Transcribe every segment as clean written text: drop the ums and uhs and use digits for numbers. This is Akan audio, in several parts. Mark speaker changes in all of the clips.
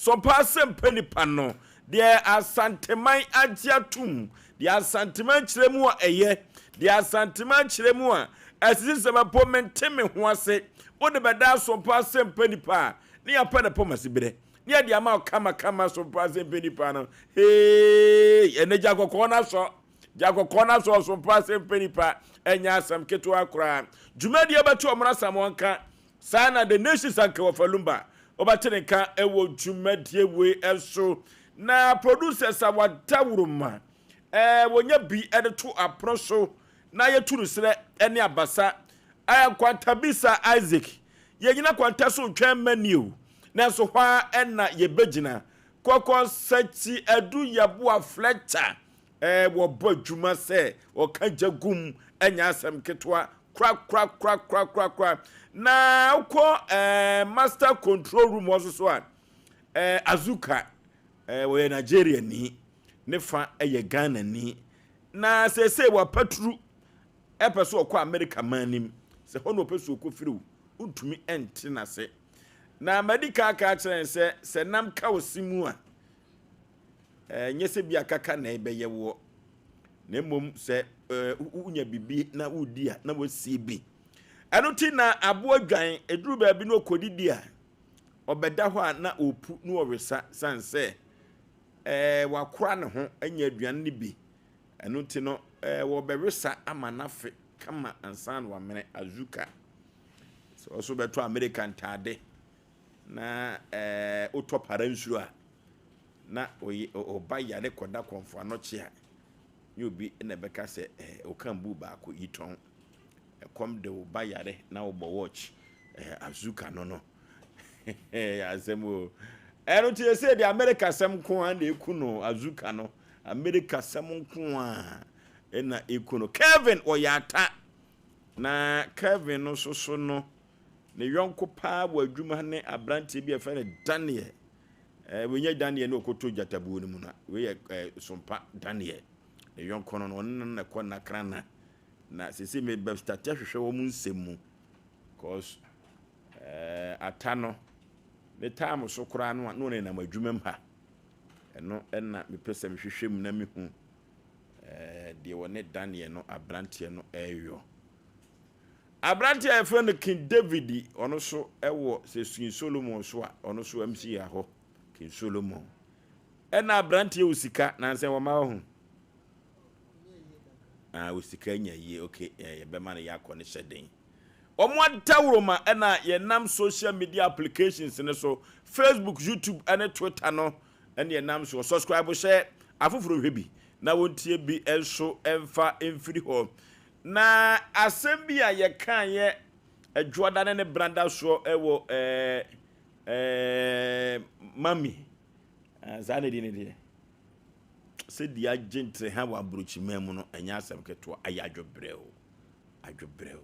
Speaker 1: Sompa asɛmpa nipa no, deɛ Asanteman agye atom, deɛ Asanteman kyerɛ mu a ɛyɛ, deɛ Asanteman kyerɛ mu a ɛsisi sɛ mpo mente me ho ase, wode bɛda Asompa asɛmpa nipa a, ne yɛapɛ ne poma siberɛ, ne yɛde ama wo kamakama. Sompa asɛmpa nipa no, hee, ɛnɛ gya kɔkɔɔ no asɔ, gya kɔkɔɔ no asɔ. Sompa asɛmpa nipa ɛnyɛ asɛm ketewa koraa. Dwumadie bɛto ɔmo asam wɔn ka saa na The Nations anka wɔfa Lumba wɔbɛte ne nka ɛwɔ dwumadie wei ɛso. Na producers a wadawuroma wɔnya bi ɛde to apono so na yɛtu no serɛ ɛne abasa Nkwantabisa Isaac, yɛnyina kwanta so ntwɛn mani o, nanso hɔ a ɛna yɛbɛgyina kɔkɔ sɛkyi adu yɛboa Fletcher wɔbɔ adwuma sɛ ɔka gya gum, ɛnyɛ asɛm ketewa korakorakorakorakora. Na wokɔ master control room hɔ so so a, Azuka, wɔyɛ Nigeria ni, ne fa ɛyɛ Ghana ni, na seesei wapaturu ɛpɛ so ɔkɔ America man nim sɛ hɔ na ɔpɛ so ɔkɔ firi wo ntumi ɛnte n'ase. Na madi ka aka kyerɛ sɛ sɛ nam ka wo si mu a, ɛnyɛ sɛ bi akaka na ɛbɛyɛ woɔ, na mmom sɛ wonya biribi na wodi a na wasie bi. Ɛno ti na aboa dwan ɛduru baabi na ɔkɔdidi a, ɔbɛda hɔ a na ɔpu na ɔresa san sɛ wakora ne ho anya aduane no bi. Ɛno ti no wɔbɛresa ama n'afe kama ansa na wamene. Azuka sɛ ɔso bɛtɔ Amerika ntaade na wotɔ para nsuo a na ɔba yare kɔda kɔnfo anɔkye a, ne obi na ɛbɛka sɛ ɔka bu baako yi tɔn ɛkɔm de wo ba yare na wobɔ watch. Azuka no asɛm o. Ɛno nti ɛsɛ deɛ Amerika sɛm nko a na ɛku no. Azuka no, Amerika sɛm nko a ɛna ɛku no. Kevin ɔyɛ ata na Kevin no nso so no ne yɔnko paa wɔ adwuma ne aberanteɛ bi a yɛfrɛ no Daniel. Wɔnyɛ Daniel ne ɔkɔtɔ gyatabuo no mu na wei yɛ Sompa Daniel ne yɔnko no, ɔno no na ɛkɔ nakrana na sese mebɛ start ahwehwɛ wɔn nsɛm mu, cause ata no ne time so koraa no a na ɔne nam adwuma mu ha. Ɛno ɛna mepɛ sɛ mehwehwɛ mu na mehu deɛ wɔne Daniel no aberanteɛ no ɛreyɔ. Aberanteɛ a yɛfrɛ no King David, ɔno nso ɛwɔ sɛ King Solomon so a ɔno nso MC yɛ hɔ King Solomon. Ɛna aberanteɛ wɔ sika nansɛ wɔma wɔ ho ah, wɔ sika nya yie. Okay, yɛbɛma no yɛakɔ ne hyɛ den. Wɔn adawuroma ɛna yɛnam social media applications ne so, Facebook, YouTube ɛne Twitter no ɛne yɛnam so. Subscribe, hyɛ afoforɔ hwɛ bi na wɔntie bi nso ɛmfa mfiri hɔ. Na asɛm bi a yɛka yɛ adwoada ne ne branda soɔ ɛwɔ ɛɛ ɛɛ mami saa na di ne deɛ sɛdeɛ agye ntere ha wɔ aburokyiman mu no, ɛnyɛ asɛm ketewa. Ayɛ adwobrɛ o, adwobrɛ o.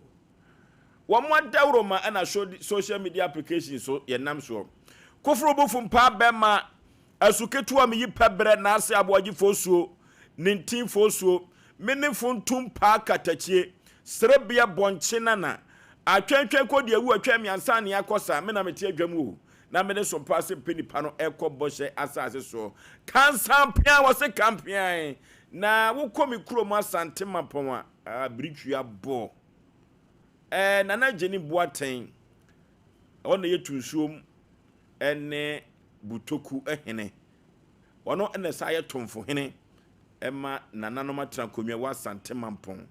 Speaker 1: Wɔn adawuroma ɛna social media application so yɛnam soɔ. Koforo bofo mpa bɛma asu ketewa mi yi pɛ brɛ n'ase aboagyefoɔ suo ne ntinfoɔ suo mene funtum paa katakyie serebea bɔnkye nana atwɛntwɛn kɔ deɛ awu atwɛn mmiɛnsa ne akɔ sa. Me na mete adwa mu o, na mene so mpa ase mpɛ nipa no ɛkɔ bɔhyɛ asase soɔ kansampea wɔ se kampean. Na wokɔ me kurom Asante Mapɔn a, biritwia bɔ Nana Gyeni Boateng, ɔno yɛ tunsuom ɛne Butoku hene. Ɔno ɛna saa yɛ tomfo hene ɛma nananom atena akonnwa wɔ Asante Mampɔn.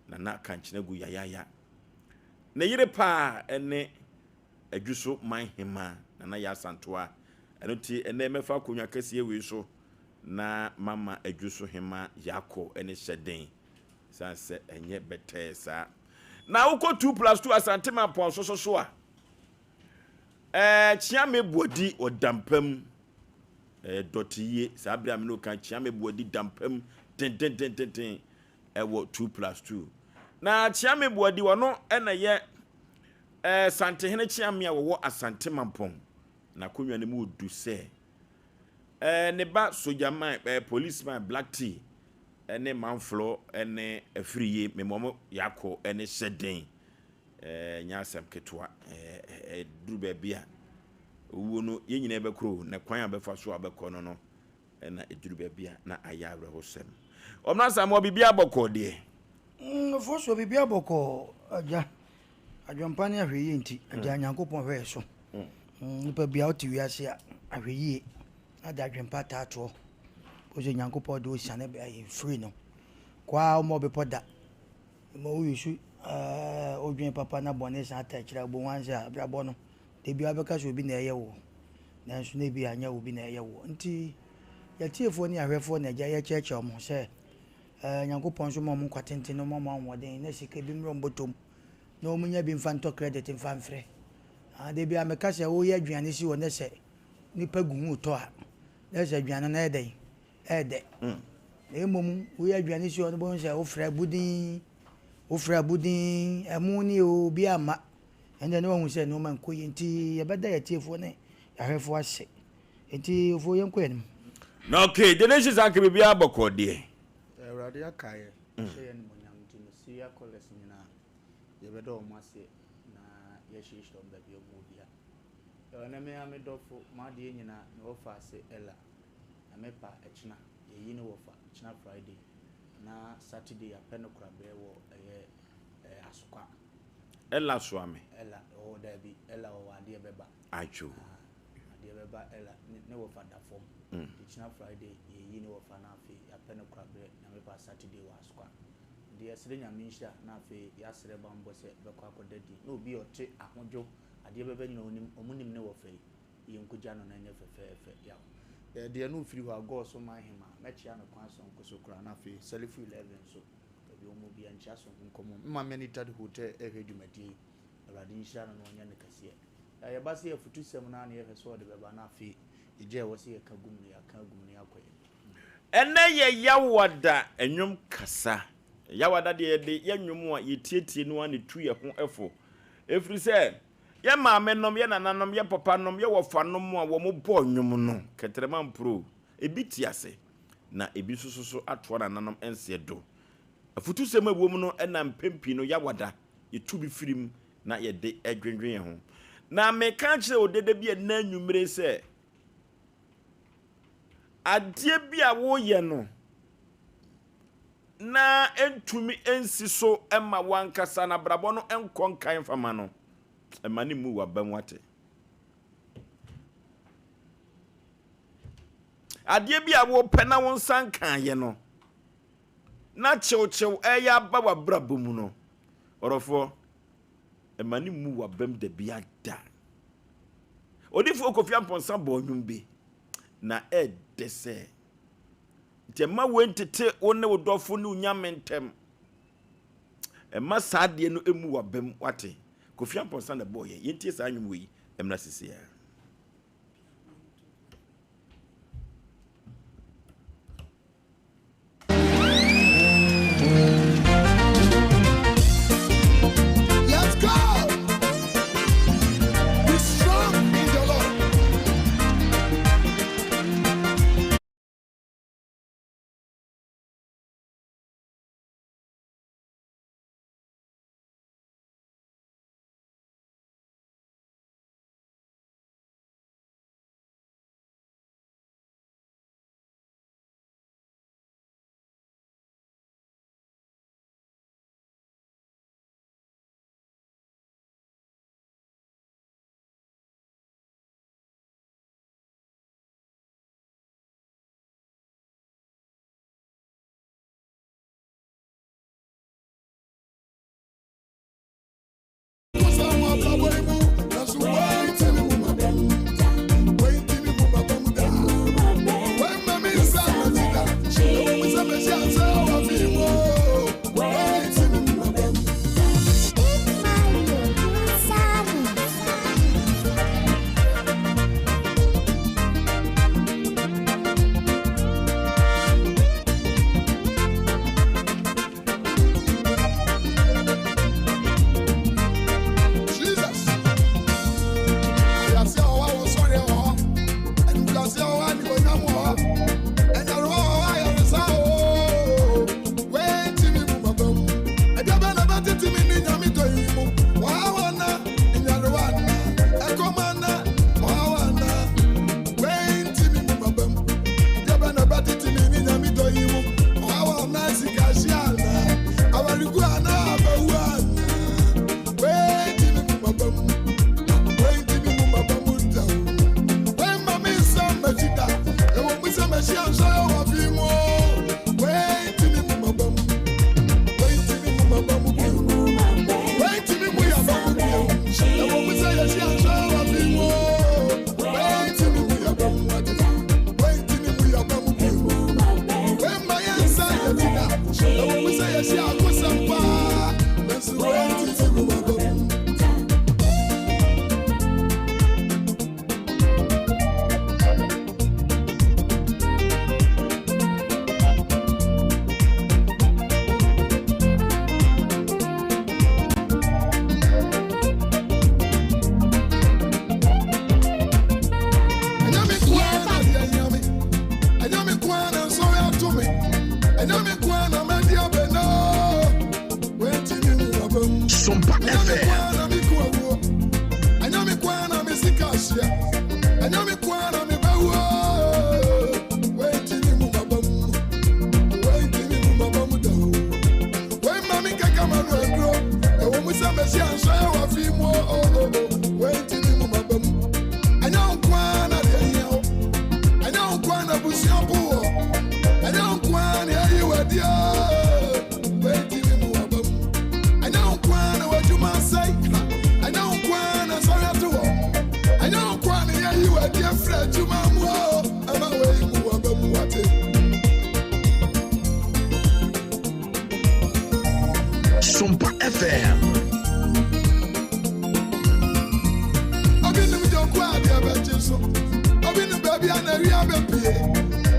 Speaker 1: Nana Kankyena gu yayaya. Ne yere paa ɛne Adwuso man hema Nana yɛ Asantoa. Ɛno ti ɛnɛ mɛfa akonnwa kɛseɛ wei so na mama Adwuso hema Yakɔ ɛne hyɛ san sɛ ɛnyɛ bɛtɛɛ saa. Na wokɔ 2+2 Asante Mampɔn so a, Kyeame Buadi ɔdampam dɔte yie saa bere a mene ka. Kyeame Buadi dampam dendendendenden ɛwɔ 2+2. Na Kyeame Buadi, ɔno ɛna yɛ Santehene Kyeame a wɔwɔ Asante Mampɔn. Na akonnwa no mu odu sɛ ne ba sogyaman, policeman Black Tea ɛne manflɔ ɛne afiriye mmemmɔm yakɔ ɛne hyɛ den. Nyɛ asɛm ketewa. Ɛɛ duru baabi a Owuo no, yɛn nyinaa bɛkorɔ o, na kwan a bɛfa so a bɛkɔ no no, ɛna ɛduru baabi a na ayɛ awerɛhosɛm. Ɔmena Asamoah, biribiara bɔkɔɔ deɛ?
Speaker 2: Ofosuo, biribiara bɔkɔɔ, agya. Adwempa ne ahwɛyie nti, agya Nyankopɔn hwɛ yɛ so. Nipa biara wote wiase a, ahwɛyie na de adwempa taa toɔ. Wo sɛ Nyankopɔn de wo siane firi no. Kɔ a wommɔ bepɔ da. Ma wo yusu wodwen papa na bɔne san taa akyire a, wobɛhu ara sɛ abrabɔ no, da biara wobɛka sɛ obi na ɛyɛ wo. Nanso na ebi a nyɛ obi na ɛyɛ wo. Nti yɛtiefoɔ ne ahwɛfoɔ na agya yɛkyerɛkyerɛ wɔn sɛ Nyankopɔn nso ma wɔn nkwa tenten na ɔma wɔn ahoɔden na sika bi mmrɛ wɔn bɔtɔm na wɔn nya bi mfa ntɔ credit mfa mfrɛ. Da biara meka sɛ woyɛ aduane si hɔ na sɛ nipa gu ho retɔ a, na sɛ aduane no ɛyɛ dɛn? Ɛyɛ dɛ. Na mmom woyɛ aduane si hɔ no bohu sɛ wofrɛ abudin, wofrɛ abudin, ɛmo ni o, obi amma. Ɛnde na wahu sɛ nneɛma nkɔ yie nti yɛbɛda yɛn atiefoɔ ne yɛn ahwɛfoɔ ase. Nti ofoɔ yɛnkɔ yɛn anim.
Speaker 1: Na okay, Genesis anka biribiara bɔkɔɔ deɛ.
Speaker 3: Awurade akae yɛn, ahyɛ yɛn animuonyam nti no Syria callers nyinaa yɛbɛda wɔn ase na yɛahyirahyira wɔn baabi a wɔwɔ biara. Ɛwɔ ne me ara me dɔfo, m'adeɛ nyinaa, me wɔfa ase Ella. Na me pa ɛkyena yɛyi no wɔfa kyena Friday na Saturday yɛapɛ no korabrɛ wɔ ɛyɛ ɛɛ Asokwa.
Speaker 1: Ella soa me.
Speaker 3: Ella ɔwɔ daabi Ella ɔwɔ adeɛ bɛba.
Speaker 1: Adwo.
Speaker 3: Ah, adeɛ bɛba Ella ne ne wɔfa da fam. Nti kyena Friday yɛyi ne wɔfa na afei yɛapɛ no korabrɛ na me pa Saturday wɔ Asokwa. Nti yɛsrɛ Nyame nhyira na afei yɛasrɛ banbɔ sɛ bɛkɔ akɔda di na obi a ɔte ahodwo adeɛ bɛba nyina ɔnim ɔmo nim ne wɔfa yi. Yɛnkɔgya no na ɛnyɛ fɛfɛɛfɛ yaw. Yɛ deɛ no mfiri hɔ a gɔɔ so man hemaa mɛkyea no kwan sononko so koraa na afei Salifu 11 nso baabi wɔn wɔ biara nkyea sononko nkɔmmɔ. Me maame Anita de hotel ɛrehwɛ dwumadie yi Awurade nhyira no na ɔnyɛ no kɛseɛ. Yaw yɛba sɛ afutusɛm no ara na yɛhwɛ sɛ ɔde bɛba na afei egya a ɛwɔ sɛ yɛka gu mu no yɛaka agu mu na yɛakɔ yɛn anim.
Speaker 1: Ɛnnɛ yɛ Yawada nnwom kasa. Yawada deɛ yɛde yɛ nnwom a yɛtietie no ara na ɛtu yɛn ho fo. Ɛfiri sɛ Yɛn maamenom, yɛn nananom, yɛn papanom, yɛn wɔfanom a wɔbɔɔ nnwom no, kɛtrɛma mporo, ebi te ase, na ebi nso so atoa nananom nseɛ do. Afutusɛm a ɛwɔ mu no na mpɛn pii no yɛawada, yɛtu bi firi mu na yɛde dwendwen yɛn ho. Na meka akyerɛ wo dada bi ɛnnɛ anwummere sɛ, adeɛ bi a woyɛ no na ɛntumi nsi so ma w'ankasa na abrabɔ no nkɔ nkan mfa ma no, mma no mmu w'abam wate. Adeɛ bi a wopɛ na wo nsa nkaeɛ no, na kyewkyew ɛyɛ aba w'abrabɔ mu no, ɔdɔfoɔ, mma no mmu w'abam da bi ada. Odifoɔ Kofi Amponsah bɔɔ nnwom bi, na ɛɛdɛ sɛ. Nti mma wei ntete wo ne wo dɔfo ne wo nyame ntam. Mma saa adeɛ no mmu w'abam, wate? Kofi Amponsah na ɛbɔɔ yɛn. Yɛntie saa nnwom wei mmra sisi ara.
Speaker 4: Let's go! Be strong in the Lord. a na awia bɛpie.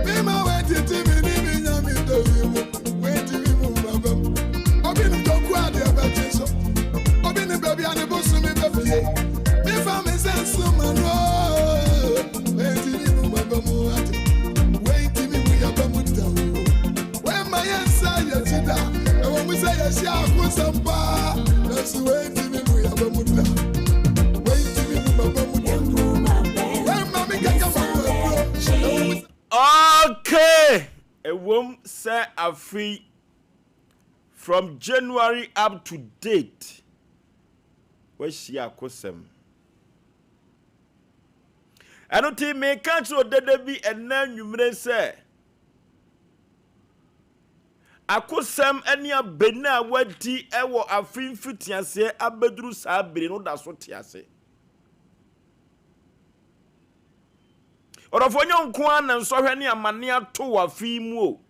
Speaker 4: Mema wɔatete me ne me nyame dɔ yi mu. Wɔantumi mu m'aba mu. Obi nim dɔnko a deɛ bɛkye so. Obi nim baabi a ne bosome bɛpie. Mefa me nsa nso ma no. Wɔantumi mu m'aba mu ate. Wɔantumi mu yɛba mu da o. Wɔmma yɛn nsa yɛkyi da. Ɛwɔ mu sɛ yɛhyia akosɛm paa. Nanso wɔantumi mu yɛba mu da. Wɔantumi mu m'aba mu da. Wɔmma me kɛkɛ ma no aduro. Ɛwɔ mu sɛ.
Speaker 1: Okay! Ɛwom sɛ afe from January up to date, woahyia akosɛm. Ɛno nti meka kyerɛ odede bi ɛnɛ anwummere sɛ, akosɛm ne abɛni a wadi wɔ afe mfitiaseɛ abɛduru saa bere no da so te ase. Ɔdɔfoɔ nyɛ wo nko ara na nsɔhwɛ ne amane ato wɔ afe yi mu o.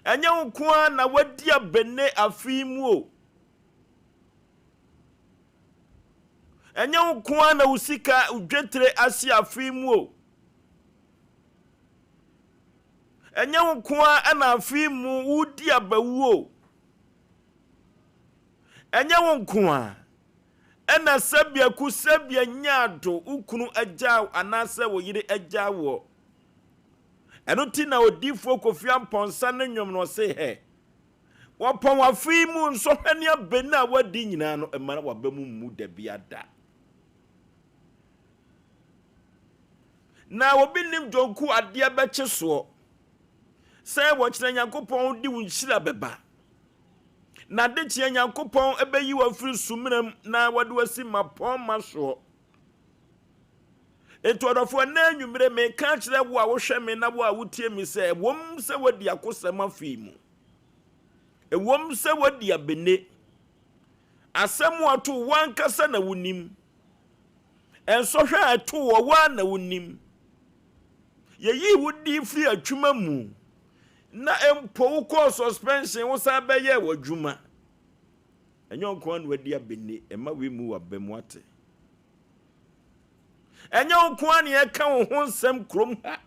Speaker 1: Ɛnyɛ wo nko ara na wadi abene afe yi mu o. Ɛnyɛ wo nko ara na wo sika, wo dwetire ahye afe yi mu o. Ɛnyɛ wo nko ara na afe yi mu wodi abawu o. Ɛnyɛ wo nko ara Ɛna sɛbea ku sɛbea nyaa do wo kunu agyaa wo anaasɛ wo yere agyaa woɔ. Ɛno nti na odiyifoɔ Kofi Amponsah ne nnwom no ɔse hɛ, Wɔpɔn afe yi mu nsɔhwɛ ne abɛn a woadi nyinaa no mma w'aba mu mmu dabiada. Na obi nnim dwonku adeɛ bɛkye soɔ sɛ wɔkyena Nyankopɔn de wo nhyira bɛba. N'adekyeɛ Nyankopɔn bɛyi wo afiri sumina mu na wɔde wo asi mmapɔmma soɔ. Enti ɔdɔfoɔ, ɛnnɛ anwummere meka akyerɛ wo a wohwɛ me na wo a wotie me sɛ, ɛwom sɛ woadi akosɛm afe yi mu, ɛwom sɛ woadi abene, asɛm a ato wo ankasa na wonim, nsɔhwɛ a ɛto wɔ wo ara na wonim. Yɛyii wo din firi adwuma mu Na mpo wokɔɔ suspension wosan bɛyɛɛ w'adwuma. Ɛnyɛ wo nko ara na wadi abɛnni, mma wei mmu w'aba mu ate. Ɛnyɛ wo nko ara na yɛka wo ho nsɛm kurom ha.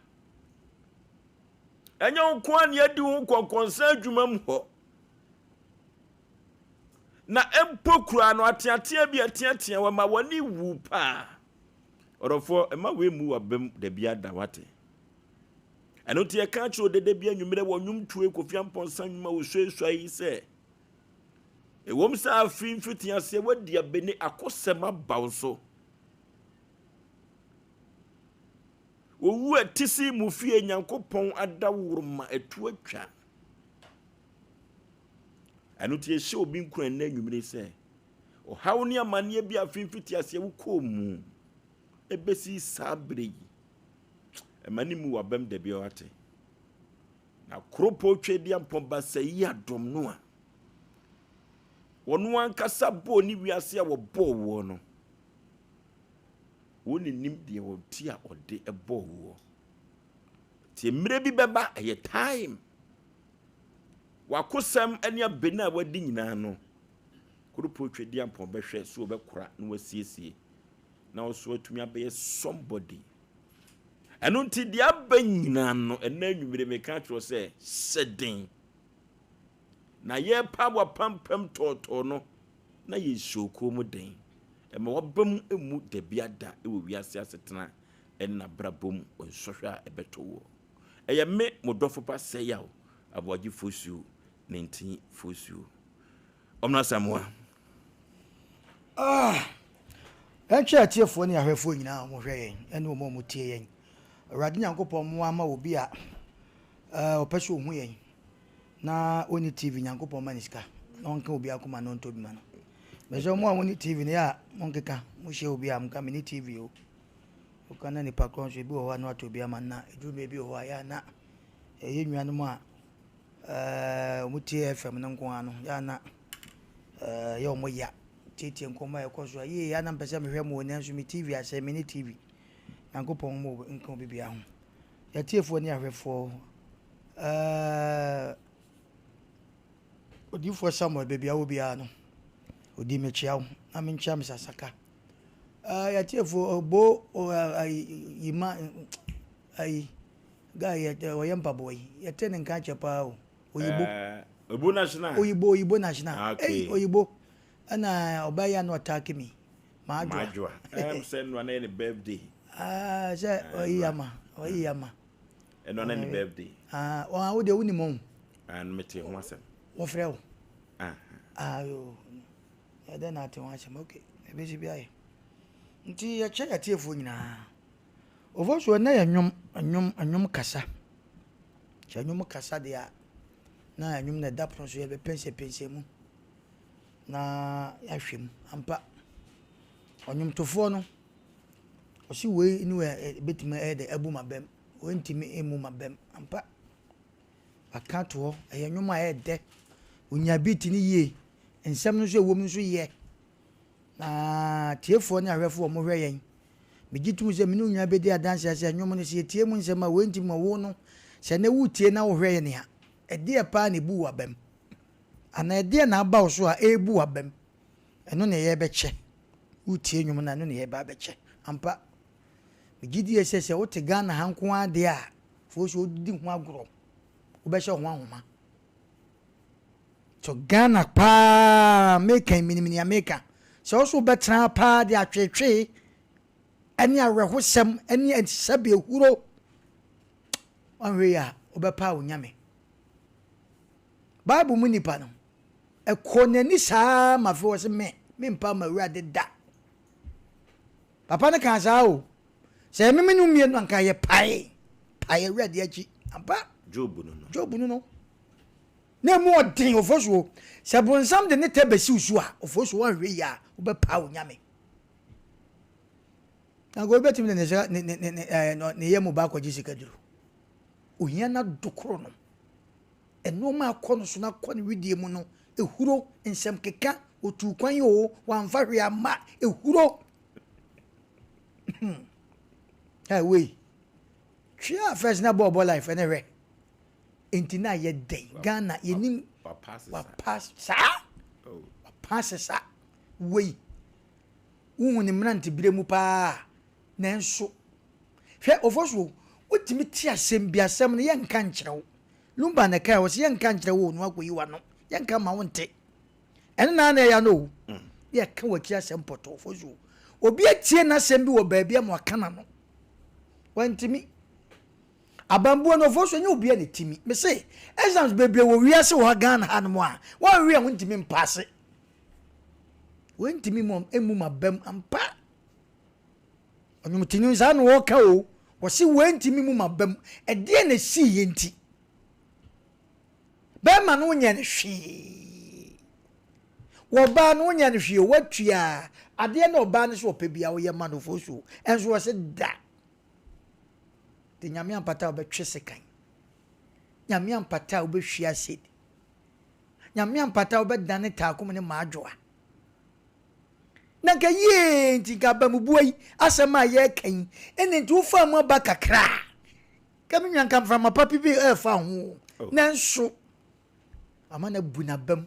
Speaker 1: Ɛnyɛ wo nko ara na yɛadi wo ho nkɔnkɔnsa adwuma mu hɔ. Na mpo kura no ateatea bi ateatea wɔ ma w'ani wu paa. Ɔdɔfoɔ, mma wei mmu w'aba mu da bi ada wate. Ɛno nti yɛka kyerɛ odede bi anwummerɛ wɔ nnwomtoe Kofi Amponsah nnwuma osuasua yi sɛ, ɛwom sɛ afe mfitiaseɛ woadi abene akosɛm aba wo so. Owu a ɛte se mu fie Nyankopɔn adaworoma ɛto atwa. Ɛno nti yɛhyɛ obi nkuran nnɛ anwummere sɛ, ɔhaw ne amanneɛ bi afe mfitiaseɛ wokɔɔ mu ɛbɛsi saa berɛ yi, Ɛma ne mu w'abam da biara wate. Na koropɔn Tweaduampɔn Baasa yi adɔm no a wɔn ankasa bɔɔ ne wiase a wɔbɔɔ woɔ no, wɔn ne nim deɛ wɔte a ɔde bɔɔ woɔ. Nti mmerɛ bi bɛba, ɛyɛ time. Wakosɛm ne abɛn a wadi nyinaa no, koropɔn Tweaduampɔn bɛhwɛ so wɔbɛkora na wasiesie na ɔso atumi abɛyɛ somebody. Ɛno nti deɛ aba nyinaa no, ɛnɛ anwummere meka akyerɛ sɛ hyɛ den. Na yɛrepa wapampam tɔɔtɔɔ no, na yɛnhyɛ okuo mu den. Ɛma waba mu mmu dabi ada wɔ wiase asetena ɛne n'abrabɔ mu nsɔhwɛ a ɛbɛtɔ woɔ. Ɛyɛ me, mo dɔfo pa Sɛyaw Aboagye Fosuo, Nintin Fosuo. Ɔmena Asamoah.
Speaker 2: Ah! Yɛnkyɛ atiefoɔ ne ahwɛfoɔ nyinaa a wɔhwɛ yɛn ne wɔn a wɔtie yɛn. Awurade Nyankopɔn mmoa ma obi a ɔpɛ sɛ ɔhu yɛn na ɔnni TV, Nyankopɔn ma ne sika na ɔnka obi akoma na ɔntɔ bi ma no. Mesɛ mo a monni TV no yɛ a monkeka, mohyia obi a monka menni TV o. Woka na nipa korɔ nso ebi wɔ hɔ a na watɔ bi ama no na ɛduru mmerɛ bi wɔ hɔ a yɛ a na ɛyɛ nuanom a wɔtie FM no nko ara no, yɛ a na ɛyɛ wɔn ya. Tietie nkɔmmɔ a ɛkɔ so a, yie a na mpɛ sɛ mehwɛ mo nanso me TV asɛe, me ne TV. Nyankopɔn mo nka obi biara ho. Yɛatiefoɔ ne ahwɛfoɔ, ɛɛ Odiyifoɔ Samuel, baabi a wɔ biara no, odi mekyia wo na menkyia Mr. Saka. Ah, yɛatiefo ɔbo yima ayi guy yɛ ɔyɛ mpaboa yi yɛte ne nka kyɛ paa o oyibo.
Speaker 1: Eh, oyibo national.
Speaker 2: Oyibo oyibo national.
Speaker 1: Ah, okay.
Speaker 2: Ei oyibo ɛna ɔbaa yi a na ɔtaake mi maadwoa.
Speaker 1: Maadwoa. Ɛm sɛ nnora na yɛ ne birthday.
Speaker 2: Ah, sɛ ɔyi ama ɔyi ama.
Speaker 1: Ɛnora na ne birthday.
Speaker 2: Ah, wɔn a wo deɛ wonim wɔn.
Speaker 1: Ah, no mete ho asɛm.
Speaker 2: Wɔfrɛ wo.
Speaker 1: Ah.
Speaker 2: Ah, yo. Ɛdɛn na ate ho asɛm? Ok, ɛbɛsi bi ayɛ. Nti yɛkyɛ yɛatiefoɔ nyinaa. Ofosuo, ɛnnɛ yɛ nnwom, nnwom, nnwom kasa. Sɛ nnwom kasa deɛ a, na nnwom na ɛda pono so yɛbɛpɛnsɛpɛnsɛ mu na yɛahwɛ mu. Ampa, ɔnwomtofoɔ no, ɔsi wei ne wei ɛbɛtumi ɛyɛ dɛ abu m'abam, wei ntumi mmu m'abam. Ampa. Waka ato hɔ. Ɛyɛ nnwom a ɛyɛ dɛ. Onya beat no yie. Nsɛm no nso a ɛwɔ mu nso yɛ. Na tiefoɔ ne ahwɛfoɔ a wɔhwɛ yɛn, megye tom sɛ me ne wo nyinaa bɛdi adanseɛ sɛ nnwom no, sɛ yɛtie mu nsɛm a, wei nti ma wo no, sɛ nnɛ woretie na wohwɛ yɛn a, ɛdeɛ paa na ɛbu w'abam? Anaa ɛdeɛ na aba wo so a ɛrebu w'abam? Ɛno na yɛrebɛkyɛ. Woretie nnwom no a, ɛno na yɛreba abɛkyɛ. Ampa, megye die sɛ sɛ wote Ghana ha nko ara deɛ a, Foɔ so wodi ho agorɔ wobɛhyɛ ho ahoma so Ghana paa meka yi menim nea meka sɛ wo so wobɛtena paa de atwetwe ɛne awerɛhosɛm ɛne sɛbe ehuro wanhwɛ yi a wobɛpa wo nyame Bible mu nipa no ɛkɔ n'ani saa ma afei wɔ se me mempa ma awurade da Papa no kaa saa o. Sɛ ɛme me no mmienu anka yɛ pae. Pae awurade akyi. Ampa.
Speaker 1: Job no no.
Speaker 2: Job no no. Na emu ɔden ofosuo. Sɛ bonsam de ne tɛ bɛsiw so a, ofosuo wanhwɛ yie a, wobɛpaa onyame. Na nka obi bɛtumi de ne sika ne ne ne ɛɛ ne yam ba akɔgye sika duro. Ohia na dokoro no. Nnoɔma a akɔ no so na akɔ ne wedeɛ mu no, ehuro, nsɛm keka, otuu kwan oo, wamfa hwee amma, ehuro. Ɛ wei, twea first na bɔɔbɔ life ɛnɛ hwɛ. Enti na ayɛ dɛn? Ghana yɛnim wapa saa, wapa sesa wei. Wohu ne mmerantebere mu paa nanso hwɛ Ofosuo, wotumi te asɛm bi asɛm no yɛnka nkyerɛ wo. Lumba na ɛkae, ɔse yɛnka nkyerɛ wo o na wakɔyi w'ano, yɛnka mma wonte. Ɛno na na ɛya no o. Na yɛka w'akyi asɛm pɔtɔɔ Ofosuo. Obi atie n'asɛm bi wɔ baabi ama waka n'ano. Wantumi. Abambuo no Ofosuo nyɛ obi a na ɛtumi. Mese exams bebree wɔ wiase wɔ ha Ghana hanom a wɔnwe a wontumi mpaase. Wantumi mmu m'abam ampa. Ɔnwomtoni saa na ɔreka o. Wɔse wantumi mu m'abam. Ɛdeɛn na ɛsiiɛ nti? Bɛrima no wonyɛ no hwee. Wɔbaa no wonyɛ no hwee o. Watua adeɛ na ɔbaa no sɛ ɔpɛ bia woyɛ ma no fosuo. Ɛnso wɔse da. De Nyame ampata a wobɛtwe sekan. Nyame ampata a wobɛhwie acid. Nyame ampata a wobɛdane taakom ne maadwoa. Na nka yie nti nka abamubua yi asɛm a yɛreka yi ɛna nti wofaa mu aba kakra a nka me nua nka mframa pa bi ɛrefa ho oh. Nanso ama no abu n'abam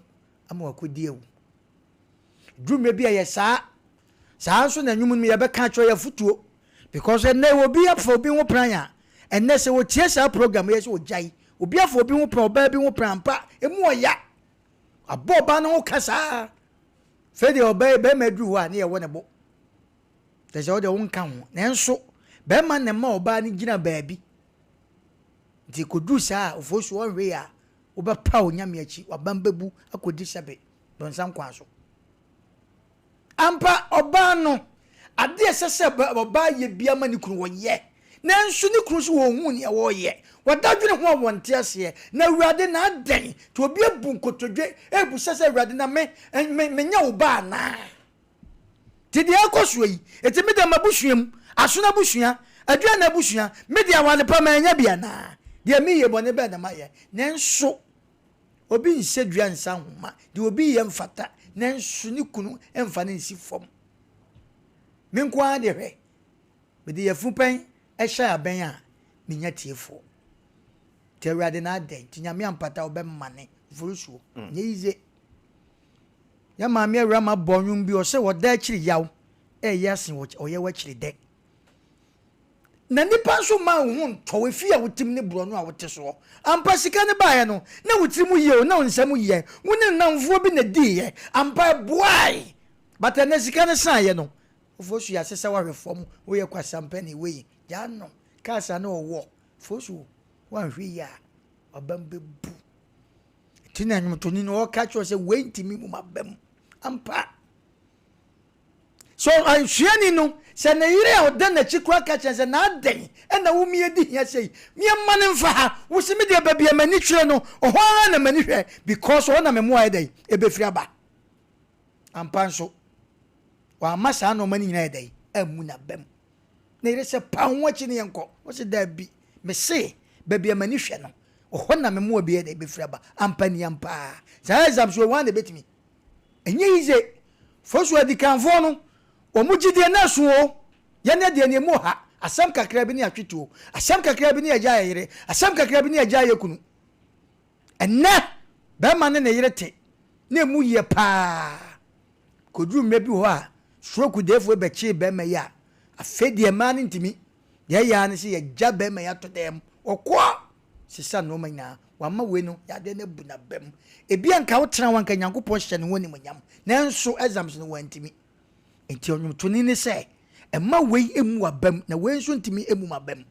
Speaker 2: ama wakɔdi awu. Duru mmerɛ bi a yɛ saa saa nso na nnwom no yɛbɛka akyerɛ yɛ afotuo because ɛnɛ obi afa obi ho pran a ɛnɛ sɛ wɔtie saa program yɛ sɛ ɔgyae obi afa obi ho pran ɔbaa bi ho pran ampa ɛmu ɔya abɔ ɔbaa no ho ka saa. Afei deɛ ɔbaa yi bɛrima aduru hɔ a ne yɛwɔ ne bo. Kyerɛ sɛ wo deɛ wonka ho. Nanso bɛrima na ɛma ɔbaa no gyina baabi. Nti kɔduru saa a ofosu ɔnhwee a wobɛpa onyame akyi w'abam bɛbu akɔdi sɛbe bonsam kwan so. Ampa ɔbaa no adeɛ ɛsɛ sɛ ɔbaa yɛ bia ma ne kunu wɔyɛ. Nanso ne kunu nso wɔnhuu nea wɔreyɛ. Wɔda dwene ho a wɔnte aseɛ. Na Awurade, na adɛn nti obi abu nkotodwe rebisa sɛ, Awurade, na me, me, menyɛ wo ba anaa? Nti deɛ ɛrekɔ soɔ yi, enti me deɛ m'abusua mu, Asono abusua, Aduana abusua, me deɛ aware pa mannya bi anaa? Deɛ mereyɛ bɔne bɛn na mayɛ? Nanso obi nhyɛ dua nsa nhoma, deɛ obi yɛ mfata, nanso ne kunu mfa no nsi fam. Me nko ara deɛ hwɛ, Mede yafunu pɛn hyɛ abɛn a, menya tiefoɔ. Nti Awurade na adɛn nti Nyame ampata wo bɛmane mforosuo? Nyɛ yize. Yɛ maame Awurama bɔ nwom bi ɔsɛ ɔda akyiri yaw. Ɛyɛ asen ɔyɛ w'akyiri dɛ. Na nnipa nso mma wo ho ntɔ wo, efie a wote mu ne borɔno a wote soɔ. Ampa sika no baeɛ no, na wo tiri mu yɛ o, na wo nsa mu yɛ. Wo ne nnamfoɔ bi na ɛdiiɛ. Ampa ɛboae. But ɛnnɛ sika no saeɛ no, Fosu yɛasesa wo ahwɛ fam, woyɛ kwasampani wei, gyaa no, cars a na ɔwɔ, Fosu woanhwɛ yie a, w'abam bɛbu. Nti na nnwomtoni no ɔka kyerɛ sɛ wei ntumi mu m'abam. Ampa. So suani no, sɛ ne yere a ɔda n'akyi koraa ka kyerɛ sɛ, na adɛn ɛna wo mie di hia sei, mie mma no mfa ha, wo se me deɛ baabi a m'ani kyerɛ no, ɔhɔ ara na m'ani hwɛ, because ɔhɔ na me mmoa yɛ dɛn, ɛbɛfiri aba. Ampa nso, wamma saa nnoɔma no nyinaa yɛ dɛn, ammu n'abam. Ne yere sɛ, pa ho akyi ne yɛnkɔ. Ɔse, daabi, mese baabi a m'ani hwɛ no, ɔhɔ na me mmoa bi yɛ dɛn, ɛbɛfiri aba. Ampa ni ampa. Saa exams wei, hwan na ɛbɛtumi? Ɛnyɛ yize. Fosu adikanfoɔ no, wɔn gyidie no ɛso o. Yɛn deɛ deɛ emu ɔha. Asɛm kakra bi ne yɛatwe tuo. Asɛm kakra bi ne yɛagyaa yɛ yere. Asɛm kakra bi ne yɛagyaa yɛ kunu. Ɛnnɛ, barima ne ne yere te, na emu yɛ paa. Kɔduru mmerɛ bi wɔ hɔ a, stroke deefoɔ bɛkyee barima yi a, afei deɛ mmaa no ntumi. Deɛ ɛyɛ ara ne sɛ yɛgya barima yi ato dɛm. Ɔkɔ sesa nnoɔma nyinaa. Wama wei no yadeɛ no abu n'abam. Ebia nka wotena hɔ a nka Nyankopɔn hyɛ ne ho animuonyam. Nanso exams no wantumi. Enti ɔnwomtoni ne sɛ, mma wei mmu w'abam na wei nso ntumi mmu m'abam.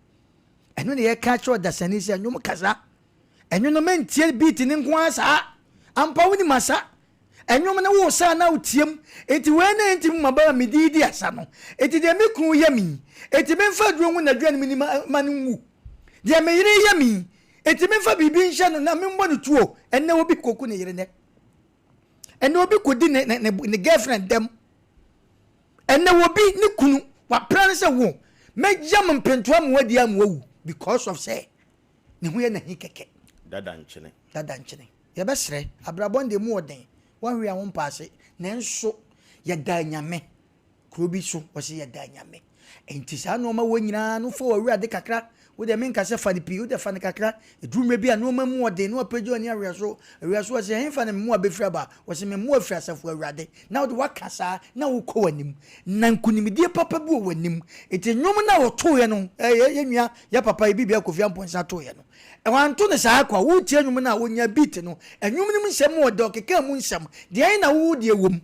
Speaker 2: Ɛno na yɛka akyerɛ ɔdasani sɛ nnwom kasa. Ɛnwo no mentie beat no nko ara saa. Ampa wonim asa. Ɛnwom no wo sa na wotiam. Enti wei na enti mu maba ma mede di asa no. Enti deɛ me kunu yɛ me yi, enti memfa aduro ngu n'aduane mu ni ma no nwu. Deɛ me yere yɛ me yi, enti memfa biribi nhyɛ no na memmɔ no tuo. Ɛnnɛ obi kɔku ne yere nnɛ. Ɛnnɛ obi kɔdi ne, ne, ne, ne girlfriend dɛm. Ɛnnɛ obi ne kunu wapra no sɛ wo mɛgyam mpentoa ma wadi ama wawu because of sɛ ne ho yɛ n'ahi kɛkɛ.
Speaker 1: Dada nkyene.
Speaker 2: Dada nkyene. Yɛbɛsrɛ, abrabɔ no deɛ emu wɔ den, woahwe a wompa ase, nanso yɛda Nyame. Kuro bi so, wɔse yɛda Nyame. Enti saa nnoɔma wɔ nyinaa no fa w'Awurade kakra, wo deɛ menka sɛ fa no pii, wo deɛ fa no kakra. Ɛduru mmerɛ bi a nnoɔma mu wɔ den na wapagya w'ani ahwɛ soro, awia so wɔse ɛhefa na me mmoa bɛfiri aba? Wɔse me mmoa firi asafo Awurade. Na wode waka saa na wokɔ w'anim. Na nkunimdie papa bi wɔ w'anim. Enti nnwom no a wɔtoeɛ no, ɛyɛ yɛn nua, yɛn papa yi, Bibia Kofi Amponsah toeɛ no, Wanto no saa kwa. Woretie nnwom no a, onya beat no. Nnwom no mu nsɛm mu ɔdɛ, ɔkekaa mu nsɛm. Deɛn na wo deɛ wom?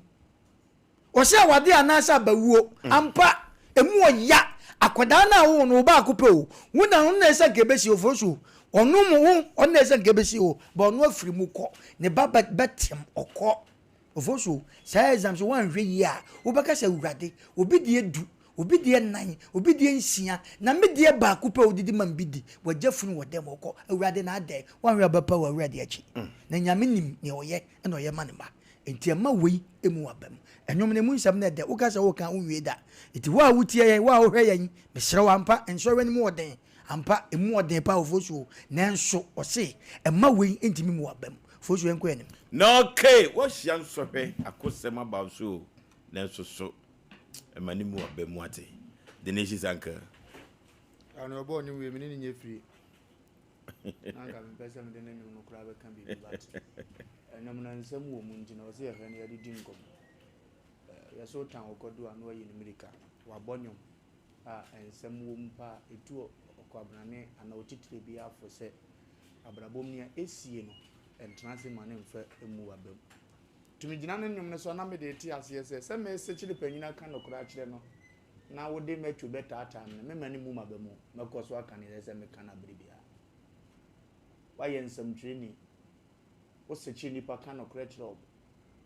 Speaker 2: Ɔsɛ awadeɛ anaasɛ abawuo? Ampa, emu ɔya. Akwadaa no a wowoo no, wo baako pɛ o. Wo na ɔno na ɛsɛ nka ɛbɛsi o, Fosu. Ɔno mo, wo, ɔno na ɛsɛ nka ɛbɛsi o. But ɔno afiri mu kɔ. Ne ba bɛtem, ɔkɔ. Ofosu, saa exams yi woanhwɛ yie a, wobɛka sɛ Awurade, obi deɛ du, obi deɛ nnan, obi deɛ nsia, na me deɛ baako pɛ a wodidi ma me bi di, wagya funu wɔ dɛm ɔkɔ, Awurade na adɛn? Woanhwɛ a wobɛpa w'Awurade akyi. Na Nyame nim nea ɔyɛ na ɔyɛ ma ne mma. Enti ɛmma wei mmu w'aba mu. Ɛnwom no, emu nsɛm no ɛdɛ, woka sɛ woreka a wonwie da. Enti wo a wotie yɛn, wo a wohwɛ yɛn, mesrɛ wo ampa, nsɔhwɛ no mu wɔ den, Ampa, emu wɔ den paa Ofosu o, nanso ɔse mma wei ntumi mmu w'aba mu. Fosu yɛnkɔ yɛn anim.
Speaker 1: Na okay, woahyia nsɔhwɛ, akosɛm aba wo so o, nanso so mma no mmu w'aba mu ate? The Nations Uncle.
Speaker 3: Ano ɔbɔɔ nnwom wie me ne no nyɛ firi. Na anka mempɛ sɛ mede ne nnwom no koraa bɛka biribi but nnwom no nsɛm wɔ mu nti na ɔsɛ yɛhwɛ no yɛde di nkɔmmɔ. Yɛsɛ wotan ɔkɔdu a na wayi no mmirika. Wabɔ nnwom. a nsɛm wom paa a etu ɔkwabrane anaa otitire biara fo sɛ, abrabɔ mu nea esie no, ntena ase mma no mfa mmu w'abam. Tumi gyina ne nnwom no so a na mede rete aseɛ sɛ, sɛ meresekyere panyin aka nokorɛ akyerɛ no na wode matwo bɛtaataa me no, memma no mmu m'abam o, mɛkɔ so aka nea ɛsɛ sɛ meka no bere biara. Woayɛ nsɛmtwerɛni, wosekyere nnipa ka nokorɛ kyerɛ wɔn,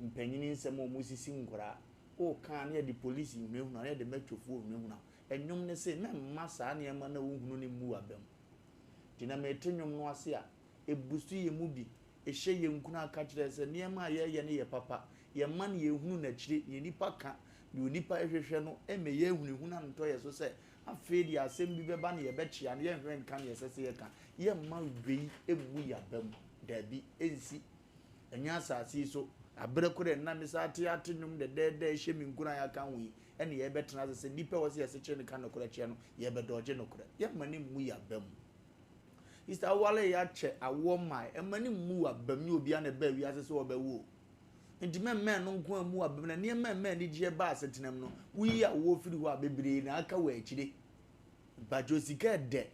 Speaker 3: mpanyin nsɛm a wɔsisi nkwadaa, Woka a na yɛde polisi hunahuna, na yɛde mɛtwofoɔ hunahuna. Nnwom no se, mɛmma saa nneɛma no a wohunu no mmu w'abam. Nti na mete nnwom no ase a, ɛbusu yɛn mu bi, ɛhyɛ yɛn nkuran ka kyerɛ yɛn sɛ nneɛma a yɛreyɛ no yɛ papa. Yɛmma nea yɛhunu no akyire, nea nnipa ka, deɛ onipa hwehwɛ no mmɛyɛ ahunahuna ntɔ yɛn so sɛ afei deɛ asɛm bi bɛba na yɛbɛkyea no, yɛnhwɛ nka nea ɛsɛ sɛ yɛka. Yɛmma wei mmu yɛn abam. Dabi, ɛnsi. Ɛnyɛ asase yi so bere koro a ɛnna me saa te ate nnwom dɛdɛɛdɛ a ɛhyɛ me nkuran aka ho yi na yɛrebɛtena ase sɛ nnipa a ɛwɔ sɛ yɛsekyere no ka nokorɛ kyerɛ no, yɛrebɛdɔɔgye nokorɛ. Yɛmma no mmu yɛn aba mu. Sister, aware yɛ akyɛ, awoɔ mmae, ɛmma no mmu w'aba mu. Nyɛ obiara na ɛbaa wiase sɛ ɔbɛwo o. Nti mɛmma ɛno nko ara mmu w'abam na nneɛma a ɛma anigyeɛ ba asetenam no, woyi awoɔ firi hɔ a, bebree na aka wɔ akyire. Mpakyɛw sika ɛdɛ.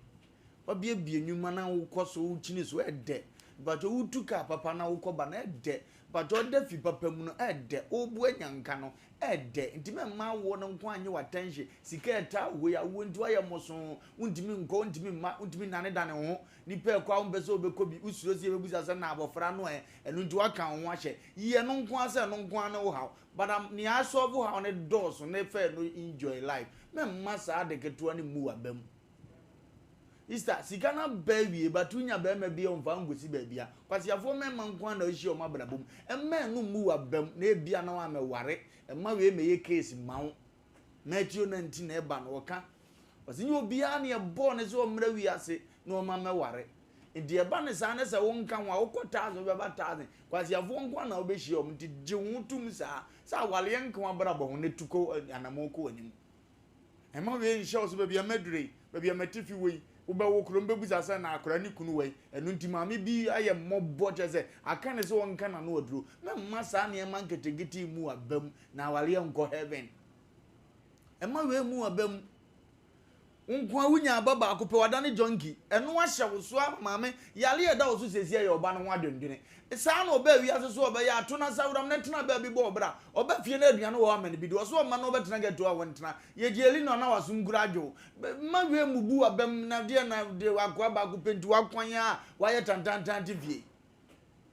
Speaker 3: Wabiebie nnwuma na wokɔ so wokyini so ɛdɛ. Mpakyɛw wotu kaa papa na wokɔ ba no ɛdɛ. Mpakyɛw woda fi papa mu no ɛdɛ. Wobu anyanka no ɛdɛ. Nti mɛmma awoɔ no nko ara nye w'attention. Sika ɛtaa wo hɔ yi, awoɔ nti woayɛ mmosoo, wontumi nkɔ, wontumi mma, wontumi nnanedane wo ho. Nnipa ɛkɔ a wompɛ sɛ wobɛkɔ bi, wosuro sɛ yɛbɛbisa sɛ na abɔfra no ɛ, ɛno nti woaka wo ho ahyɛ. Yi ɛno nko ara sɛ ɛno nko ara ne wo haw. But am, nea asɔlve haw no dɔɔso ne fɛ no enjoy life. Mɛmma saa ade ketewa no mmu w'aba mu. Easter, sika no aba awie but wonya barima bi a ɔmfa wo nkɔsi baabi a. Kwaseafoɔ mmarima nko ara na wohyia wɔn abrabɔ mu. Mma ɛno mmu w'aba mu na ebia na woammɛware. Mma wei mmɛyɛ case mma wo. Matthew 19 na ɛba no, ɔka, ɔse nyɛ obiara na yɛbɔɔ no sɛ ɔmmra wiase na ɔma mɛware. Nti ɛba no saa ne sɛ wonka ho a, wokɔ thousand wobɛba thousand. Kwasiafoɔ nko ara na wobɛhyia wɔn, nti gye wo ho tom saa sɛ awareɛ nka w'abrabɔ ho na tu kɔ anammɔn kɔ w'anim. Mma wei nhyɛ wo so baabi a maduru yi, baabi a m'atifi wɔ yi, wobɛwo koro mbɛbusa sɛ na akwadaa ne kunu wɔ yi. Ɛno nti maame bi ayɛ mmɔbɔ kyerɛ sɛ aka ne sɛ ɔnka n'ano aduro. Mɛmma saa nneɛma nketenkete yi mu aba mu na awareɛ nkɔ heaven. Mma wei mu aba mu. Wo nko ara wonya aba baako pɛ wadane junkie. Ɛno ahyɛ wo so ama maame yare a ɛda wo so seesei yɛ ɔba no ho adwendwene. Saa na ɔbaa wiase so ɔbɛyɛ ato no asaworam na tena baabi bɔ ɔbra. Ɔba fie na aduane wɔ hɔ ama no bi di. Ɔso ɔmma no ɔbɛtena ghetto a wɔntena. Yɛgye Eli no a na wasom kura adwo. Mma wei mmubu w'abam na deɛ na deɛ akoa baako pɛ nti wakwan a wayɛ tantantan te fie.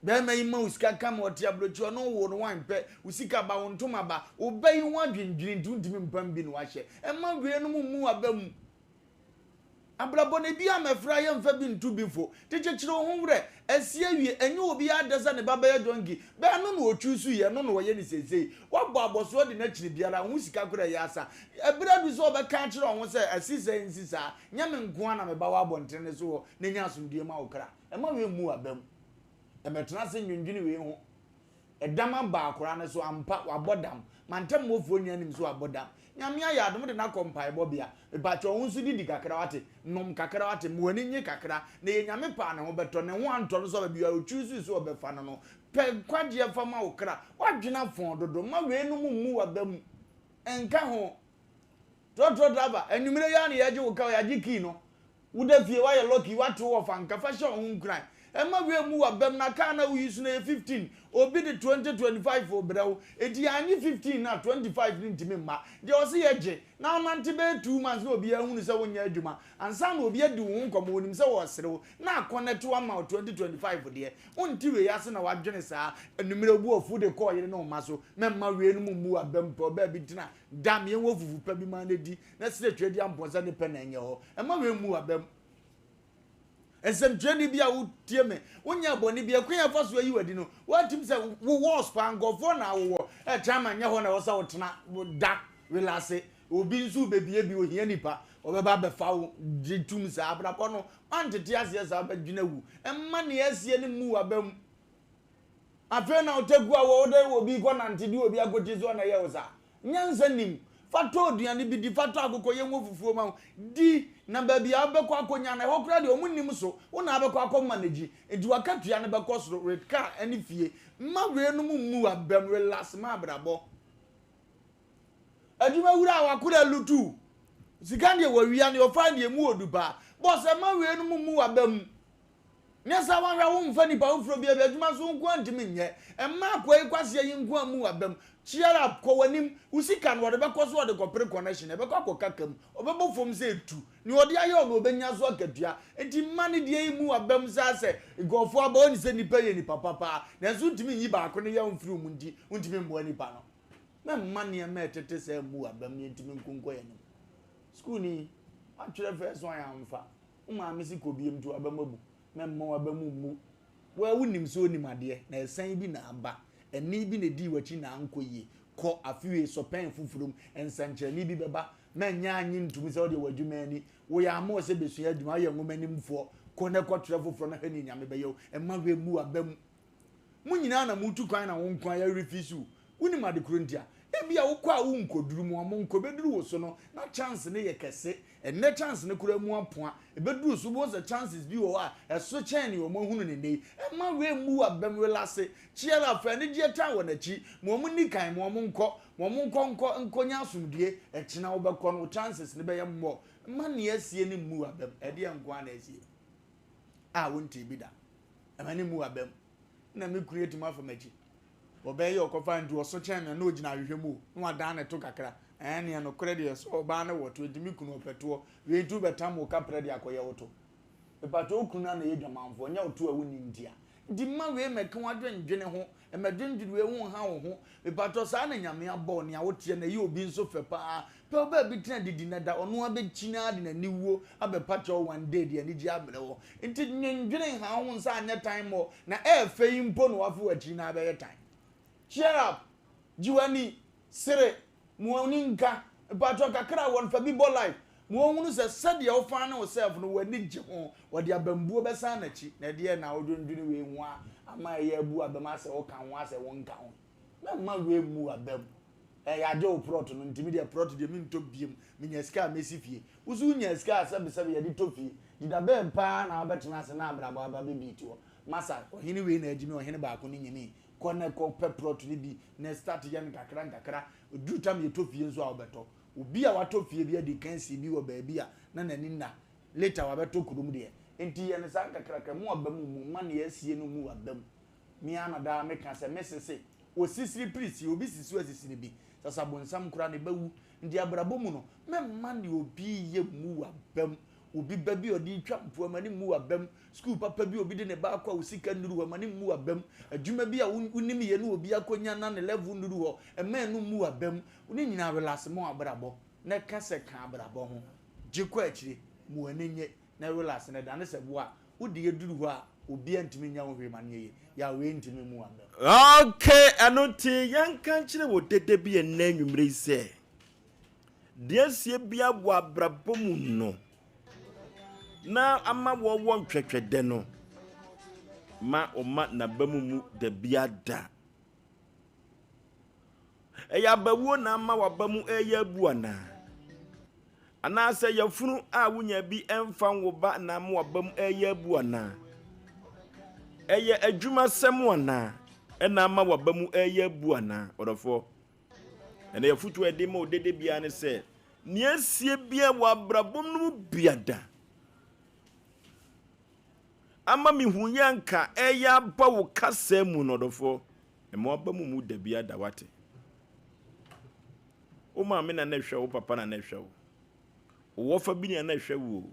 Speaker 3: Bɛrima yi ma wo sika ka ma ɔte aburokyi ɔno wo no wampɛ wo sika ba wo ntoma ba wo ba yi ho adwendwene nti wontumi mpam bi na wahyɛ. Mma weinom mmu w'aba mu. Abrabɔ no ebi a mɛfra yɛmfa bi nto bi fo. Te kyekyere wo ho werɛ. Asi awie. Ɛnyɛ obiara dɛ sɛ ne ba bɛyɛ junkie. Bɛ ɛno na ɔchoose yɛ, ɛno na ɔyɛ no seesei. Woabɔ abɔsoɔ de no akyiri biara, wo ho sika koraa ɛyɛ asa. Ɛberɛ adu sɛ ɔbɛka akyerɛ wo ho sɛ asi sɛɛ nsi saa. Nyɛ me nko ara na me ba wɔ abɔntene no so hɔ na nya asomdwoeɛ ma wo kra. Mma wei mmu w'aba mu. Mmɛtena ase nnwendwene wei ho. Ɛdam aba akwadaa no so ampa, wabɔ dam. Mantamuofoɔ nyinaa nim sɛ wabɔ dam. Nyame ayɛ adom wode no akɔ mpaebɔ bea. Mepakyɛw wo nso didi kakra wate, nom kakra wate, ma w'ani nnye kakra. Na ɛyɛ Nyame pɛ a ne ho bɛtɔ, ne ho antɔ no nso a baabi a ɔchoose sɛ ɔbɛfa no no, pɛ nkwagyeɛ fa ma wo kra. W'adwene afɔn dodo, mma weinom mmu w'aba mu. Nka ho. Trɔtrɔ driver, anwumerɛ yi ara na yɛregye wo car, yɛagye key no. Woda fie, woayɛ lucky, woate wo wɔfa nka, fa hyɛ wo ho nkuran. Mma wia mmu w'abam na car no a woyi so no ɛyɛ 15, obi de 20, 25 rebrɛ wo. Enti yɛannye 15 no a, 25 no ntumi mma. Deɛ ɔse yɛgye na wonante bɛyɛ two months na obiara ahunu sɛ wonyɛ adwuma ansa na obi adi wo ho nkɔmmɔ, onim sɛ wɔresere wo na akɔnɛte wo ama wo 20, 25 deɛ. Wonte wei ase na woadwene saa. Anwummerɛ wo bo afu de kɔ ɔyere ne wo mma so. Mɛmma weinom mmu w'abam, pɛ ɔbaa bi tena, da, meɛnwɔ fufu pa bi ma no di. na srɛ Tweaduampɔn sɛ ne pɛ na ɛnyɛ hɔ. Mma wei mmu w'abam. Nsɛmtwerɛni bi a wotie me, wonyɛɛ bɔne bi, ɛkwan a ɛfa so ayi w'adi no, woatim sɛ wo wɔs paa, nkurɔfoɔ na awowɔ, ɛtra ma nyɛ hɔ na ɛwɔ sɛ wotena, da, relase. Obi nso rebɛbie bi, ohia nipa, ɔbɛba abɛfa wo, gye tum saa, abrabɔ no, woantete aseɛ saa, wobɛdwene awu. Mma nea asie no mmu w'abam. Afei na ɔtaku a wɔ wode obi kɔ nante de obi akɔti soɔ na ɛyɛ wo saa. Nyansa nnim. Fa tɔ aduane bi di, fa tɔ akokɔ yɛ ngo fufuo ma wo di, na baabi a wobɛkɔ akɔnya no, ɛhɔ koraa deɛ wɔn nnim so, wo na wobɛkɔ akɔ manage, nti w'akatua no bɛkɔ soro with car ne fie. Mma weinom mmu w'abam, relax ma abrabɔ. Adwuma wura a w'akora lutu, sika deɛ wawia, deɛ ɔfae deɛ emu wɔ du paa. Boss, mma weinom mmu w'abam. Nyɛ saa wanhwɛ a womfa nipa foforɔ biara bi adwuma nso wo nko ara ntumi nyɛ. Mma akoa yi kwasea yi nko ara mmu w'abam. Cheer up, kɔ w'anim. Wo sika no wɔde bɛkɔ so wɔde kɔpere connection, ɛbɛkɔ akɔka ka mu. Ɔbɛbɔ fam sɛ etu. Nea ɔde ayɛ wo no ɔbɛnya so akatua. Enti mma ne deɛ yi mmu w'abam saa sɛ nkurɔfoɔ aba wɔnni sɛ nnipa yɛ nnipa papa nanso wontumi nyi baako no yaw mfiri wo mu nti wontumi mmoa nipa no. Mɛmma nneɛma a ɛtete saa mmu w'abam na yɛntumi nko nkɔ yɛn anim. Sukuuni, woatwerɛ first one amfa. Wo maame se kɔ biam nti w'aba mu abu. Mɛmma w'aba mu mmu. Wo ara wonim sɛ onim adeɛ, na ɛsan bi na aba. Ɛnne bi na ɛdii w'akyi na ankɔ yie. Kɔ, afe wei, sɔ pɛn foforɔ mu. Nsɛnkyerɛnne bi bɛba. Mɛnyɛ annye ntom sɛ wodeɛ w'adwuma ani. Woyɛ ama wo sɛ bɛsua adwuma, woyɛ nwomanimfoɔ. Kɔ na kɔtwerɛ foforɔ na hwɛ nea Nyame bɛyɛ wo. Mma hwee mmu w'aba mu. Mo nyinaa na motu kwan na wo nko ara yɛrefuse wo. Wonim ade koro nti a? Ebia wokɔ a wonkɔduru mu, wɔn nkɔ bɛduru wo so no na chance no yɛ kɛse. Ɛnnɛ chance no koraa mu apoa. Ɛbɛduru so wobɛhu sɛ chances bi wɔ hɔ a ɛso kyɛn nea wɔahunu no nnɛ yi. Mma wei mmu w'abam, relase, cheer up, fa anigyeɛ tan wɔn akyi. Ma wɔn nni kan, ma wɔn nkɔ, ma wɔn nkɔ nkɔ nkɔnya asomdwoeɛ. Ɛkyena wobɛkɔ no, wo chances no bɛyɛ more. Mma nea asie no mmu w'abam. Ɛdeɛn nko ara na asie a wontee bi da? Mma no mmu w'abam. Na me kunu atumi afa m'akyi. Ɔbɛyɛ ɔkɔfa nti ɔso kyɛn me a na ɔgyina ahwehwɛ mu o, na wadan ne to kakra. Ɛɛ neɛ nokorɛ deɛ sɛ ɔbaa no wɔ to nti me kunu ɔpɛ toɔ. Wei nti wobɛtam wo kaprɛ de akɔyɛ wo to. Mepakyɛ wo kunu no ara na ɛyɛ dwamanfoɔ nyɛ wo to a wonni nti a. Nti mma wei mmɛka w'adwendwene ho, mmɛdwendwene wei ho nha wo ho. Mepakyɛ saa na Nyame abɔ wo, nea woteɛ no ɛyɛ obi nso fɛ paa. Pɛ wo baabi tena didi na da, ɔno ara bɛkyini ara de n'aniwuo abɛpakyɛ wo one day de anigyeɛ abrɛ wo. Nti nnwendwene nha wo ho nsa anyɛ tan mmɔ, na ɛɛfɛ yi mpo na wafe w'akyi na abɛyɛ tan. Cheer up! Gye w'ani, sere, ma w'ani nka, mpakyɛw kakra a wɔ no fa bi bɔ life, ma wɔnhunu sɛ sɛdeɛ wo find wo self no w'ani gye ho, wɔde abambuo bɛsan n'akyi, na ɛdeɛn na wodwendwene wei ho a ama ɛyɛ abu abam asɛ woka ho asɛ wonka ho yi? Mɛmma wei mmu w'abam. Ɛ yɛagye wo prɔt no nti me deɛ prɔt deɛ mentɔ biom, menya sika a mɛsi fie. Wo nso wonya sika a sɛbesɛbe yɛde tɔ fie, nti da bɛn paa na wobɛtena ase na abrabɔ aba bɛbeat hɔ? Masa, ɔhene wei na agye me, ɔhene baako no nyinii, kɔ na kɔ pɛ prɔt no bi na start yɛ no nkakra nkakra, ɛduru tam yɛtɔ fie nso a wobɛtɔ. Obi a watɔ fie bi adi kan si bi wɔ baabi a na n'ani nna, later wabɛtɔ kurom deɛ. Nti yɛ no saa nkakrakra, mo aba mu mmu, mma nea asie no mmu w'aba mu. Me ara na daa meka sɛ, me sese, osisiri pirisie, obi sisi asisiri bi, sasabonsam koraa ne ba wu. Nti abrabɔ mu no, mɛmma nea obi reyɛ mmu w'aba mu. Obi ba bi a ɔde retwa mpoa, ma no mmu w'aba mu. Sukuu papa bi a obi de ne ba akɔ a wo sika nnuru hɔ, ma no mmu w'aba mu. Adwuma bi a wonim yɛ na obi akɔnya na ne level nnuru hɔ, mma ɛno mmu w'aba mu. Ne nyinaa relax ma w'abrabɔ na ka sɛ ka abrabɔ ho. Gye kɔ akyire, ma w'ani nnye na relax na dane sɛ wo a wo deɛ duru hɔ a obiara ntumi nyɛ wo hwee ma no nyɛ yie. Yaw wei ntumi mmu w'aba mu.
Speaker 1: Okay, ɛno nti yɛnka nkyerɛ wo dede bi ɛnnɛ anwummere yi sɛ, deɛ asie biara wɔ abrabɔ mu no, na ama wɔwɔ ntwɛtwɛdɛ no, ma ɔma n'aba mu mu da biara da. Ɛyɛ abawuo na ama w'aba mu reyɛ abu anaa? Anaasɛ yafunu a wonya bi mfa nwo ba na ama w'aba mu reyɛ abu anaa? Ɛyɛ adwumasɛm anaa ɛna ama w'aba mu reyɛ abu anaa? Ɔdɔfoɔ, ɛnna yɛfotuo a yɛde ma odede biara ne sɛ, nea asie biara wɔ abrabɔ no mu biada ama mehu yɛ anka ɛyɛ aba wo kasa mu no ɔdɔfoɔ. Mma w'aba mu mmu da biara da, woate? Wo maame na na ɛhwɛ wo, wo papa na na ɛhwɛ wo. Wo wɔfa bi na na ɛhwɛ wo o.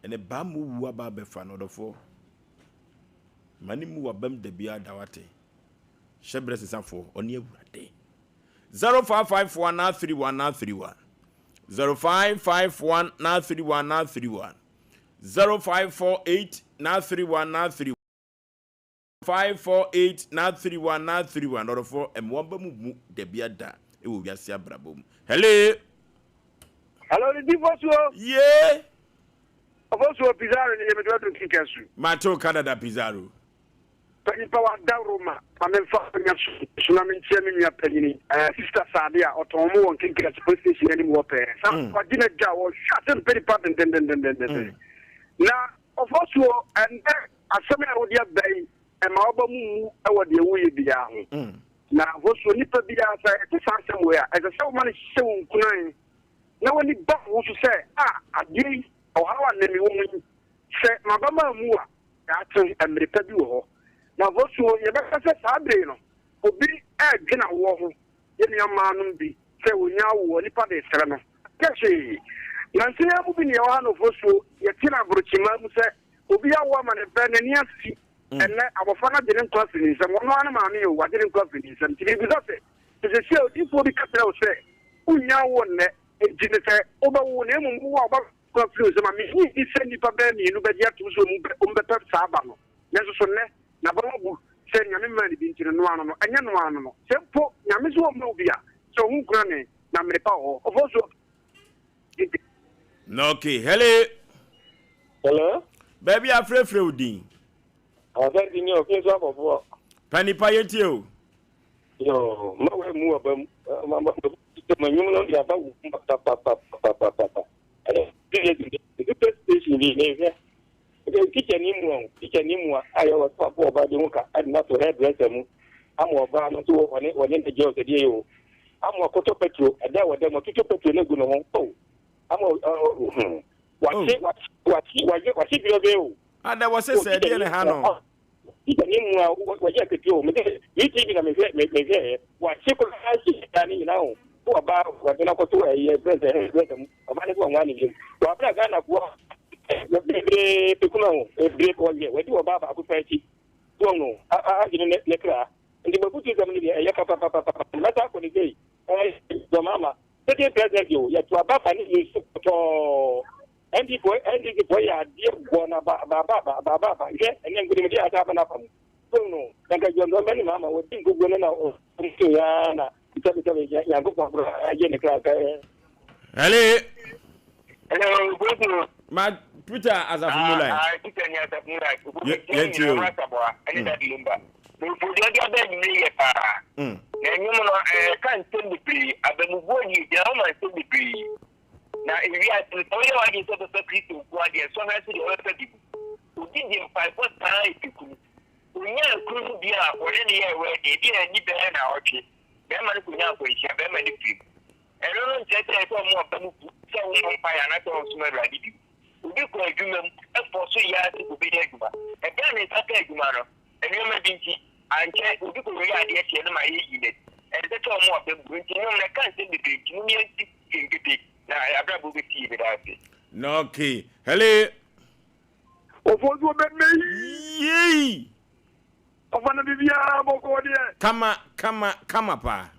Speaker 1: Ɛnɛ baa mu wu aba abɛfa no ɔdɔfoɔ. Ma ne mu w'abam da biara da, woate? Hyɛ berɛ sesafoɔ, ɔne Awurade. 0551 931 931 0551 931 931 0548 931 931 548 931 931 Ɔdɔfoɔ, mmoa ba mu mu dabia da wɔ wiase abrabɔ mu. Hello!
Speaker 5: Hello, ne di fosuo.
Speaker 1: Yee!
Speaker 5: Ɔfosuo Pizarro ne yɛmɛtuma dun kika su.
Speaker 1: Mate wo ka dada Pizarro.
Speaker 5: Panyin pa wa dawuro ma ma me nfa nya so na me nkyia me nua panyini eh, sister Saade a ɔtɔn mo wɔ nkenkra police station anim wɔ pɛɛ. Sa mm. wagye na gya wɔ hwɛ ase mpɛ nipa dendendendenden. Mm. Na ɔfosuo ɛnɛ Asɛm a wode aba yi, mma w'aba mu mmu wɔ deɛ woreyɛ biara ho. Na nso onipa biara, sɛ ɛte saa asɛm wei a, ɛsɛ sɛ woma no hyɛ wo nkuran na w'ani ba wo ho so sɛ, 'A, adeɛ yi, ɔhaw a nnɛ mewɔ mu yi, sɛ m'aba mammu a, daakye mmere pa bi wɔ hɔ. Na nso yɛbɛka sɛ saa bere yi no, obi redwene awoɔ ho. Yɛn nuammaanom bi, sɛ wɔnya awoɔ, nnipa de resrɛ no. Ɛnyɛ hwee. Nansa yi ara mu bi na yɛwɔ ha no, nso yɛte no aborɔkyimaa mu sɛ Obi awo ama ne ba, n'ani afi. Ɛnnɛ, abɔfra no agye ne nkwa afiri ne nsam. Ɔno ara ne maame o, wagye ne nkwa afiri ne nsam. Nti mebisa sɛ, sɛ seesei odiyifoɔ bi ka kyerɛ wo sɛ, wonnya awoɔ nnɛ, enti ne sɛ wobɛwo, na mmom wowo a wobɛwo nkwa afiri wo nsam a, mennye nni sɛ nnipa bɛyɛ mmienu bɛgye atom sɛ wɔbɛpɛ saa ba no. Nanso so nnɛ, n'abam abu sɛ Nyame mmaa no bi nti no, noa ano no? Ɛnyɛ noa ano no. Sɛ mpo Nyame se ɔmma wo bi a, sɛ wo ho nkura ne, na mmere pa wɔ hɔ. Ɔfɔsuo.
Speaker 1: Okay, hello.
Speaker 6: Hello.
Speaker 1: Baabi afrɛfrɛ wo din.
Speaker 6: Asante ni ɔfi nso akɔfoɔ.
Speaker 1: Pa nipa yɛ tie o.
Speaker 6: Yoo, ma wɔ mu ɔba mu. Ma ma Sɛ nnwom no de aba wo mu papapapapapa. Ɛna super station bi mehwɛ. Teacher ni mu a teacher ni mu a ayɛ wɔ so abɔ ɔbaa bi ho ka ɛde no ato hairdresser mu ama ɔbaa no nso wɔne wɔne ne gye ɔsɛdeɛ yi o ama ɔkɔtɔ petro ɛda a wɔda mu ɔtotɔ petro no agu ne ho o ama ɔ wakye wakye wakye wakye dwuma o.
Speaker 1: Ada wɔ sɛ sɛ ɛdeɛ ne ha no.
Speaker 6: Teacher ni mu a wɔyɛ akatua o mede UTV na mehwɛ mehwɛ wakye koraa hye da ne nyinaa o so ɔbaa wɔde no akɔto ɛyɛ dresser hairdresser mu ɔbaa no so wɔn ne bi wɔabra Ghana foɔ bebree pekuma ho bebree wɔyɛ wɔde ɔbaa baako pɛ akyi so no agye ne ne kra nti mabutu sɛm no deɛ ɛyɛ papapapapa mɛsa akɔ ne sei ɛyɛ dɔmama sitting president o yɛto aba fa ne nsu pɔtɔɔ NDC NDC foɔ yɛ adeɛ bɔ na ba ba ba ba ba ba ba hwɛ ɛnɛ nkonimdi asa aba n'afa mu so no na nka dɔm bɛ ne maama wɔdi nkoguo no na ɔmo ya na sɛbisɛbi Nyankopɔn koro agye ne kra sɛ.
Speaker 1: Hello.
Speaker 6: Hello, good
Speaker 1: Ma Peter Asafo Mulai.
Speaker 6: Ah, Peter ni Asafo Mulai.
Speaker 1: Yɛn ti o.
Speaker 6: Ɛne Daddy Lumba. Mfodua de aba enyimire yɛ paa. Na enyim no ɛka nsɛm bebree, abamubuo deɛ gyina hɔ ma nsɛm bebree. Na ewiase no sɛ woyɛ w'adwene sɛ wobɛfa Kristo nko ara deɛ sɔhwɛ so deɛ wobɛfa bi mu. Obi de mpaebɔ saa efi kunu. Onyaa kunu no bi a wɔne no yɛɛ wɛɛden, ebi a ani bɛyɛ naawɔtwe. Bɛrima no kɔnya akwanhyia, bɛrima no firi mu. Ɛno no nkyerɛ sɛ ɛsɛ sɛ ɔmo aba mu bu sɛ wommɔ mpaeɛ anaasɛ ɔnsom Awurade bio. Obi kɔ adwuma mu, ɛfɔ so yɛ ara sɛ obɛnya adwuma. Ɛberɛ a ne nsa kaa adwuma no, nneɛma bi nti, ankyɛ obi kɔwie adeɛ kyeɛ no ma ɛyɛ ne. Ɛnsɛ sɛ ɔmo aba mu bu. Nti nnwom no ɛka nsɛm bebree nti mom yɛnsi kenkete na abrabɔ bɛsi yie. Meda ase.
Speaker 1: Na okay. Hello.
Speaker 5: Ofosuo bɛmɛ yi.
Speaker 1: Yei.
Speaker 5: Ɔfa na biribiara bɔkɔɔ deɛ.
Speaker 1: Kama kama kama paa.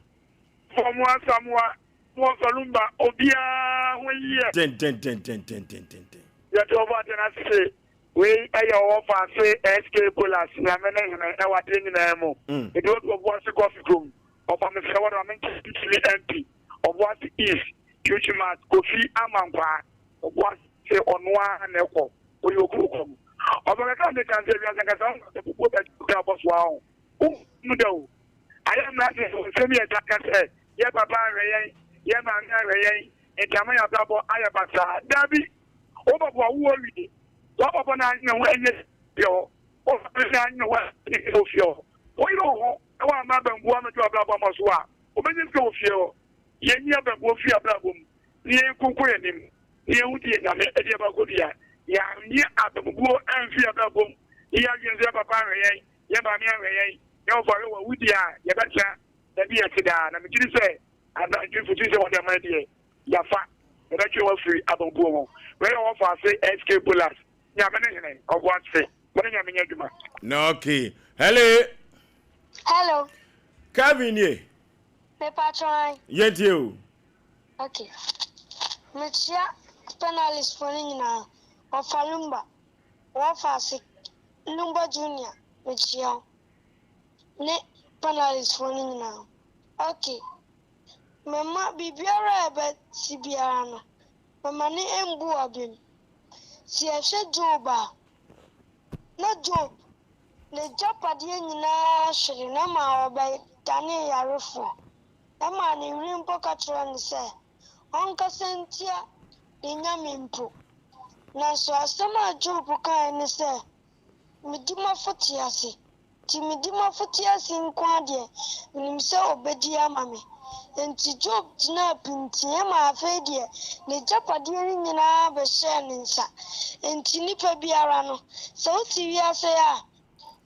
Speaker 5: Fɔmu Asamoah mo Lumba obiara ho yie.
Speaker 1: Tententententententen.
Speaker 5: Yɛte ɔbɔ atena ase. Wei ɛyɛ ɔwɔ faase SK Bolas nyame ne hene ɛwɔ adeɛ nyinaa mu. Ɛdi wɔde ɔbo ase kɔfi kurom. Ɔfa me frɛ wɔde ma menkyɛ Italy MP. Ɔbo ase East Tuchimas Kofi Amankwaa. Ɔbo ase ɔnoa na ɛkɔ. Oyɛ okuro kɔm. Ɔbɛkaka ne kan sɛ wiase nkasa ho sɛ bubuo bɛ kura bɔ so ahɔ. Wo da o. Ayɛ mmerante sɛ nsɛm yɛ ta ka sɛ yɛ papa ahwɛ yɛn, yɛ maame ahwɛ yɛn, nti ama yɛ abrabɔ ayɛ basaa. Dabi, wo papa wo wie. Wo papa na anyɛ ho ɛnyɛ fie hɔ. Wo papa na anyɛ ho ɛnyɛ fie hɔ. Wo yere wo ho ɛwɔ ama abambuo amɛdwo abrabɔ ama so a, wobɛnya sika wɔ fie hɔ. Yɛnyi abambuo firi abrabɔ mu na yɛnkonko yɛn anim na yɛhu deɛ Nyame de yɛba kɔdua. Yɛanyi abambuo amfiri abrabɔ mu na yɛadwene sɛ yɛ papa ahwɛ yɛn, yɛ maame ahwɛ yɛn, yɛ wɔfa ahwɛ wɔ awudi a yɛbɛtena baabi yɛte daa. Na megye di sɛ abrantwe mfutu sɛ wɔde ama deɛ yɛafa yɛbɛtwe wɔn afiri abambuo ho. Wei yɛ wɔfa ase SK Bolas. Nyame ne hene, ɔbo ase. Wɔne Nyame nyɛ adwuma.
Speaker 1: Na okay. Hello.
Speaker 7: Hello.
Speaker 1: Kevin nie.
Speaker 7: Mepa kyɛw.
Speaker 1: Yɛntie o.
Speaker 7: Okay. Mekyia panelist fo no nyinaa. Wɔfa Lumba. Wɔfa ase Lumba Junior. Mekyia wo. Ne panelist fo no nyinaa. Okay. Mema biribiara a ɛbɛsi biara no, mema ne mbu abem. Sɛ yɛhwɛ Job a, na Job n'agyapadeɛ nyinaa hwere na ma ɔbɛdanee yarefoɔ. Ɛmaa ne yere mpo ka kyerɛɛ no sɛ ɔnkasa ntia ne nyame mpo. Nanso asɛm a Job kae ne sɛ, medi m'afo te ase. Nti medi m'afo te ase nko ara deɛ, menim sɛ ɔbɛdi ama me. Enti Job gyinaa pintinn ma afei deɛ n'agyapadeɛ no nyinaa bɛhyɛɛ ne nsa. Enti nipa biara no, sɛ wote wiase a,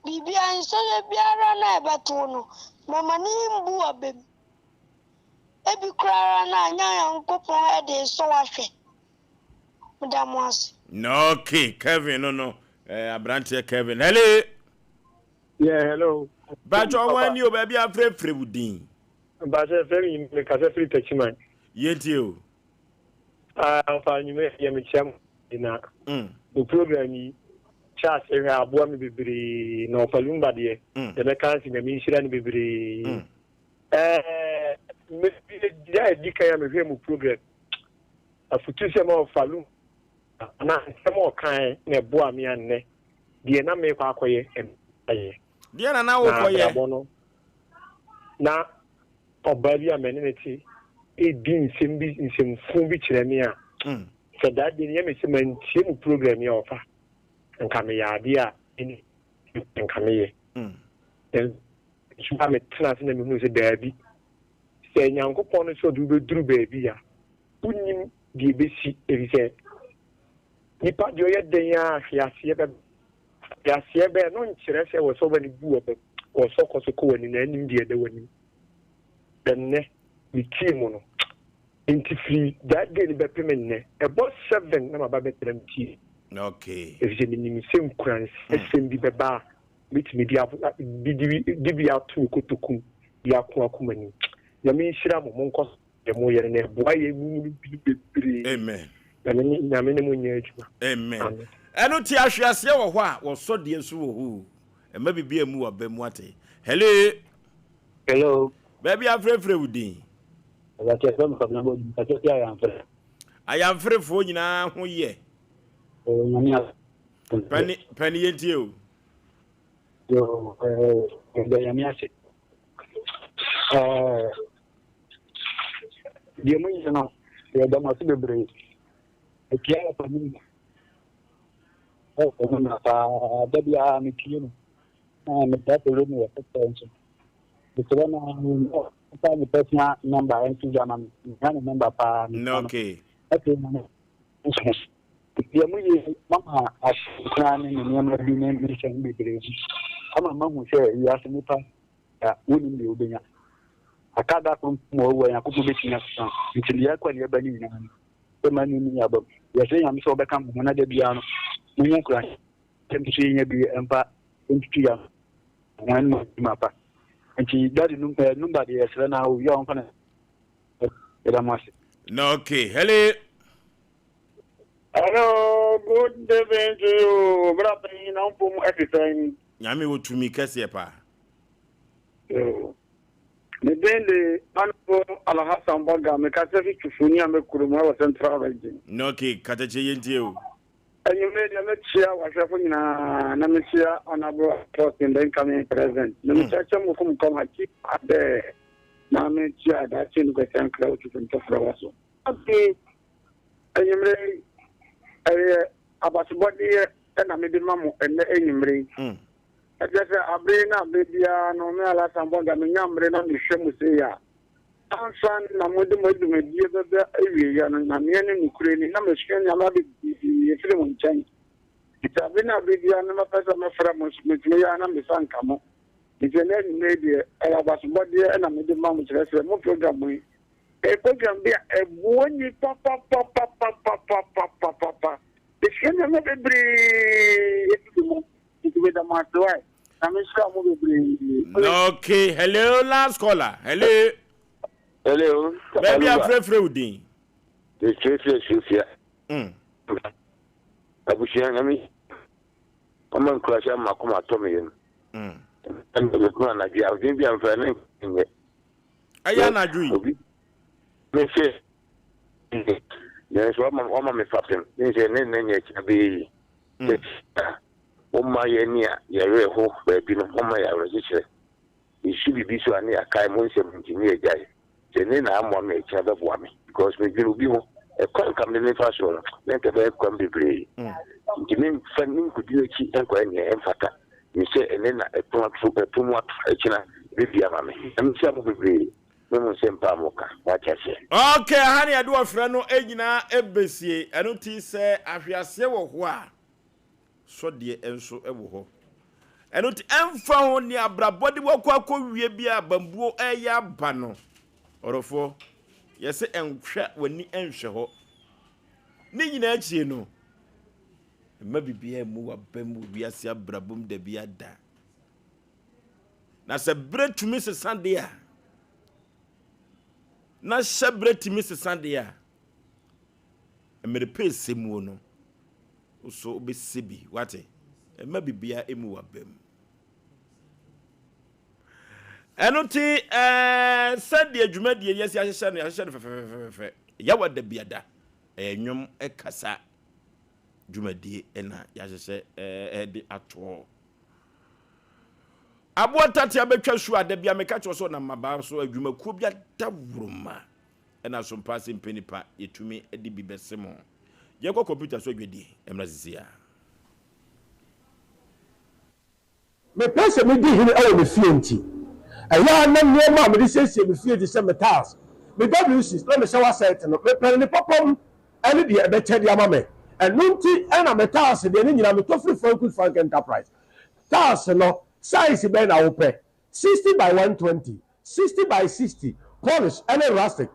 Speaker 7: biribiara nsɔhwɛ biara na ɛbɛto no, mɛma ne mbu abam. Ebi koraa na Nyankopɔn de sɔ wahwɛ. Meda mo ase.
Speaker 1: Na okay, Kevin no aberanteɛ Kevin. Hello.
Speaker 6: Yeah, hello.
Speaker 1: Bàtchɔ wɔn ani o baabi afrɛfrɛ wo din.
Speaker 6: Bàtchɔ fẹ́ mi mi kasa firi Techiman.
Speaker 1: Yɛntie o.
Speaker 6: Ah, nfa enyimire yɛ mi kyia mu na. O program yi Charles ehwɛ aboa mi bebree na ɔfa Lumba deɛ. Yɛbɛka nsi Nyame nhyira no bebree. Ɛɛ me da edi kan a mehwɛ mu program. Afutu sɛ ma ɔfa Lumba na nsɛm a ɔkae na ɛboa me annɛ deɛ na mekɔ akɔyɛ ɛyɛ.
Speaker 1: Deɛ na na wokɔyɛ.
Speaker 6: Na abrabɔ no na ɔbaa bi a mɛne ne te.
Speaker 8: Redi nsɛm bi, nsɛmfuu bi kyerɛ me a, sɛ that day no yɛ me sɛ mantie mo program yi a ɔfa, nka meyɛ adeɛ a ɛnni nka meyɛ. Nanso a metena ase na mehunu sɛ daabi, sɛ Nyankopɔn no sɛ ɔde wo bɛduru baabi a, wonnim deɛ ɛbɛsi, ɛfiri sɛ nipa deɛ ɔyɛ dɛn ara hweaseɛ bɛba. Hweaseɛ bɛn no nkyerɛ sɛ wɔ sɛ wobɛne bu w'abam, wɔ sɛ ɔkɔ so kɔ w'anim na anim deɛ ɛda w'anim. Ɛnnɛ, metie mo no. Nti firi that day no bɛpem nnɛ, ɛbɔ 7 na maba bɛtena me tie.
Speaker 1: Okay.
Speaker 8: Efisɛ menim sɛ nkuranhyɛsɛm bi bɛba a mɛtumi de de de bi ato me kotoku mu de ako akɔ m'anim. Nyame nhyira mo, monkɔ so deɛ moyɛ no na ɛboa yɛn mu no binom bebree.
Speaker 1: Amen.
Speaker 8: Nyame ne Nyame ne mo nyɛ adwuma.
Speaker 1: Amen.
Speaker 8: Amen.
Speaker 1: Ɛno te ahweaseɛ wɔ hɔ a wɔsɔ deɛ nso wɔ hɔ o. Ɛma biribi a mu wɔ aba mu ate. Hello.
Speaker 9: Hello.
Speaker 1: Baabi afrɛfrɛ wo din.
Speaker 9: Ɛbɛkyɛ sɛ mfa bɔ din kakyɛ si ayamfrɛ.
Speaker 1: Ayamfrefoɔ nyinaa ho yɛ.
Speaker 9: Nyame a.
Speaker 1: Pani pani yɛn tie o.
Speaker 9: Yo ɛɛ ɛdɛ nyame ase. Ɛɛ deɛ mo yɛ no yɛda mo ase bebree. Etia yɛ pa mu. Ɛwɔ mu na paa da biara metie no. Na metaa pɛlɛ mu wɔ pɛpɛ nso. Mesrɛ no ɔmfa ne personal number nto dwa ma me. Mehia ne number paa.
Speaker 1: No, okay.
Speaker 9: Afei na me nso deɛ mo yɛ mama asenkora ne ne nneɛma bi ne me nsɛm bebree ho ama mahu sɛ wiase nipa da wonim deɛ wobɛnya. Aka da koro mpo ma wawu a Nyankopɔn bɛtumi asesa nti deɛ ɛkɔ ne ɛba ne nyinaa no sɛ ma ne ni aba mu. Yɛsrɛ Nyame sɛ ɔbɛka mo ho na da biara no monya nkuranhyɛ nso yɛnya bi mfa ntutu yɛn ho ɛne mo adwuma pa. Nti daddy num eh, number deɛ yɛsrɛ na owie a ɔmfa no yɛda mo ase.
Speaker 1: Na okay, hello.
Speaker 5: Hello, good evening to you. Bra panyin na mpom ɛte sɛn?
Speaker 1: Nyame wɔ tumi kɛseɛ paa.
Speaker 5: Me din de Honorable Alhassan Baga, mekasa fi Twufuni a mekurom ɛwɔ Central Region.
Speaker 1: Na okay, katakyie yɛntie o.
Speaker 5: Anwummere deɛ mɛkyia w'ahwɛfo nyinaa na mekyia Honourable Apostle the incoming president na mekyia kyɛ mo kum kɔm akyi adɛ na mekyia daakye no kwasi ankra otu fo ntɔfra wa so. Afei anwummere yi ɛyɛ abasobɔdeɛ ɛna mede ma mo ɛnɛ anwummere yi. Ɛkyerɛ sɛ abere na abere biara no me Alhassan Bonga menya mmere na mehwɛ mo sei a Ansa na mode mo dwumadie bɛba awieeɛ no, na meɛ ne nokorɛ ni, na masua nneɛma bebree afiri mo nkyɛn. Nti abe ne abe biara no mɛpɛ sɛ mɛfrɛ mo nso metumi yɛ ara na mesa nka mo. Nti ɛnnɛ anwummerɛ yi deɛ, ɛyɛ abasobɔdeɛ na mede ma mo, kyerɛ sɛ mo program yi, ɛyɛ program bi a ɛboa nnipa papapapapapapapapa. Mesua nneɛma bebree afiri mo. Nti meda mo ase wae. Nyame nhyira mo bebree.
Speaker 1: Okay, hello last caller. Hello.
Speaker 6: Hello.
Speaker 1: Baabi afrɛfrɛ wo din.
Speaker 6: Mefrɛfrɛ Sofia. Abusua nyame ɔma nkurase ama koma atɔ me yam. Mekunu anadwo a ɔdwen bi amfra ne nyɛ.
Speaker 1: Ɛyɛ anadwo yi.
Speaker 6: Obi me sɛ nanso wama me fapem ne sɛ ne nnɛ nyɛ akyina bɛyɛ yi. Sɛ Momma yɛn nea yɛn werɛ how baabi no, momma yɛn awerɛkyekyerɛ. Yesu biribi so a ne yɛakae mo nsɛm nti ne yɛgyae. Sɛ nnɛ na ammoa me a ɛkyina bɛboa me because medwene obi ho. Ɛkwan nka mede mefa soɔ no na nka ɛbɛyɛ kwan bebree. Nti memfa menkɔdi n'akyi nkɔyɛ nea ɛmfata. Nim sɛ ɛnnɛ na ɛpono ato ɛpono mu ato ɛkyina ɛbɛbue ama me. Nyame nhyira mo bebree ne mo nsɛmpa a moka. Moate aseɛ.
Speaker 1: Ok, aha ne yɛde ɔfrɛ no nyinaa ɛbɛsie. Ɛno nti sɛ ahweaseɛ wɔ hɔ a, sɔdeɛ nso wɔ hɔ. Ɛno nti, ɛmfa ho nea abrabɔ de wakɔ akɔwie bi a bambuo reyɛ aba no, ɔdɔfoɔ, yɛse nhwɛ w'ani nhwɛ hɔ. Ne nyinaa akyire no, mma biribiara mmu w'abam wɔ wiase abrabɔ mu da biara da. Na sɛ berɛ tumi sesa deɛ a, na hyɛ berɛ tumi sesa deɛ a, mmerɛ pɛ ɛsɛ muo no, Wo so wobɛsɛ bi, wate? Mma biribiara mmu w'aba mu. Ɛno nti, ɛɛ, sɛdeɛ dwumadie yi asi ahyehyɛ no, yɛahyehyɛ no fɛfɛfɛfɛfɛ. Yawa da biada, ɛyɛ nnwom kasa dwumadie na yɛahyehyɛ ɛɛ de atoɔ. Aboa tatea bɛtwa su a da bia meka kyerɛ sɛ ɔnam mmabaa so adwumakuo bi adaworoma. Ɛna sompa ase mpɛ nipa yɛtumi de bi bɛse mo. Yɛnkɔ kɔmputa so adwadie mmra sisi a.
Speaker 10: Mepɛ sɛ midi hene wɔ me fie nti, ɛyɛ a na nneɛma a mede siesie me fie te sɛ me tiles, me WCs, na me shower set no, mepɛ no ne papa mu ne deɛ ɛbɛkyɛ de ama me. Ɛno nti na me tiles deɛ ne nyinaa metɔ firi Frankus Frank Enterprise. Tiles no, size bɛn na wopɛ? 60 by 120, 60 by 60, polish ne rustic,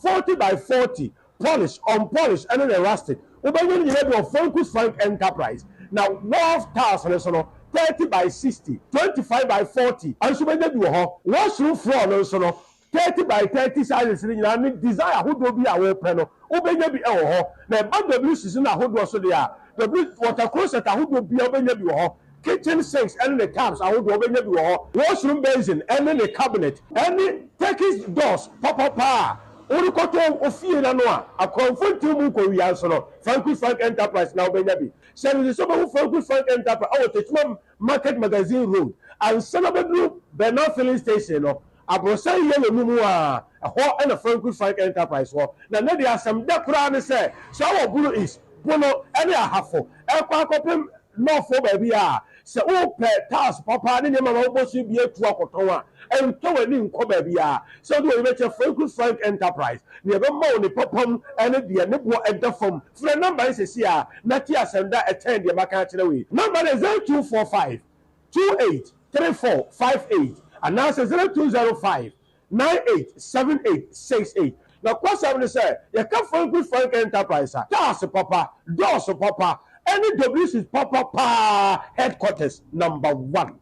Speaker 10: 40 by 40, polish, unpolish ne ne rustic. Wobɛnya ne nyinaa bi wɔ Frankus Frank Enterprise. Na wharf tiles no nso no, 30 by 60, 25 by 40 nso wobɛnya bi wɔ hɔ. Washroom floor no nso no, 30 by 30 sizes no nyinaa ne design ahodoɔ bi a wopɛ no, wobɛnya bi wɔ hɔ. Na ɛba WCs no ahodoɔ so deɛ a, W water closet ahodoɔ biara wobɛnya bi wɔ hɔ. Kitchen sinks ne ne taps ahodoɔ wobɛnya bi wɔ hɔ. Washroom basin ne ne cabinet ne Turkish doors papapa a worekɔtɔ wo fie no ano a akorɔmfo ntew mu nkɔwia nso no, Frankus Frank Enterprise na wobɛnya bi. Hyɛ no nso sɛ wobɛhu Frankus Frank Enterprise wɔ Techiman Market Magazine Road ansa na wobɛduru Bernal Filling Station no, Aborosan yellow no mu a, ɛhɔ na Frankus Frank Enterprise wɔ. Na nnɛ deɛ asɛm dɛ koraa ne sɛ, sɛ wowɔ Bono East, Bono ne Ahafo rekɔ akɔpem North hɔ baabi a, sɛ wopɛ tiles papa ne nneɛma ma wobɔ so bi atu akɔtɔn a, ntɔ w'ani nkɔ baabiara. Sɛ wode w'ani bɛkyerɛ Frankus Frank Enterprise, nea ɛbɛma wo ne papa mu ne deɛ ne boɔ da fam. Frɛ nɔmba yi seesei ara na tie asɛm da a ɛkyɛn deɛ maka akyerɛ wo yi. Nɔmba no yɛ 0245 28 34 58 anaasɛ 0205 98 78 68. Nokwasɛm ne sɛ, yɛka Frankus Frank Enterprise a, cars papa, doors papa, ne WCs papa paa headquarters number one.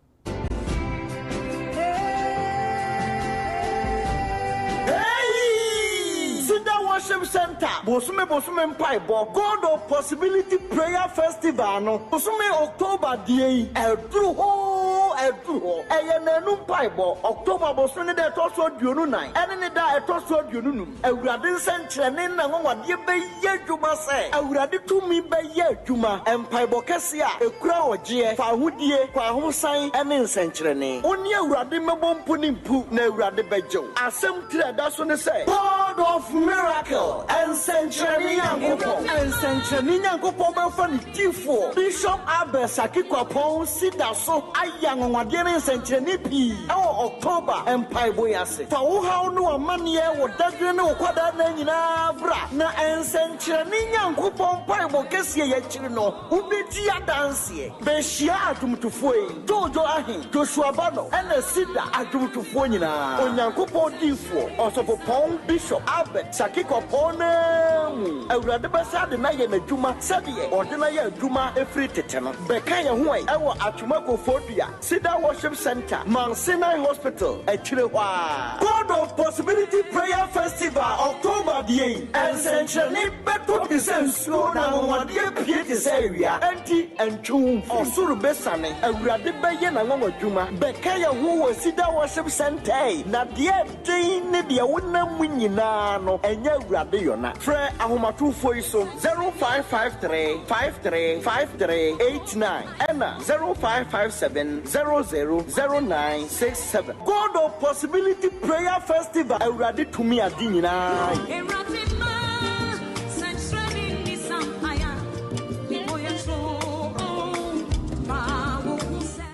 Speaker 11: Eii! Cedar Worship Centre bosome bosome mpaebɔ God of Possibility Prayer Festival no bosome October deɛ yi aduru hoo aduru hɔ. Ɛyɛ nnanu mpaebɔ, October bosome ne da a ɛtɔ so 24 ɛne ne da a ɛtɔ so 25. Awurade nsɛnkyerɛnne ne n'anwanwadeɛ bɛyɛ adwuma sɛ Awurade tumi bɛyɛ adwuma, mpaebɔ kɛseɛ a ɛkura ɔgyeɛ, fawohodie, kwahosan ne nsɛnkyerɛnne. Wo ne Awurade mmɛbɔ mpo ne mpu na Awurade bɛgye wo. Asɛm tiri a ɛda so ne sɛ, God of Miracle, Nsɛnkyerɛnne Nyankopɔn. Nsɛnkyerɛnne Nyankopɔn bɛfa ne difoɔ, Bishop Albert Saki Kwapong si da so ayɛ anwanwadeɛ ne nsɛnkyerɛnne pii wɔ October mpaebɔ yi ase. Fa wo haw ne w'amanneɛ, wo dadwene ne wo kwadaa nna nyinaa bra, na nsɛnkyerɛnne Nyankopɔn mpaebɔ kɛseɛ yi akyiri no, wobɛdi adanseɛ. Bɛhyia adwomtofoɔ yi, Jojo Ahe, Joshua Bano, ɛna Cedar adwomtofoɔ nyinaa. Onyankopɔn diyifoɔ, Ɔsɔfopɔn Bishop Albert Saki Kwapɔn no ara mu. Awurade bɛsan de no ayɛ n'adwuma sɛdeɛ ɔde no ayɛ adwuma firi tete no. Bɛka yɛn ho ɛ wɔ Atwoma Koforidua Cedar Worship Centre, Mount Sinai Hospital akyire hɔ ara. God of Possibility Prayer Festival October deɛ yi, nsɛnkyerɛnne bɛtɔ te sɛ nsuo na anwanwadeɛ apue te sɛ awia, enti ntwe wo mfiri. Ɔsoro bɛsiane, Awurade bɛyɛ n'anwanwadwuma. Bɛka yɛn ho wɔ Cedar Worship Centre na deɛ ɛden ne deɛ wonam mu nyinaa no, ɛnyɛ Awurade yɔna. Frɛ ahomatorofoɔ yi so, 0553 53 53 89 ɛna 0557 00 09 67. God of Possibility Prayer Festival Awurade tumi ade nyinaa yɛ.
Speaker 12: Awurade ma sɛnkyerɛnne nni sampae a mebɔ yɛ to o ma wo hu sɛ.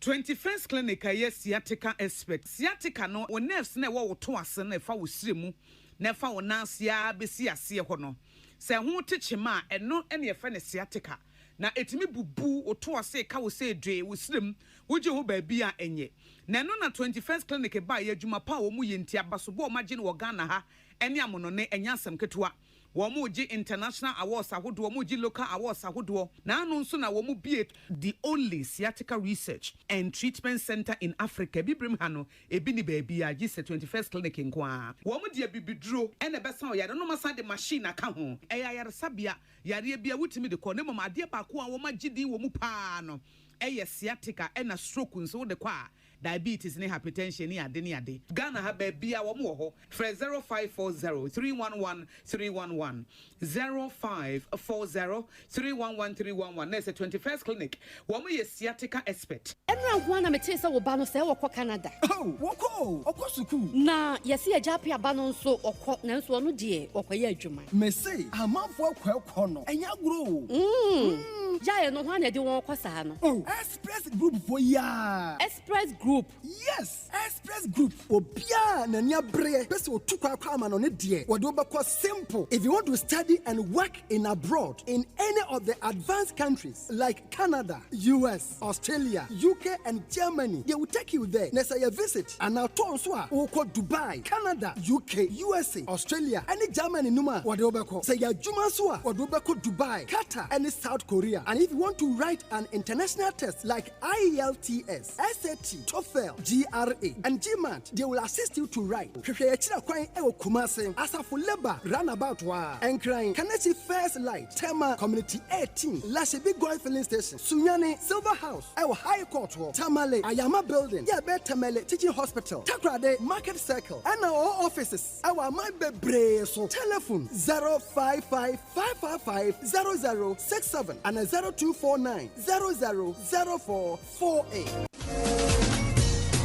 Speaker 13: 21st Clinic a ɛyɛ sciatica expert. Sciatica no, wo nerves no a ɛwɔ wo to ase no a ɛfa wo srɛ mu na ɛfa wo nan ase ara bɛsi aseɛ hɔ no, sɛ ɛho te kyema a, ɛno na yɛfrɛ no sciatica. Na ɛtumi bubu wo to ase, ɛka wo sɛ dwee, wo srɛ mu, wogye ho baabi a ɛnyɛ. Na ɛno na 21st Clinic baeɛ, adwuma pa a wɔyɛ nti, abasobɔ a wɔagye no wɔ Ghana ha ne amonɔne, ɛnyɛ asɛm ketewa. Wɔregye international awards ahodoɔ, wɔregye local awards ahodoɔ. Na ano nso na wɔbue the only sciatica research and treatment centre in Africa. Abibirem ha no, ebi nni baabiara gye sɛ 21st Clinic nko ara. Wɔde abibiduro na ɛbɛsa wo yareɛ na wɔasan de machine aka ho. Ɛyɛ ayaresabea, yareɛ biara wotumi de kɔ na mmom adeɛ baako a wɔagye din wɔ mu pa ara no yɛ sciatica ɛna stroke nso wode kɔ a. diabetes ne hypertension ne ade ne ade. Ghana ha baabiara wɔn wɔ hɔ. Frɛ 0540 311 311, 0540 311 311 na ɛsɛ 21st Clinic. Wɔn yɛ sciatica expert.
Speaker 14: Ɛnora nko ara na metee sɛ wo ba no sɛɛ ɔkɔ Canada.
Speaker 11: Oh, wɔkɔ o, ɔkɔ sukuu.
Speaker 14: Na yɛse Agya Appiah ba no nso ɔkɔ, nanso ɔno deɛ ɔkɔyɛ adwuma.
Speaker 11: Mese amanfoɔ kɔ ɛkɔ no, ɛnyɛ agorɔ o.
Speaker 14: Mm, gyae no, hwan na ɛde wɔn kɔ saa no?
Speaker 11: Oh, Express Group foɔ yi ara.
Speaker 14: Express Group.
Speaker 11: Yes! Express Group, obiara a n'ani abereɛ pɛ sɛ ɔtu kwan kɔ amanɔne deɛ, wɔde wo bɛkɔ simple. If you want to study and work in abroad in any of the advanced countries like Canada, US, Australia, UK and Germany, they will take you there. Na sɛ ɛyɛ visit anaa tour nso a, wokɔ Dubai, Canada, UK, USA, Australia ne Germany nom a, wɔde wo bɛkɔ. Sɛ ɛyɛ adwuma nso a, wɔde wo bɛkɔ Dubai, Qatar ne South Korea. And if you want to write an international test like IELTS, SAT, TOEFL, GRE, and GMAT, they will assist you to write. Hwehwɛ yɛn akyiri kwan wɔ Kumasi, Asafo Labour Runabout hɔ ara, Nkran, Kaneshie First Light, Tema Community 18, Lashibi Goil Filling Station, Sunyani, Silver House wɔ High Court hɔ, Tamale, Ayama Building, yɛ ɛbɛn Tamale Teaching Hospital, Takoradi, Market Circle, ɛna ɔwɔ offices wɔ aman bebree so. Telephone 055 555 0067 ana 0249 00 04 48.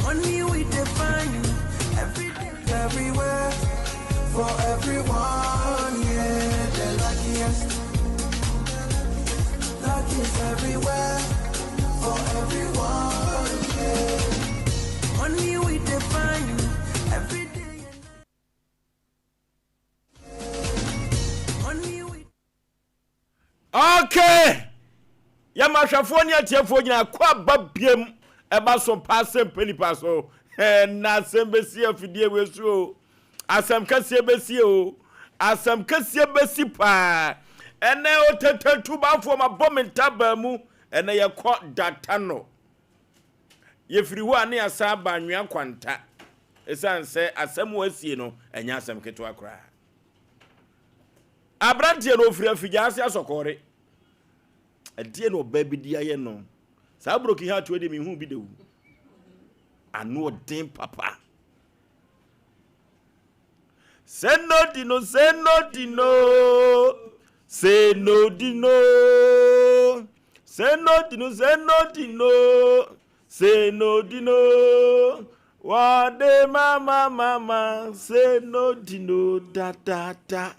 Speaker 15: Money we define every day, everywhere, for everyone. Yeah, the luckiest. Luck is everywhere, for everyone. Yeah. Money we define every day. Money we.
Speaker 1: Okay! Yɛma ahwɛfoɔ ne atiefoɔ nyinaa kɔ aba biam ɛba so paa sɛ mpɛ nipa so na asɛm bɛsi afidie wei so o asɛm kɛseɛ bɛsi o asɛm kɛseɛ bɛsi paa ɛnɛ otetetu bafoɔ ma bɔ me ntabaa mu ɛnɛ yɛkɔ data no yɛfiri hɔ a ne yɛasan aba anwea kwanta ɛsiane sɛ asɛm wɔ asie no ɛnyɛ asɛm ketewa koraa Aberanteɛ no ɔfiri afigya ase asɔkɔre. Ɛdeɛ na ɔbaa bi de ayɛ no. Saa broken heart wei deɛ mehu bi da wu. Ano ɔden papa. Say no di no, say no di no, say no di no, say no di no, say no di no, say no di no. Wɔde mama mama say no di no da da da.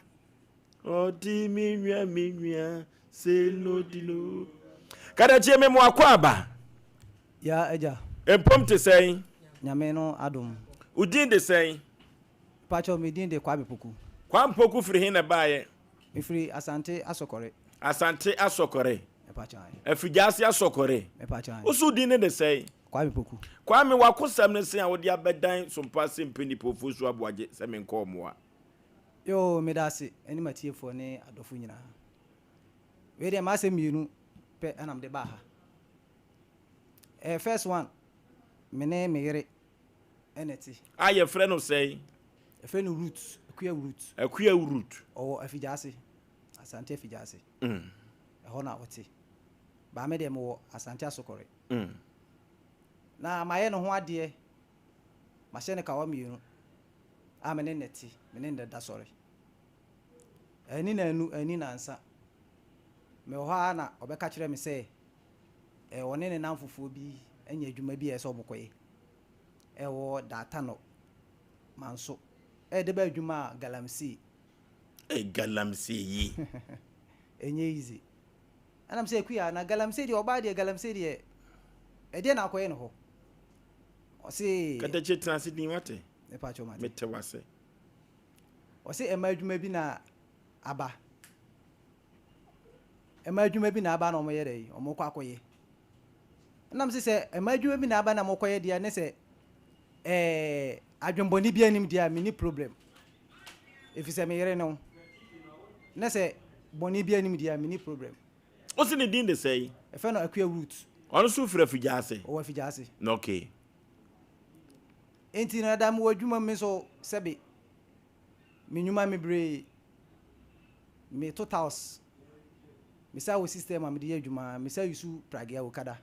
Speaker 1: Ɔde me nua me nua say no di no. Kadakyie me mo akɔ aba.
Speaker 16: Ya agya.
Speaker 1: Mpom te sɛn?
Speaker 16: Nyame no adom.
Speaker 1: Wo din de sɛn?
Speaker 16: Pakyɛw me din de Kwame Poku.
Speaker 1: Kwame Poku firi he na ɛbaeɛ?
Speaker 16: Me firi Asante Asɔkɔre.
Speaker 1: Asante Asɔkɔre.
Speaker 16: Mepakyɛw ae.
Speaker 1: Afigyaase Asɔkɔre.
Speaker 16: Mepakyɛw ae.
Speaker 1: Wo so wo din ne de sɛn?
Speaker 16: Kwame Poku.
Speaker 1: Kwame w'akosɛm ne sɛn a wode abɛdan Sompa ase mpɛ Ofosu Aboagye sɛ menkɔ mmoa?
Speaker 16: Yoo medase ɛne matiefoɔ ne adɔfo nyinaa. Wei deɛ m'asɛm mienu pɛ ɛna mede baa ha. Ɛɛ first one, me ne me yere ɛna ɛte.
Speaker 1: A yɛfrɛ no sɛn?
Speaker 16: Yɛfrɛ no Ruth, Akua Ruth.
Speaker 1: Akua Ruth.
Speaker 16: Ɔwɔ Afigyaase, Asante Afigyaase. Ɛhɔ na ɔte. Baa me deɛ mewɔ Asante Asokɔre. Na mayɛ ne ho adeɛ, mahyɛ no kawa mienu a me ne no te, me ne no da sɔre. Anni nnanu, anni nnansa, mewɔ hɔ ara na ɔbɛka kyerɛ me sɛ ɔne ne nnamfofoɔ bi anya adwuma bi a ɛsɛ sɛ wɔkɔyɛ wɔ Daatano, Manso. Ɛyɛ dɛ bɛ adwuma a galamsey.
Speaker 1: Hey, galamsey yi.
Speaker 16: Ɛnyɛ easy. Ɛna mesɛ Akua, na galamsey deɛ ɔbaa deɛ galamsey deɛ ɛdeɛ na akɔyɛ ne hɔ? Ɔse.
Speaker 1: Katakye tena ase din wate.
Speaker 16: Mepa kyɛw mate.
Speaker 1: Mete wase.
Speaker 16: Ɔse ɛma adwuma bi na aba. Ɛma adwuma bi na aba na wɔyɛ dɛ wɔkɔ akɔyɛ. Ɛna mese sɛ ɛma adwuma bi na aba na wɔkɔyɛ deɛ ne sɛ ɛɛ adwembɔne bi anim deɛ a menni problem. Ɛfiri sɛ me yere ne wo. Ne sɛ bɔne bi anim deɛ a menni problem.
Speaker 1: Wose ne din de sɛn?
Speaker 16: Yɛfrɛ no Akua Ruth.
Speaker 1: Ɔno nso firi Afigya-ase?
Speaker 16: Ɔwɔ Afigya-ase.
Speaker 1: Okay.
Speaker 16: Enti no ɛda mewɔ adwuma mu me nso sɛbe me nnwuma mebree me to tiles me sa wɔ system a mede yɛ adwuma me sa use pragea okada.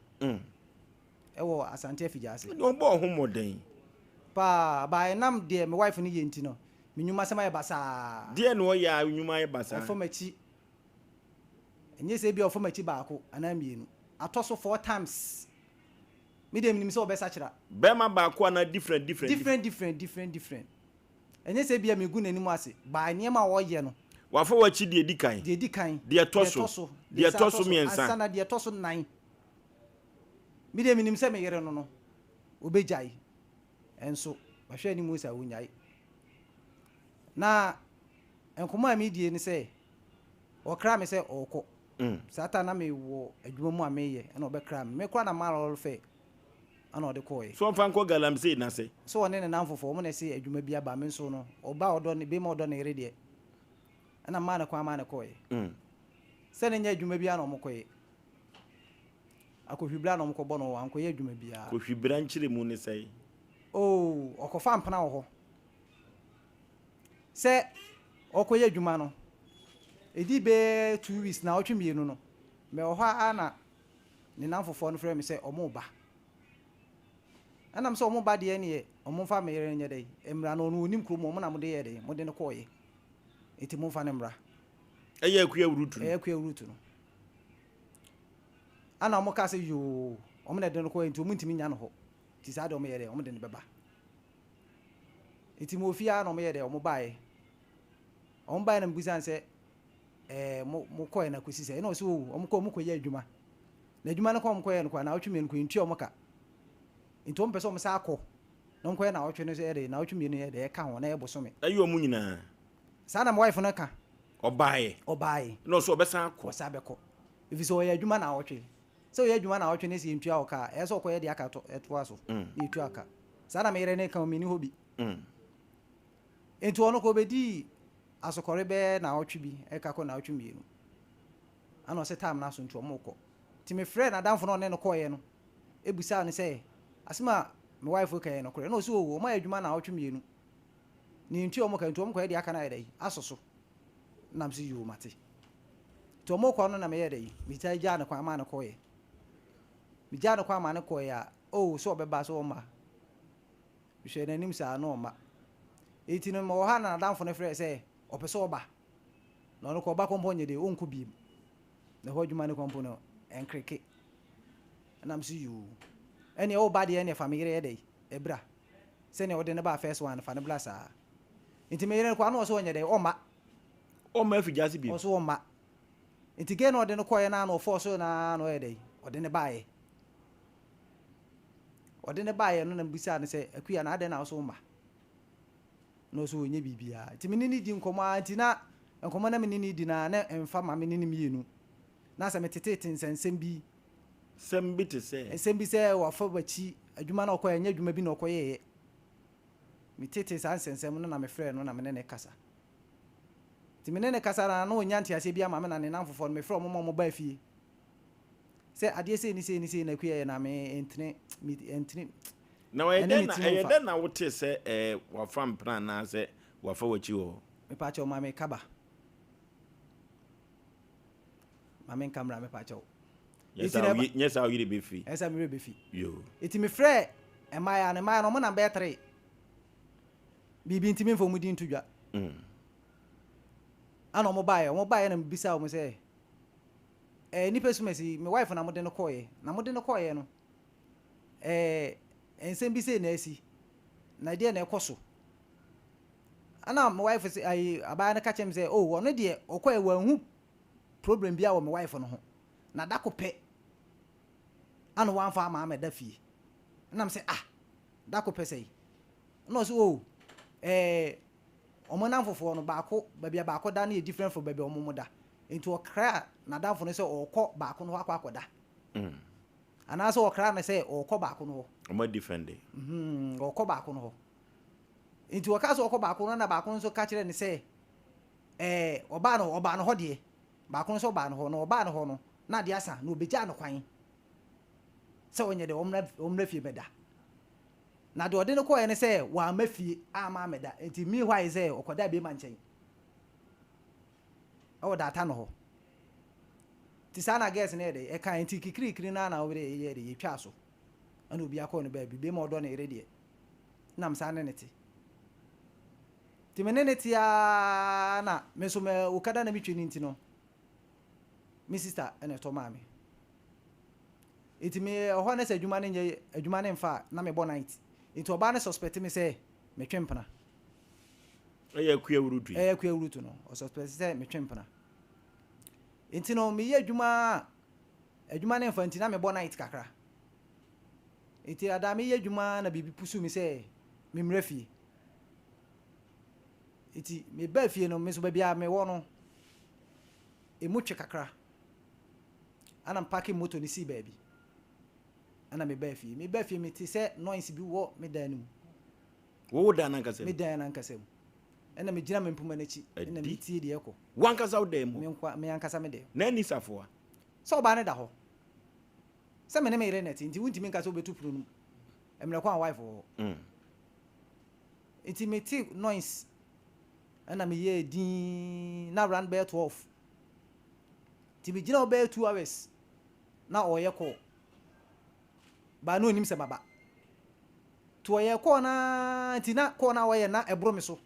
Speaker 16: wɔ Asante Afigya ase.
Speaker 1: Ɛnna ɔbɔɔ ho mmɔden.
Speaker 16: Paa, but ɛnam deɛ me wife no yɛ nti no, me nnwuma sɛm ayɛ basaa.
Speaker 1: Deɛn na ɔyɛ a wo nnwuma ayɛ basaa?
Speaker 16: Ɔfa m'akyi. Ɛnyɛ sɛ ebia ɔfa m'akyi baako anaa mmienu. Atɔ so four times. Me deɛ menim sɛ ɔbɛsakyera.
Speaker 1: Bɛrima baako anaa different different?
Speaker 16: Different different different different. Ɛnyɛ sɛ ebia megu n'anim ase, but nneɛma a ɔyɛ no.
Speaker 1: Wafa w'akyi deɛ ɛdi kan.
Speaker 16: Deɛ ɛdi kan.
Speaker 1: Deɛ ɛtɔ so. Deɛ ɛtɔ so mmiɛnsa.
Speaker 16: Ansa na deɛ ɛtɔ so nnan. Me deɛ menim sɛ me yere no no, ɔbɛgyae. Nso, mahwɛ anim sɛ ɔnnyae. Na nkɔmmɔ a medie ne sɛ, ɔkra me sɛ ɔrekɔ. Saa ta na mewɔ adwuma mu a meyɛ, ɛna ɔbɛkra me. Me koraa na maa lɔre fare ɛna ɔde kɔeɛ.
Speaker 1: So ɔmfa nkɔ galamsey no ase?
Speaker 16: Sɛ ɔne ne nnamfofoɔ, wɔn na ɛse adwuma bi aba, me nso no, ɔba a ɔdɔ ne, bema a ɔdɔ ne yere deɛ, ɛna maa no kwan maa no kɔeɛ. Sɛ na ɛnyɛ adwuma biara na wɔkɔyɛ. Akɔhwibra na wɔkɔbɔ no, wankɔyɛ adwuma biara.
Speaker 1: Kɔhwibra nkyerɛmu ne sɛn?
Speaker 16: Oo, ɔkɔfa mpena wɔ hɔ. Sɛ ɔkɔyɛ adwuma no, ɛdi bɛyɛ 2 weeks, naawɔtwe 2 no, mewɔ hɔ ara na ne nnamfofoɔ no frɛ me sɛ wɔreba. Ɛnam sɛ wɔn ba deɛ neɛ wɔmfa me yere no nyɛ dɛn mmra no, ɔno ɔnim kurom, wɔn na mode yɛɛ dɛn mode no kɔɔeɛ, nti momfa no mmra.
Speaker 1: Ɛyɛ Akua Wurutu no.
Speaker 16: Ɛyɛ Akua Wurutu no. Ɛna wɔn kaa sɛ yoo, wɔn na ɛde no kɔɔeɛ nti wɔn ntumi nya no hɔ, nti saa deɛ wɔn yɛ dɛn wɔn de no bɛba. Nti mo ofie ara na wɔn yɛ dɛn wɔn baeɛ. Wɔn baeɛ na mebisa no sɛ ɛɛ mo mo kɔɛ na kɔsi sɛ, ɛna ɔsɛ o wɔn kɔ wɔn kɔyɛ adwuma. Na adwuma no kɔ wɔn kɔyɛ no kɔ naawɔtwe 2 kɔ ntua wɔn ka. Nti wɔn pɛ sɛ wɔn san akɔ na wɔn kɔyɛ naawɔtwe no sɛ ɛde naawɔtwe 2 yɛ de ɛka ho na ɛyɛ bosome.
Speaker 1: Ɛyɛ wɔn nyinaa.
Speaker 16: Saa na my wife no ka.
Speaker 1: Ɔbaeɛ.
Speaker 16: Ɔbaeɛ.
Speaker 1: Na ɔsɛ ɔbɛsan akɔ.
Speaker 16: Ɔsan bɛkɔ. Ɛfiri sɛ ɔyɛ adwuma naawɔtwe. Sɛ ɔyɛ adwuma naawɔtwe no sɛ yɛntua wo ka a, ɛyɛ sɛ ɔkɔyɛ de aka ɛtoa so na yɛtua ka. Saa na me yere no ka o, menni hɔ bi. Nti ɔno kɔ ɔbɛdii asokɔre bɛyɛ naawɔtwe bi ɛka kɔ naawɔtwe 2. Ɛna ɔsɛ time no aso nti ɔmo kɔ. Nti mefrɛɛ n'adamfo no a ɔne no kɔeɛ no ebisaa no sɛ asɛm a me wife ka yɛ nokorɛ. Ɛna ɔse oo ɔmo ayɛ adwuma naawɔtwe 2 na yɛntua ɔmo ka nti ɔmo kɔyɛ deɛ aka no ayɛ dɛn asɔ so. Ɛna mese yoo mate. Nti ɔmo kɔ no na meyɛɛ dɛn metaa gyaa no kwan maa no kɔeɛ. Megyaa no kwan maa no kɔeɛ a oo sɛ ɔbɛba sɛ ɔmma. Mehwɛɛ n'anim saa na ɔmma. Enti no mewɔ hɔ a na n'adamfo no frɛɛ sɛ ɔpɛ sɛ ɔba. Na ɔno kɔ ɔba kɔ mpo ɔnyɛ dɛ ɔnkɔ biem. Na ɛhɔ adwuma no kɔ mpo no ɛnkreke. Ɛna mese yoo. Ɛneɛ woba deɛ ɛneɛ fa me yere yɛ dɛn ɛbra. Sɛdeɛ wode no baa first one no fa no bra saa. Nti me yere no kɔ ano ɔse ɔnyɛ dɛn ɔmma.
Speaker 1: Ɔmma afigya ase biem.
Speaker 16: Ɔse ɔmma. Nti gay na ɔde no kɔeɛ no ara na ɔfɔɔ so no ara na ɔyɛ dɛn ɔde no baeɛ. Ɔde no baeɛ no na mebisaa no sɛ Akua na adɛn na wo so womma? Na ɔse ɔnyɛ biribiara. Nti me ne no di nkɔmmɔ ara nti na nkɔmmɔ na me ne no di no ara na ɛmfa ma me ne no mmienu. Na sɛ metetete nsɛnsɛm bi.
Speaker 1: Nsɛm bi te sɛ?
Speaker 16: Nsɛm bi sɛ wafa w'akyi, adwuma no a ɔkɔeɛ ɛnyɛ adwuma bi na ɔkɔyɛeɛ. Metetee saa nsɛnsɛm no na mefrɛɛ no na me ne no kasa. Nti me ne no kasa no ara na ɔnnya nteaseɛ biara ma me na ne nnamfofoɔ no mefrɛ wɔn ma wɔbaa fie. Sɛ adeɛ sei ne sei ne sei na Akua yɛ na me ntene, me ntene,
Speaker 1: Na ɛyɛ
Speaker 16: ɛne
Speaker 1: dɛn
Speaker 16: me
Speaker 1: na
Speaker 16: tirim
Speaker 1: ɛyɛ
Speaker 16: mfa.
Speaker 1: dɛn na wotee sɛ ɛɛ wafa mpena anaasɛ wafa w'akyi wɔ hɔ?
Speaker 16: Mepakyɛw ma me kaba. Ma me nka mmra mepakyɛw.
Speaker 1: Nyɛ saa wo nyɛ saa wo yere bɛfi.
Speaker 16: Ɛsɛ me werɛ bɛfi.
Speaker 1: Yoo.
Speaker 16: Eti mefrɛɛ mmayewa no, mmayewa no wɔn nam bɛyɛ three. Biribi nti memfa wɔn din nto dwa. Ɛna wɔn baeɛ, wɔn baeɛ na mebisaa wɔn sɛ, ɛɛ nipa sumasi, me wife na mode no kɔeɛ, na mode no kɔeɛ no, ɛɛ nsɛm bi sei na asi, na ɛdeɛ na ɛkɔ so. Ɛna me wife sɛ, ayi, abaayewa no ka kyerɛ me sɛ, oh, ɔno deɛ ɔkɔeɛ wanhu problem biara wɔ me wife no ho, na da ko pɛ ana wamfa ama amɛda fie. Ɛna me sɛ, ah, da ko pɛ sɛi. Ɛna ɔsɛ, oh, ɛɛ, wɔn nnamfofoɔ no baako, baabi a baako da no yɛ different from baabi a wɔn da. Nti ɔkra n'adamfo no sɛ ɔrekɔ baako no hɔ akɔ akɔda. Anaasɛ ɔkra no sɛ ɔrekɔ baako no hɔ.
Speaker 1: Wɔn different de.
Speaker 16: Mhm, ɔrekɔ baako no hɔ. Nti ɔka sɛ ɔkɔ baako no na baako no nso ka kyerɛ no sɛ ɛɛ ɔbaa no ɔbaa no hɔ deɛ. Baako no nso ɔbaa no hɔ na ɔbaa no hɔ no na adeɛ asa na ɔbɛgyaa no kwan sɛ ɔnyɛ dɛ ɔmmra ɔmmra fie bɛda. Na deɛ ɔde no kɔeɛ ne sɛ wamma fie amma ammɛda. Nti meanwhile sɛ ɔkɔdaa bɛrima nkyɛn ɛwɔ data no hɔ. Nti saa na girls no yɛ dɛ ɛkae nti kikirikiri no ara na wɔde yɛ dɛ yɛtwaa so. Ɛna obiara kɔɔ ne baabi. Bema ɔdɔ ne yere deɛ, na me saa ne no te. Nti me ne no te ara na me nso me okada na metwi no nti no, me sister na ɛtɔ maa me. Nti me ɛhɔ ne sɛ adwuma no nyɛ adwuma no mfa a, na mebɔ night. Nti ɔbaa no suspect me sɛ metwe mpena.
Speaker 1: Ɛyɛ akua wurutu yi.
Speaker 16: Ɛyɛ akua wurutu no, ɔsuspect sɛ metwe mpena. Nti no meyɛ adwuma a, adwuma no mfa nti na mebɔ night kakra. Nti ada meyɛ adwuma na biribi pusu me sɛ memmra fie. Nti mebaa fie no, me nso baabi a mewɔ no, emu twe kakra. Ɛna mepake moto no sii baabi. Ɛna mebaa fie. Mebaa fie mete sɛ noise bi wɔ me dan no mu.
Speaker 1: Wo wo dan no ankasa mu?
Speaker 16: Me dan no ankasa mu. Ɛna megyina me mpoma no akyi. Ɛna metie deɛ ɛkɔ.
Speaker 1: W'ankasa wo dan mu?
Speaker 16: Me nkoa, me ankasa me dan.
Speaker 1: Na ɛnni safoa?
Speaker 16: Sɛ ɔbaa no da hɔ. Sɛ me ne me yere na ɛte nti wontumi nka sɛ wobɛtu pono no mu. Mmerɛ ko a wife wɔ hɔ. Nti mete noise ɛna meyɛɛ dinn na round bɛyɛ 12. Nti megyina hɔ bɛyɛ 2 hours na ɔreyɛ call. But na ɔnim sɛ maba. Nti ɔyɛɛ call no ara nti na call no a ɔyɛ no na ɛboro me so.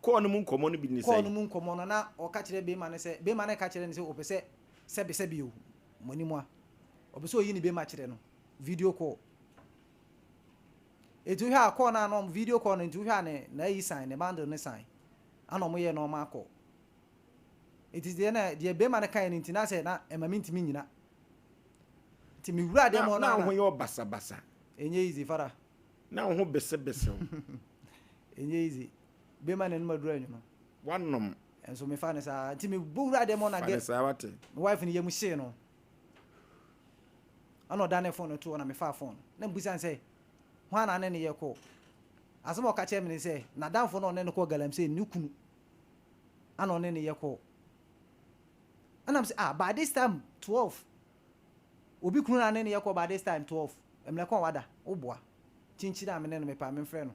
Speaker 1: Call no mu nkɔmmɔ no bi ne sɛn?
Speaker 16: Call no mu nkɔmmɔ no na ɔka kyerɛ bema no sɛ, bema no reka kyerɛ no sɛ ɔpɛ sɛ sɛbe sɛbe o, mo anim a, ɔpɛ sɛ ɔyi ne bema kyerɛ no, video call. Nti wohwɛ a call no a na video call no nti wohwɛ a ne n'ayi sign, ne bundle no sign, ana wɔyɛɛ normal call. Nti deɛ na deɛ bema no kaeɛ no nti na sɛ na ɛma mentumi nnyina. Nti me wura deɛ mo
Speaker 1: na na ho yɛ ɔbasabasa.
Speaker 16: Ɛnyɛ easy fara.
Speaker 1: Na wo ho besebesew.
Speaker 16: Ɛnyɛ easy. Bema na anum aduru anwunu.
Speaker 1: Wanom.
Speaker 16: Nso me fa ne saa. Nti me bɔ wura deɛ mo na
Speaker 1: Fa ne saa wate.
Speaker 16: Me wife no yam hyee no. Ɛna ɔdane phone no to hɔ na me faa phone. Na me bisa no sɛ hwan na ne ne yɛ call. Asɛm a ɔka kyerɛ me ne sɛ n'adamfo na ɔne no kɔɔ galamsey ne kunu ana ɔne no yɛ call. Ɛna me sɛ ah by this time 12 obi kunu na ne ne yɛ call by this time 12 mmerɛ kɔn wada woboa kyinkyin a me ne no mepɛ a memfrɛ no.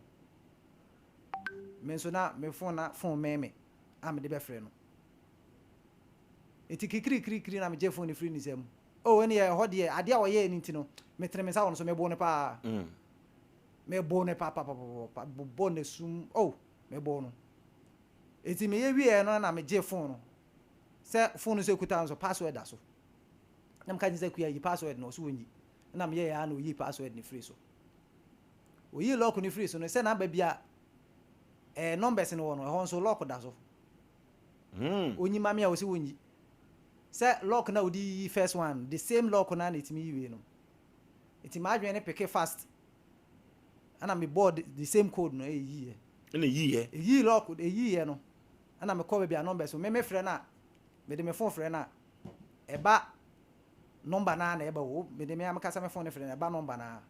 Speaker 16: Me nso na me phone na phone mɛn me a mede bɛfrɛ no. Eti kikirikirikiri na megye phone no firi ne nsam. Oh ɛneɛ ɛhɔ deɛ adeɛ a ɔyɛɛ no nti no metene me nsa wɔ no so meboo no paa. Meboo no papapapapa bobɔ n'asum oh meboo no. Eti meyɛ wieɛ no na megyee phone no. Sɛ phone no nso ekuta nso password da so. Na meka kyerɛ sɛ kuya yi password no ɔso wɔnyi. Na meyɛɛ ara na oyii password no firi so. Oyii lock no firi so no sɛ na baabi a ɛɛ numbers no wɔ no ɛhɔ nso lock da so. Onyi ma me a ɔsi wɔnyi. Sɛ lock na ɔde yiyi first one the same lock no ara na ɛtumi yi wei no. Nti m'adwene no peke fast. Ɛna mebɔɔ the same code no ɛyiiɛ.
Speaker 1: Ɛna ɛyiiɛ?
Speaker 16: Ɛyii lock ɛyiiɛ no. Ɛna mekɔɔ baabi a numbers wɔ. Me me frɛ no a, mede me phone frɛ no a, ɛba number no ara na ɛba o. Mede me ankasa me phone no frɛ no a, ɛba number no ara.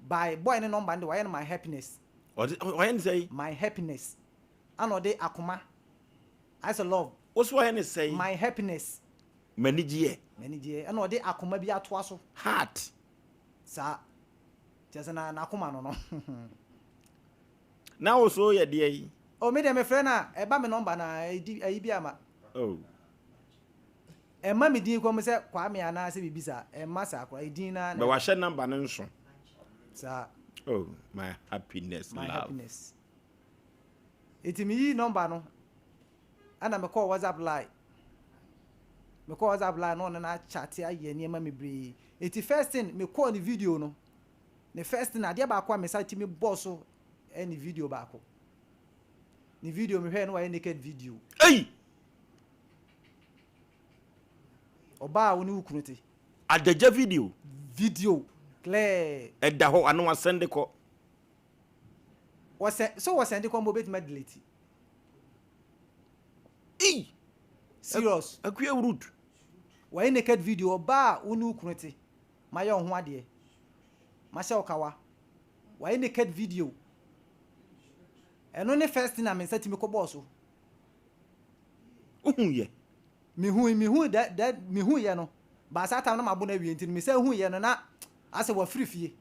Speaker 16: By boy no number no de wayɛ no my happiness.
Speaker 1: Ɔde wayɛ no sɛn?
Speaker 16: My happiness. Ɛna ɔde akoma ayɛ sɛ love.
Speaker 1: Wo so wayɛ no sɛn?
Speaker 16: My happiness.
Speaker 1: M'anigyeɛ.
Speaker 16: M'anigyeɛ. Ɛna ɔde akoma bi atoa so.
Speaker 1: Heart.
Speaker 16: Saa. Kyerɛ sɛ na n'akoma no no.
Speaker 1: Na wo so yɛ deɛ yi?
Speaker 16: Oh me deɛ me frɛ no a ɛba me number no a ɛdi ayi bi ama.
Speaker 1: Oh.
Speaker 16: Ɛmma me din kɔm sɛ Kwame anaa sɛ biribi saa ɛmma saa koraa edin no ara na.
Speaker 1: Bɛ wahyɛ number no nso.
Speaker 16: Saa.
Speaker 1: Oh my happiness
Speaker 16: my
Speaker 1: love.
Speaker 16: My happiness. Eti me yi number no ɛna me kɔɔ WhatsApp line. Me kɔɔ WhatsApp line na ɔne no akyate ayɛ nneɛma bebree. Eti first thing me kɔɔ ne video no. Ne first thing adeɛ baako a me nsa tumi bɔɔ so ne video baako. Ne video mehwɛɛ no wayɛ naked video.
Speaker 1: Ei!
Speaker 16: Ɔbaa a wo ne wo kunu te.
Speaker 1: Adagya video.
Speaker 16: Video clear.
Speaker 1: Ɛda hɔ ano asɛnde kɔ.
Speaker 16: Wɔsɛ so wɔsɛnde kɔ mpo obetumi adelete.
Speaker 1: Ei!
Speaker 16: Serious.
Speaker 1: Akua Ruth.
Speaker 16: Wayɛ naked video ɔbaa a wo ne wo kunu te. Mayɛ wo ho adeɛ. Mahyɛ wo kawa. Wayɛ naked video. Ɛno ne first thing a me nsa tumi kɔbɔɔ so.
Speaker 1: Wohu yɛ?
Speaker 16: Mehui, mehui dɛ, dɛ, mehu yɛ no. But saa time no na mabo no awie nti no, mesan hu yɛ no na asɛ wafiri fie.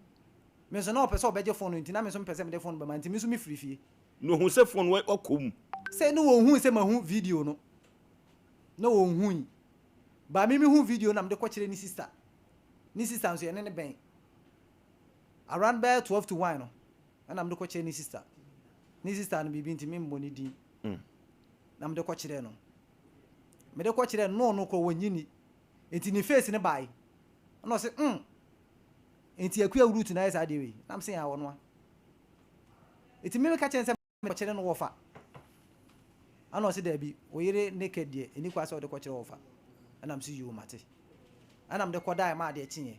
Speaker 16: Me nso na ɔpɛ sɛ ɔbɛgye phone no nti na me nso mepɛ sɛ mede phone no bɛma nti me nso mefiri fie.
Speaker 1: Na ohun sɛ phone no wakɔ mu.
Speaker 16: Sɛ ne wɔnhui sɛ mahu video no. Na wɔnhui. But me mehu video no na mede kɔkyerɛ ne sister. Ne sister nso yɛne no bɛn. Around bɛyɛ 12 to 1 no, ɛna mede kɔkyerɛ ne sister. Ne sister no biribi nti memmɔ ne din. Na mede kɔkyerɛɛ no. Mede kɔkyerɛɛ no na ɔno koraa ɔnnye nni. Nti ne face no bae. Ɛna ɔse mm, nti Akua Ruth na ayɛ saa adeɛ wei? Na mese aa ɔno a. Nti me meka kyerɛ no sɛ mekɔkyerɛ no wɔfa. Ɛna ɔse daabi, wo yere naked deɛ ɛni kwa sɛ wode kɔkyerɛ wɔfa. Ɛna mese yoo mate. Ɛna mede kɔdae ma adeɛ kyeeɛ.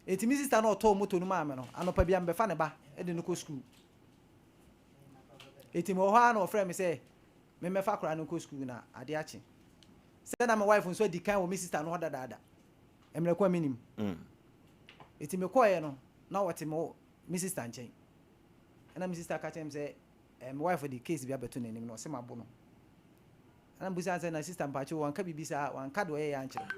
Speaker 16: Nti me sister no a ɔtɔɔ moto no maa me no, anɔpa biara mebɛfa ne ba de no kɔ sukuu. Nti mewɔ hɔ ara na ɔfrɛɛ me sɛ memmɛfa akwadaa no nkɔ sukuu na adeɛ akye. Sɛ na me wife nso adi kan wɔ me sister no hɔ dadaada. Mmerɛ ko a mennim. Nti mekɔeɛ no, na ɔte me me sister nkyɛn. Ɛna me sister ka kyerɛɛ me sɛ eh, me wife de case bi abɛto n'anim na ɔse mabo no. Ɛna mebusaa no sɛ na sister mpakyɛw wanka biribi saa, wanka deɛ ɔyɛeɛ ankyerɛ me.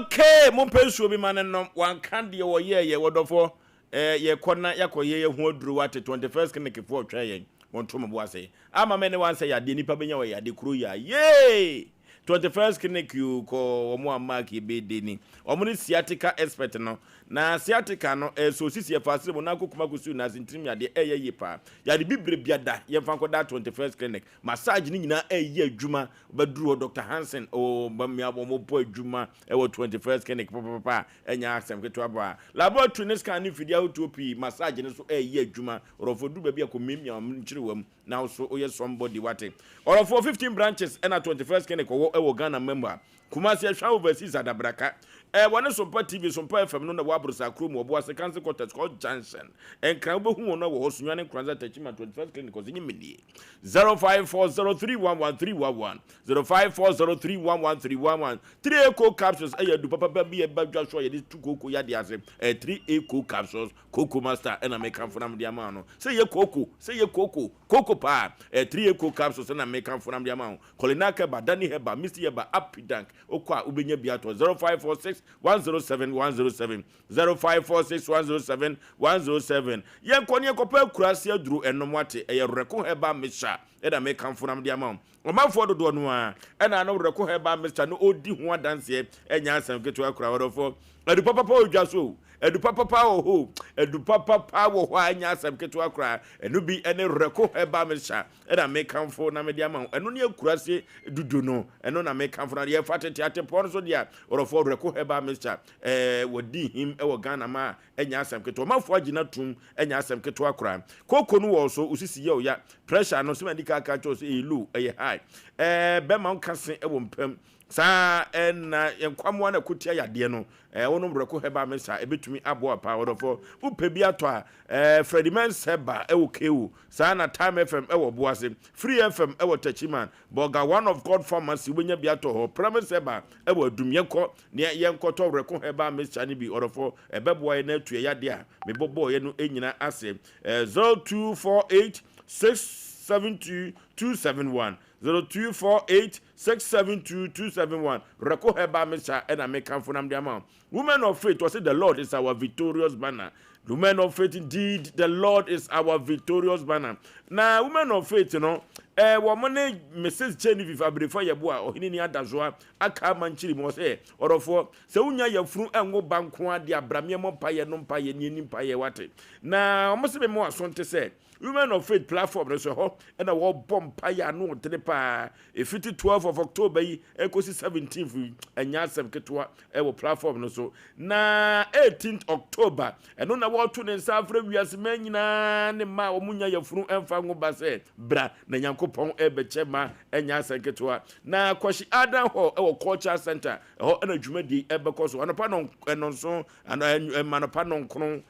Speaker 1: Okay, mompɛ nsuo bi ma no nnom. Wanka deɛ ɔyɛeɛ, wɔdɔfoɔ. Eh, yɛkɔ na yɛakɔyɛ yɛn ho aduro wate, 21st clinic foɔ retwɛn yɛn, wɔnto mo bo ase. Ama me ne wansɛ yadeɛ, nipa bɛnya wɔ yadeɛ kuro yi a, yee! 21st clinic yoo, kɔ wɔn a mark yɛ bɛde ni. Wɔn ne sciatica expert no. Na sciatica no, eh, so osisi ɛfa asere mu na akɔ kuma kɔsi nase ntirim yadeɛ, ɛyɛ yie paa. Yade bibire biada, yɛmfa nkɔda 21st clinic. Massage no nyinaa ɛyɛ adwuma, wobɛduru hɔ Doctor Hansen, oh, bamia wɔn bɔ adwuma ɛwɔ 21st clinic papapapa. Ɛnyɛ asɛm ketewa paa. Laboratory ne scan ne mfidie ahodoɔ pii, massage no nso ɛreyɛ adwuma. Ɔdɔfoɔ duru baabi a kɔ miamia wɔn nkyerewa mu na wo so woyɛ somebody wate. Ɔdɔfoɔ 15 branches ɛna 21st clinic ɔwɔ ɛwɔ Ghana mma mu ha. Kumasi Ahwea Overseas Adabraka. Ɛɛ wɔne Sompa TV, Sompa FM no na ɛwɔ Aborosa kuro mu, Ɔboase Council Quarters, Hall Junction. Nkran wobɛhu wɔn wɔ hɔ, Sunyani Nkoranza Techiman 21st Clinic ɔsɛ nye menie. 0540311311 0540311311 3A Cold Capsules yɛ adu papapa bi a ɛba dwa so a yɛde tu kooko yadeɛ ase. Ɛyɛ 3A Cold Capsules, Cocoa Master ɛna mekamfo na mede ama wo no. Sɛ ɛyɛ kooko, sɛ ɛyɛ kooko, kooko paa. Ɛyɛ 3A Cold Capsules ɛna mekamfo na mede ama wo. Kolinak Herbal, Dani Herbal, Misty Herbal, Apidank, wokɔ a wobɛnya bi atɔ. 0546 107 107, 0546 107 107. Yɛnkɔ ne yɛnkɔpɛ akuraase aduro ɛnom wate. Ɛyɛ Reko Herbal Mixture ɛna mekamfo na mede ama wo. Ɔmanfoɔ dodoɔ no ara na ano Werɛko Herbal Mixture no ɔredi ho adanseɛ, ɛnyɛ asɛm ketewa koraa ɔdɔfoɔ. Adu papapa wɔ dwa so o, adu papapa wɔ hɔ o, adu papapa wɔ hɔ a ɛnyɛ asɛm ketewa koraa. Ɛno bi ne Werɛko Herbal Mixture ɛna mekamfo na mede ama wo. Ɛno ne akurase dudu no, ɛno na mekamfo na yɛfa tete atepɔn no so deɛ a, ɔdɔfoɔ Werɛko Herbal Mixture ɛɛ wɔdi him wɔ Ghana ma Ɛnyɛ asɛm ketewa. Ɔmanfoɔ agye no atum. Ɛnyɛ asɛm ketewa koraa. Kooko no wɔ wo so, wo sisi yɛ wo ya. Pressure no, sɛ madi kan aka akyerɛ wo sɛ ɛyɛ low, ɛyɛ high. Ɛɛ, bɛma wo ka se wɔ mpam. Saa ara na nkwammoa no a ɛko tia yadeɛ no, ɛɛ, wonom Werɛko Herbal Mixture a, ɛbɛtumi aboa wo paa. Ɔdɔfoɔ, wopɛ bi atɔ a, ɛɛ, Freddie Mensah Herbal wɔ KO. Saa ara na Time FM wɔ Obuasi. Free FM wɔ Techiman. Burger One of God Pharmacy, wobɛnya bi atɔ hɔ. Promise Herbal wɔ Adum. Yɛnkɔ na yɛnkɔtɔ Werɛko Herbal Mixture no bi. Ɔdɔfoɔ, ɛbɛboa yɛn na atu yɛn yadeɛ a mebobɔeɛ no nyinaa ase. 0248 672 271, 0248 672 271. Werɛko Herbal Mixture na mekamfo na mede ama wo. Women of faith, wɔse the Lord is our victorious banner. Women of faith, indeed, the Lord is our victorious banner. Na women of faith no, eh, wɔn ne Mrs. Genevieve Abirifa Yeboah, ɔhene ni adasoa, aka ama nkyiri mu, ɔsɛ, ɔdɔfoɔ, sɛ wonya yafunu ɛnwo ba nko ara de abrameɛ mɔ mpaeɛ no mpaeɛ ne ani mpaeɛ wate. Na wɔn se me mo aso nte sɛ, Women of Faith platform no so ɛhɔ na wɔbɔ mpaeɛ ano ɔdene paa ɛfiti 12 of October yi ɛkɔsi 17th yi ɛnyɛ asɛm ketewa ɛwɔ platform no so na 18th October ɛno na wɔto ne nsa afrɛ wiase mmaa nyinaa ne mmaa a wɔn nya yafunu ɛmfa ngo ba sɛ bra na Nyankopɔn ɛbɛkyɛ ma ɛnyɛ asɛm ketewa na Kwasi Adan Hall ɛwɔ Culture Center ɛhɔ ɛna dwumadie ɛbɛkɔ so anɔpa nɔnson anɔpa nɔnkron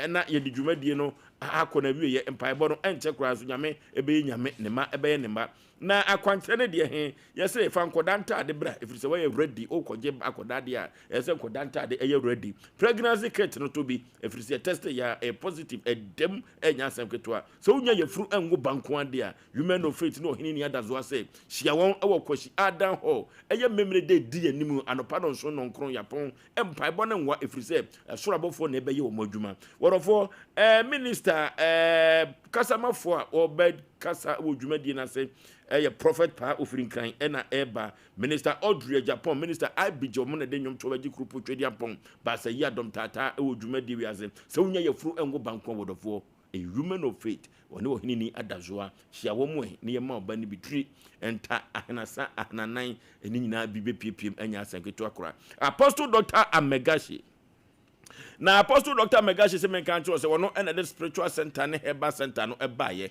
Speaker 1: na yɛde dwumadie no akɔ n'awieɛ. Mpaebɔ no ɛnkyɛ koraa nso Nyame bɛyɛ Nyame, ne mma bɛyɛ ne mma. Na akwankyerɛ no deɛ he, yɛse fa nkɔdaa ntaade bra, ɛfiri sɛ woayɛ ready, wokɔgye akɔdaa deɛ a, ɛyɛ sɛ nkɔdaa ntaade ɛyɛ ready. Pregnancy kit no tɔ bi, ɛfiri sɛ yɛtɛste yɛ a, ɛyɛ positive, ɛdam, ɛnyɛ asɛm ketewa. Sɛ wonya yafunu ɛnwo ba nko ara deɛ a, Women of Faith ne Ɔhene Ni Adazoa sɛ, hyia wɔn wɔ Kwasi Ardan Hall, ɛyɛ Memene da ɛdi anim, anɔpa nnɔnson nnɔnkron, yɛapɔn. Mpaebɔ no nwa ɛfiri sɛ ɛsoro abɔfoɔ na ɛbɛyɛ wɔn adwuma. Wɔdɔfoɔ, ɛɛ minista, ɛɛ kasamafoɔ a wɔbɛ. kasa wɔ dwumadie no ase ɛyɛ Prophet Paa Ofiri Nkran ɛna ɛreba, Minister Audrey Agyapong, Minister Ibijah wɔn na ɛde nnwomtoɔ bɛgye Kuropɔ Twedeampɔn, Baasa Yi Adɔm Taataa ɛwɔ dwumadie wei ase. Sɛ wonya yafunu ɛnwo banko a wɔdɔfoɔ. A Women of Faith, wɔne Ɔheneni Adazoa, hyia wɔn ɛ na yɛma ɔba no bi tiri, nta, ahenasa, ahenanan, ne nyinaa bi bɛpiepiem, ɛnyɛ asɛm ketewa koraa. Apostle Doctor Amegashi. Na Apostle Doctor Amegashi sɛ menka nkyerɛ sɛ wɔno ɛna de spiritual center ne herbal center no ɛbaeɛ.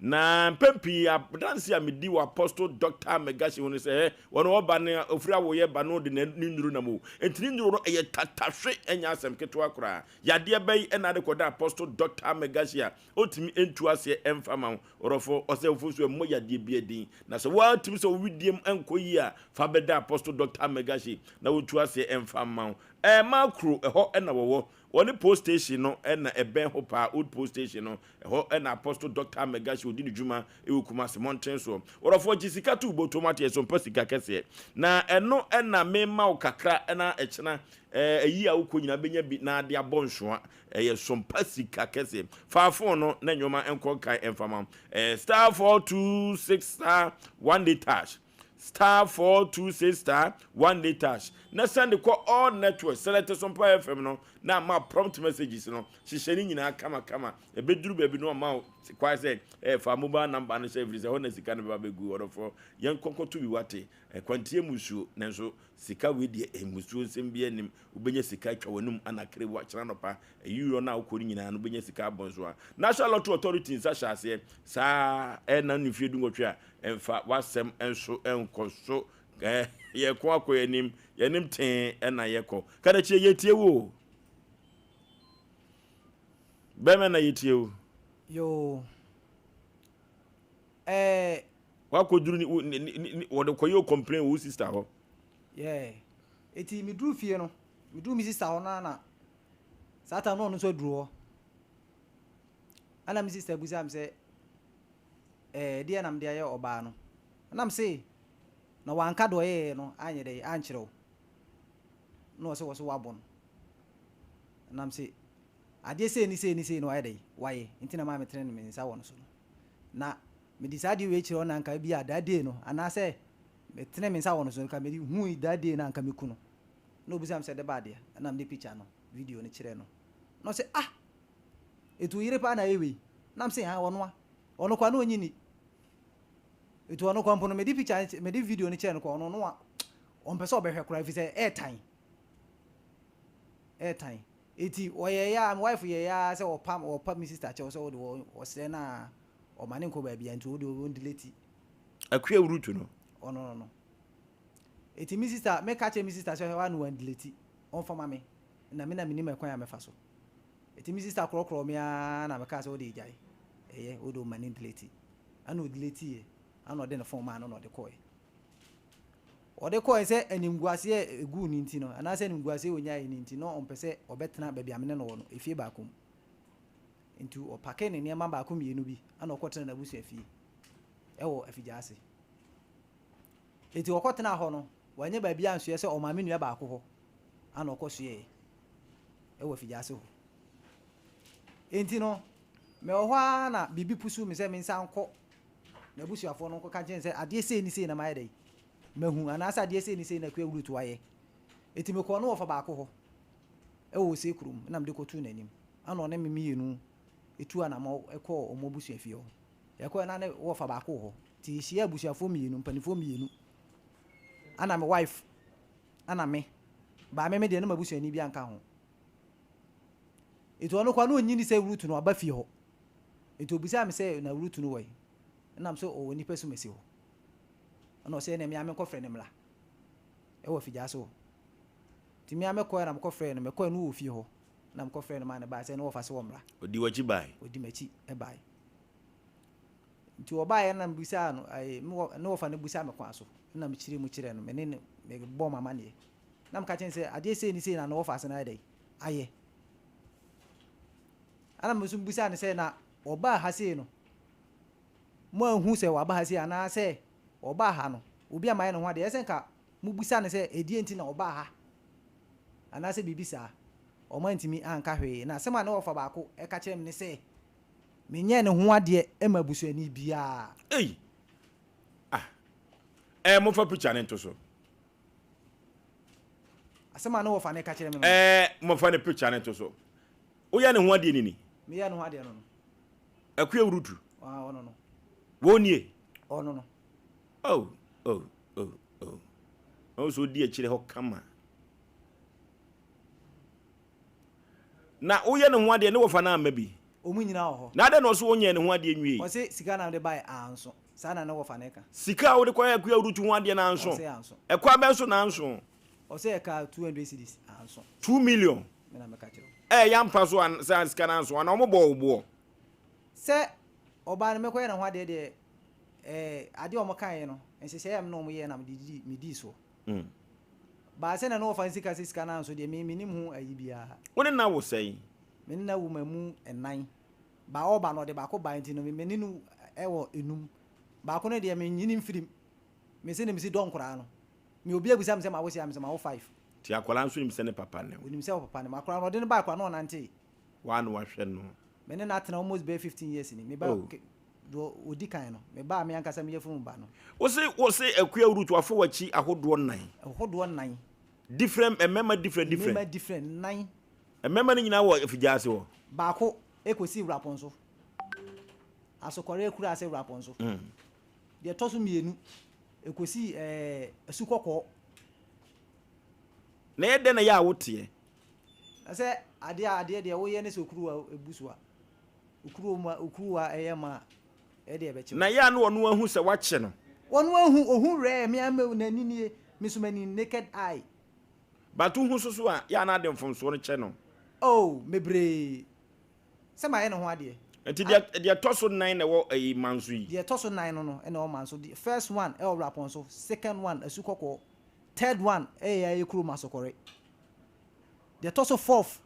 Speaker 1: Na mpɛn pii adanse a medi wɔ Apostle Doctor Amegashi ho ne sɛ wɔn ɔba no ofiri awoyɛ ba no de ne nnuro nam o. Nti ne nnuro no ɛyɛ tatahwe, ɛnyɛ asɛm ketewa koraa. Yadeɛ bɛyi na ade kɔda Apostle Doctor Megashi a ɔntumi ntu aseɛ mfa ma wo ɔdɔfo. Ɔsɛ ofosuo mmɔ yadeɛ biara din. Na sɛ woara tumi sɛ wo wedeɛm nkɔ yie a, fa bɛda Apostle Doctor Megashi na ɔntu aseɛ mfa mma wo. Ɛɛmaa kuro, ɛhɔ na wɔwɔ. Wɔne post station no na ɛbɛn hɔ paa, old post station no. Ɛhɔ na Apostle Doctor Megashi ɔdi ne dwuma wɔ Kumasi mmɔnten soɔ. Ɔdɔfoɔ gye sika to wo bɔtɔ mu ateɛ so, mpɛ sika kɛseɛ. Na ɛno na mema wo kakra na ɛkyena Ɛɛ ayi a wokɔ nyinaa bɛnya bi na ade abɔ nsoa. Ɛyɛ sompa sika kɛseɛ. Fa phone no na nneɛma nkɔ nkan mfa ma wo. Ɛɛ star 426 star 1 day tash. Star 426 star 1 day tash. Na send kɔ all networks. Select Sompa FM no na ama prompt messages no. Hyehyɛ ne nyinaa kama kama. Ɛbɛduru baabi no ama wo kwan sɛ ɛɛ fa mobile number no hyɛ ɛfiri sɛ ɛhɔ na sika no bɛba bɛgu. Ɔdɔfoɔ yɛnkɔ nkɔto bi wate. Ɛkwantie mu nsuo nanso Sika wei deɛ mmusuo nsɛm biara nnim, wobɛnya sika atwa w'anum ana kerebu akyena anɔpa, ayiyɔ no a wokɔ no nyinaa no wobɛnya sika abɔ nso a. National Lottery Authority nsa hyɛ aseɛ saa ɛna no mfeɛ dunwɔtwe a ɛmfa w'asɛm nso nkɔ so eh, yɛko akɔ yɛnim, yɛnim tee ɛna yɛkɔ. Kadakyie yɛtie wo o. Bɛmɛ na yɛtie wo.
Speaker 16: Yoo. Ɛɛ.
Speaker 1: Wakɔduru ne wo ne ne wɔde kɔyɛ o complain wɔ wo sister hɔ.
Speaker 16: Yeah. Eti meduru fie no, meduru me sister hɔ no na saa time no ɔno nso aduru hɔ. Ɛna me sister bisa me sɛ, ɛɛ deɛ na mede ayɛ ɔbaa no. Ɛna me se, na wanka deɛ ɔyɛɛ no anyɛ dɛ ankyerɛ wo. Na ɔsɛ wɔ so wabɔ no. Ɛna me se, adeɛ sei ne sei ne sei na wayɛ dɛ wayɛ nti na maa metene me nsa wɔ no so no. Na mede saa adeɛ wei kyerɛ wo na anka ebia that day no anaasɛ metene me nsa wɔ no so nka mede hui that day no anka meku no. Na obisa me sɛ de ba adeɛ ɛna mede picture no video no kyerɛ no. Na ɔsɛ ah etu wo yere paa na ayɛ wei. Na mese ah ɔnoa ɔno kwa na ɔnyi ni. Etu ɔno kwa mpo no mede picture mede video no kyerɛ no kwa ɔno no ɔmpɛ sɛ ɔbɛhwɛ koraa ɛfiri sɛ ɛɛtan ɛɛtan. Eti ɔyɛeɛ a me wife yɛeɛ ara sɛ ɔpa ɔpa me sister kyɛw sɛ ɔde ɔsrɛ no a ɔma ne nkɔ baabi a nti ɔde ɔndelete.
Speaker 1: Akua Wurutu no.
Speaker 16: Ɔno no no. Eti me sister meka kyerɛ me sister sɛ ɔhwɛ no wandelete ɔmfa ma me na me na menim ɛkwan a mɛfa so. Eti me sister korɔkorɔ me ara na mekaa sɛ ɔde gyae ɛyɛ ɔde ɔma ne ndelete. Ɛna ɔdelete yɛ ɛna ɔde ne phone maa no na ɔde kɔɛ. Ɔde kɔe sɛ animguaseɛ a ɛguu no nti no, anaasɛ animguaseɛ a ɔnyaeɛ no nti, na ɔmpɛ sɛ ɔbɛtena baabi a me ne no wɔ no, efie baako mu. Nti ɔpakee ne nneɛma baako mmienu bi, ɛna ɔkɔtenaa n'abusua fie wɔ Afigyaase. Nti ɔkɔtenaa hɔ no, wanyɛ baabi ansoɛ sɛ ɔmaame nua baako hɔ, ɛna ɔkɔsoɛɛ wɔ Afigyaase hɔ. Nti no, mewɔ hɔ ara na biribi pusu me sɛ mensan nkɔ n'abusuafoɔ no nkɔka nkyerɛ no sɛ adeɛ sei ne sei na mayɛ dɛn mahu anaasɛ adeɛ sei ne sei na Akua Ruth wayɛ. Enti mekɔɔ ne wɔfa baako hɔ wɔ Osei kurom na mede kɔtoo n'anim. Ɛna ɔne me mmienu tuu anamɔ kɔɔ wɔn abusuafie hɔ. Yɛkɔɛ na ne wɔfa baako wɔ hɔ. Nti yɛhyiaa abusuafoɔ mmienu, mpanimfoɔ mmienu. Ɛna me wife, ɛna me. Baa me me deɛ na m'abusuani bi anka ho. Nti ɔno koraa na ɔnyi ni sɛ Ruth no aba fie hɔ. Nti obisaa me sɛ, Na Ruth no wɔ he? Nna mese, Ɔwɔ nnipa sumasi hɔ. Nna ɔse, Ɛneɛ me ara menkɔfrɛ no mmra. Ɛwɔ afigyaase hɔ. Nti me ara mekɔɛ na mekɔfrɛɛ no. Mekɔɛ no wɔ fie hɔ. Na mekɔfrɛɛ no maa no bae sɛ ne wɔfa se ɔmmra.
Speaker 1: Ɔdii w'akyi bae?
Speaker 16: Ɔdi m'akyi bae. Nti ɔbaeɛ no na mebisaa no, ae, me wɔ, ne wɔfa no bisaa me kwan so. Nna mekyerɛɛ mu kyerɛɛ no, me ne no, mebɔɔ m'amanneɛ. Na meka kyerɛɛ no sɛ, adeɛ sei ne sei na ne wɔfa ase no ayɛ dɛn? Ayɛ. Ɛnna me nso mebisaa no sɛ, Na ɔbaa ha sei no, moanhu sɛ waba ha sei anaasɛ ɔbaa ha no, obi a mayɛ ne ho adeɛ? Ɛsɛ sɛ nka mobisa no sɛ ɛdeɛn nti na ɔbaa ha anaasɛ biribi saa. Wɔantumi anka hwee. Na asɛm a ne wɔfa baako ka kyerɛɛ me ne sɛ, Menyɛɛ ne ho adeɛ ma abusuani biara.
Speaker 1: Ei! Ah! Ɛɛ momfa picture no nto so.
Speaker 16: Asɛm a ne wɔfa no ka kyerɛ me no.
Speaker 1: Ɛɛ momfa ne picture no nto so. Woyɛ ne ho adeɛ ni ni?
Speaker 16: Meyɛ ne ho adeɛ no no.
Speaker 1: Akua Wurutu.
Speaker 16: Ah, ɔno no.
Speaker 1: Wɔn nie?
Speaker 16: Ɔno no.
Speaker 1: Oh, oh, oh, oh. Ɔno nso odi akyire hɔ kama. Na woyɛ ne ho adeɛ ne wɔfa no amma bi?
Speaker 16: Wɔn nyinaa wɔ hɔ.
Speaker 1: Na adɛn na ɔse wonyɛɛ ne ho adeɛ nwiei?
Speaker 16: Ɔse sika na mede baeɛ anso. Saa na ne wɔfa no ka.
Speaker 1: Sika a wode kɔyɛɛ Akua Ruth ho adeɛ no anso?
Speaker 16: Ɔse anso.
Speaker 1: Ɛkwan bɛn so na anso?
Speaker 16: Ɔse ɛkaa 200 cedis anso.
Speaker 1: 2 million?
Speaker 16: Me na meka kyerɛ wo.
Speaker 1: Ɛyɛ ampa so an sɛ sika no anso anaa wɔbɔɔ wo boɔ?
Speaker 16: Sɛ ɔbaa no mekɔyɛ ne ho adeɛ deɛ ɛɛ adeɛ a wɔkaeɛ no nhyehyɛeɛ a me ne wɔn yɛɛ na mede didi medii soɔ. Baa sɛ na ne wɔfa nsi ka sɛ sika no anso deɛ me mennim ho ayi biara.
Speaker 1: Wo ne no awo sɛn?
Speaker 16: Me ne no awo mmamu nnan. Baa ɔreba no ɔde baako bae nti no me ne no wɔ nnum. Baako no deɛ menyini mfirim. Me sɛdeɛ mesi dɔ nkwadaa no. Me obi abisa me sɛ mawo sɛn a mese mawo five.
Speaker 1: Nti akwadaa nso nim sɛ ne papa ne wo?
Speaker 16: Ɔnim sɛ ɔpapa ne me. Akwadaa no ɔde no bae koraa na ɔnantee.
Speaker 1: Woa na wahwɛ no?
Speaker 16: Me ne no atena almost bɛyɛ 15 years ni. Me ba
Speaker 1: Oh.
Speaker 16: Deɛ ɔdi kan no, me ba a me ankasa me yafunu ba no.
Speaker 1: Wose wose Akua Ruth wafa w'akyi ahodoɔ nnan.
Speaker 16: Ahodoɔ nnan.
Speaker 1: Different mmarima different different.
Speaker 16: Mmarima different nnan.
Speaker 1: Mmarima no nyinaa wɔ Afigyaase hɔ.
Speaker 16: Baako kɔsi Wurapɔnso. Asokɔre akuraase Wurapɔnso. Deɛ ɛtɔ so mmienu ɛkɔsi ɛɛ Asukɔkɔɔ.
Speaker 1: Na ɛyɛ dɛn na ɛyɛ a woteɛ?
Speaker 16: Na sɛ adeɛ a adeɛ deɛ woyɛ ne sɛ okuruwa bu so a. Okuruwa mu a okuruwa a ɛyɛ ma a, ɛdeɛ ɛbɛkye wo.
Speaker 1: Na yɛ a na ɔno ahu sɛ woakye no.
Speaker 16: Ɔno ahu, ohu rɛɛ, me ara m'ani nie, me nso m'ani, naked eye.
Speaker 1: But wohu nso so a, yɛ a na ade mfomsoɔ no kyɛ no.
Speaker 16: Oh, mebree, sɛ mayɛ ne ho adeɛ.
Speaker 1: Nti deɛ, deɛ ɛtɔ so nan na ɛwɔ ɛyi Manso yi?
Speaker 16: Deɛ ɛtɔ so nan no no na ɛwɔ Manso. First one ɛwɔ Wrapɔnso, second one Asukɔkɔɔ, third one ɛyɛ yɛn kurom Asokɔre. Deɛ ɛtɔ so fourth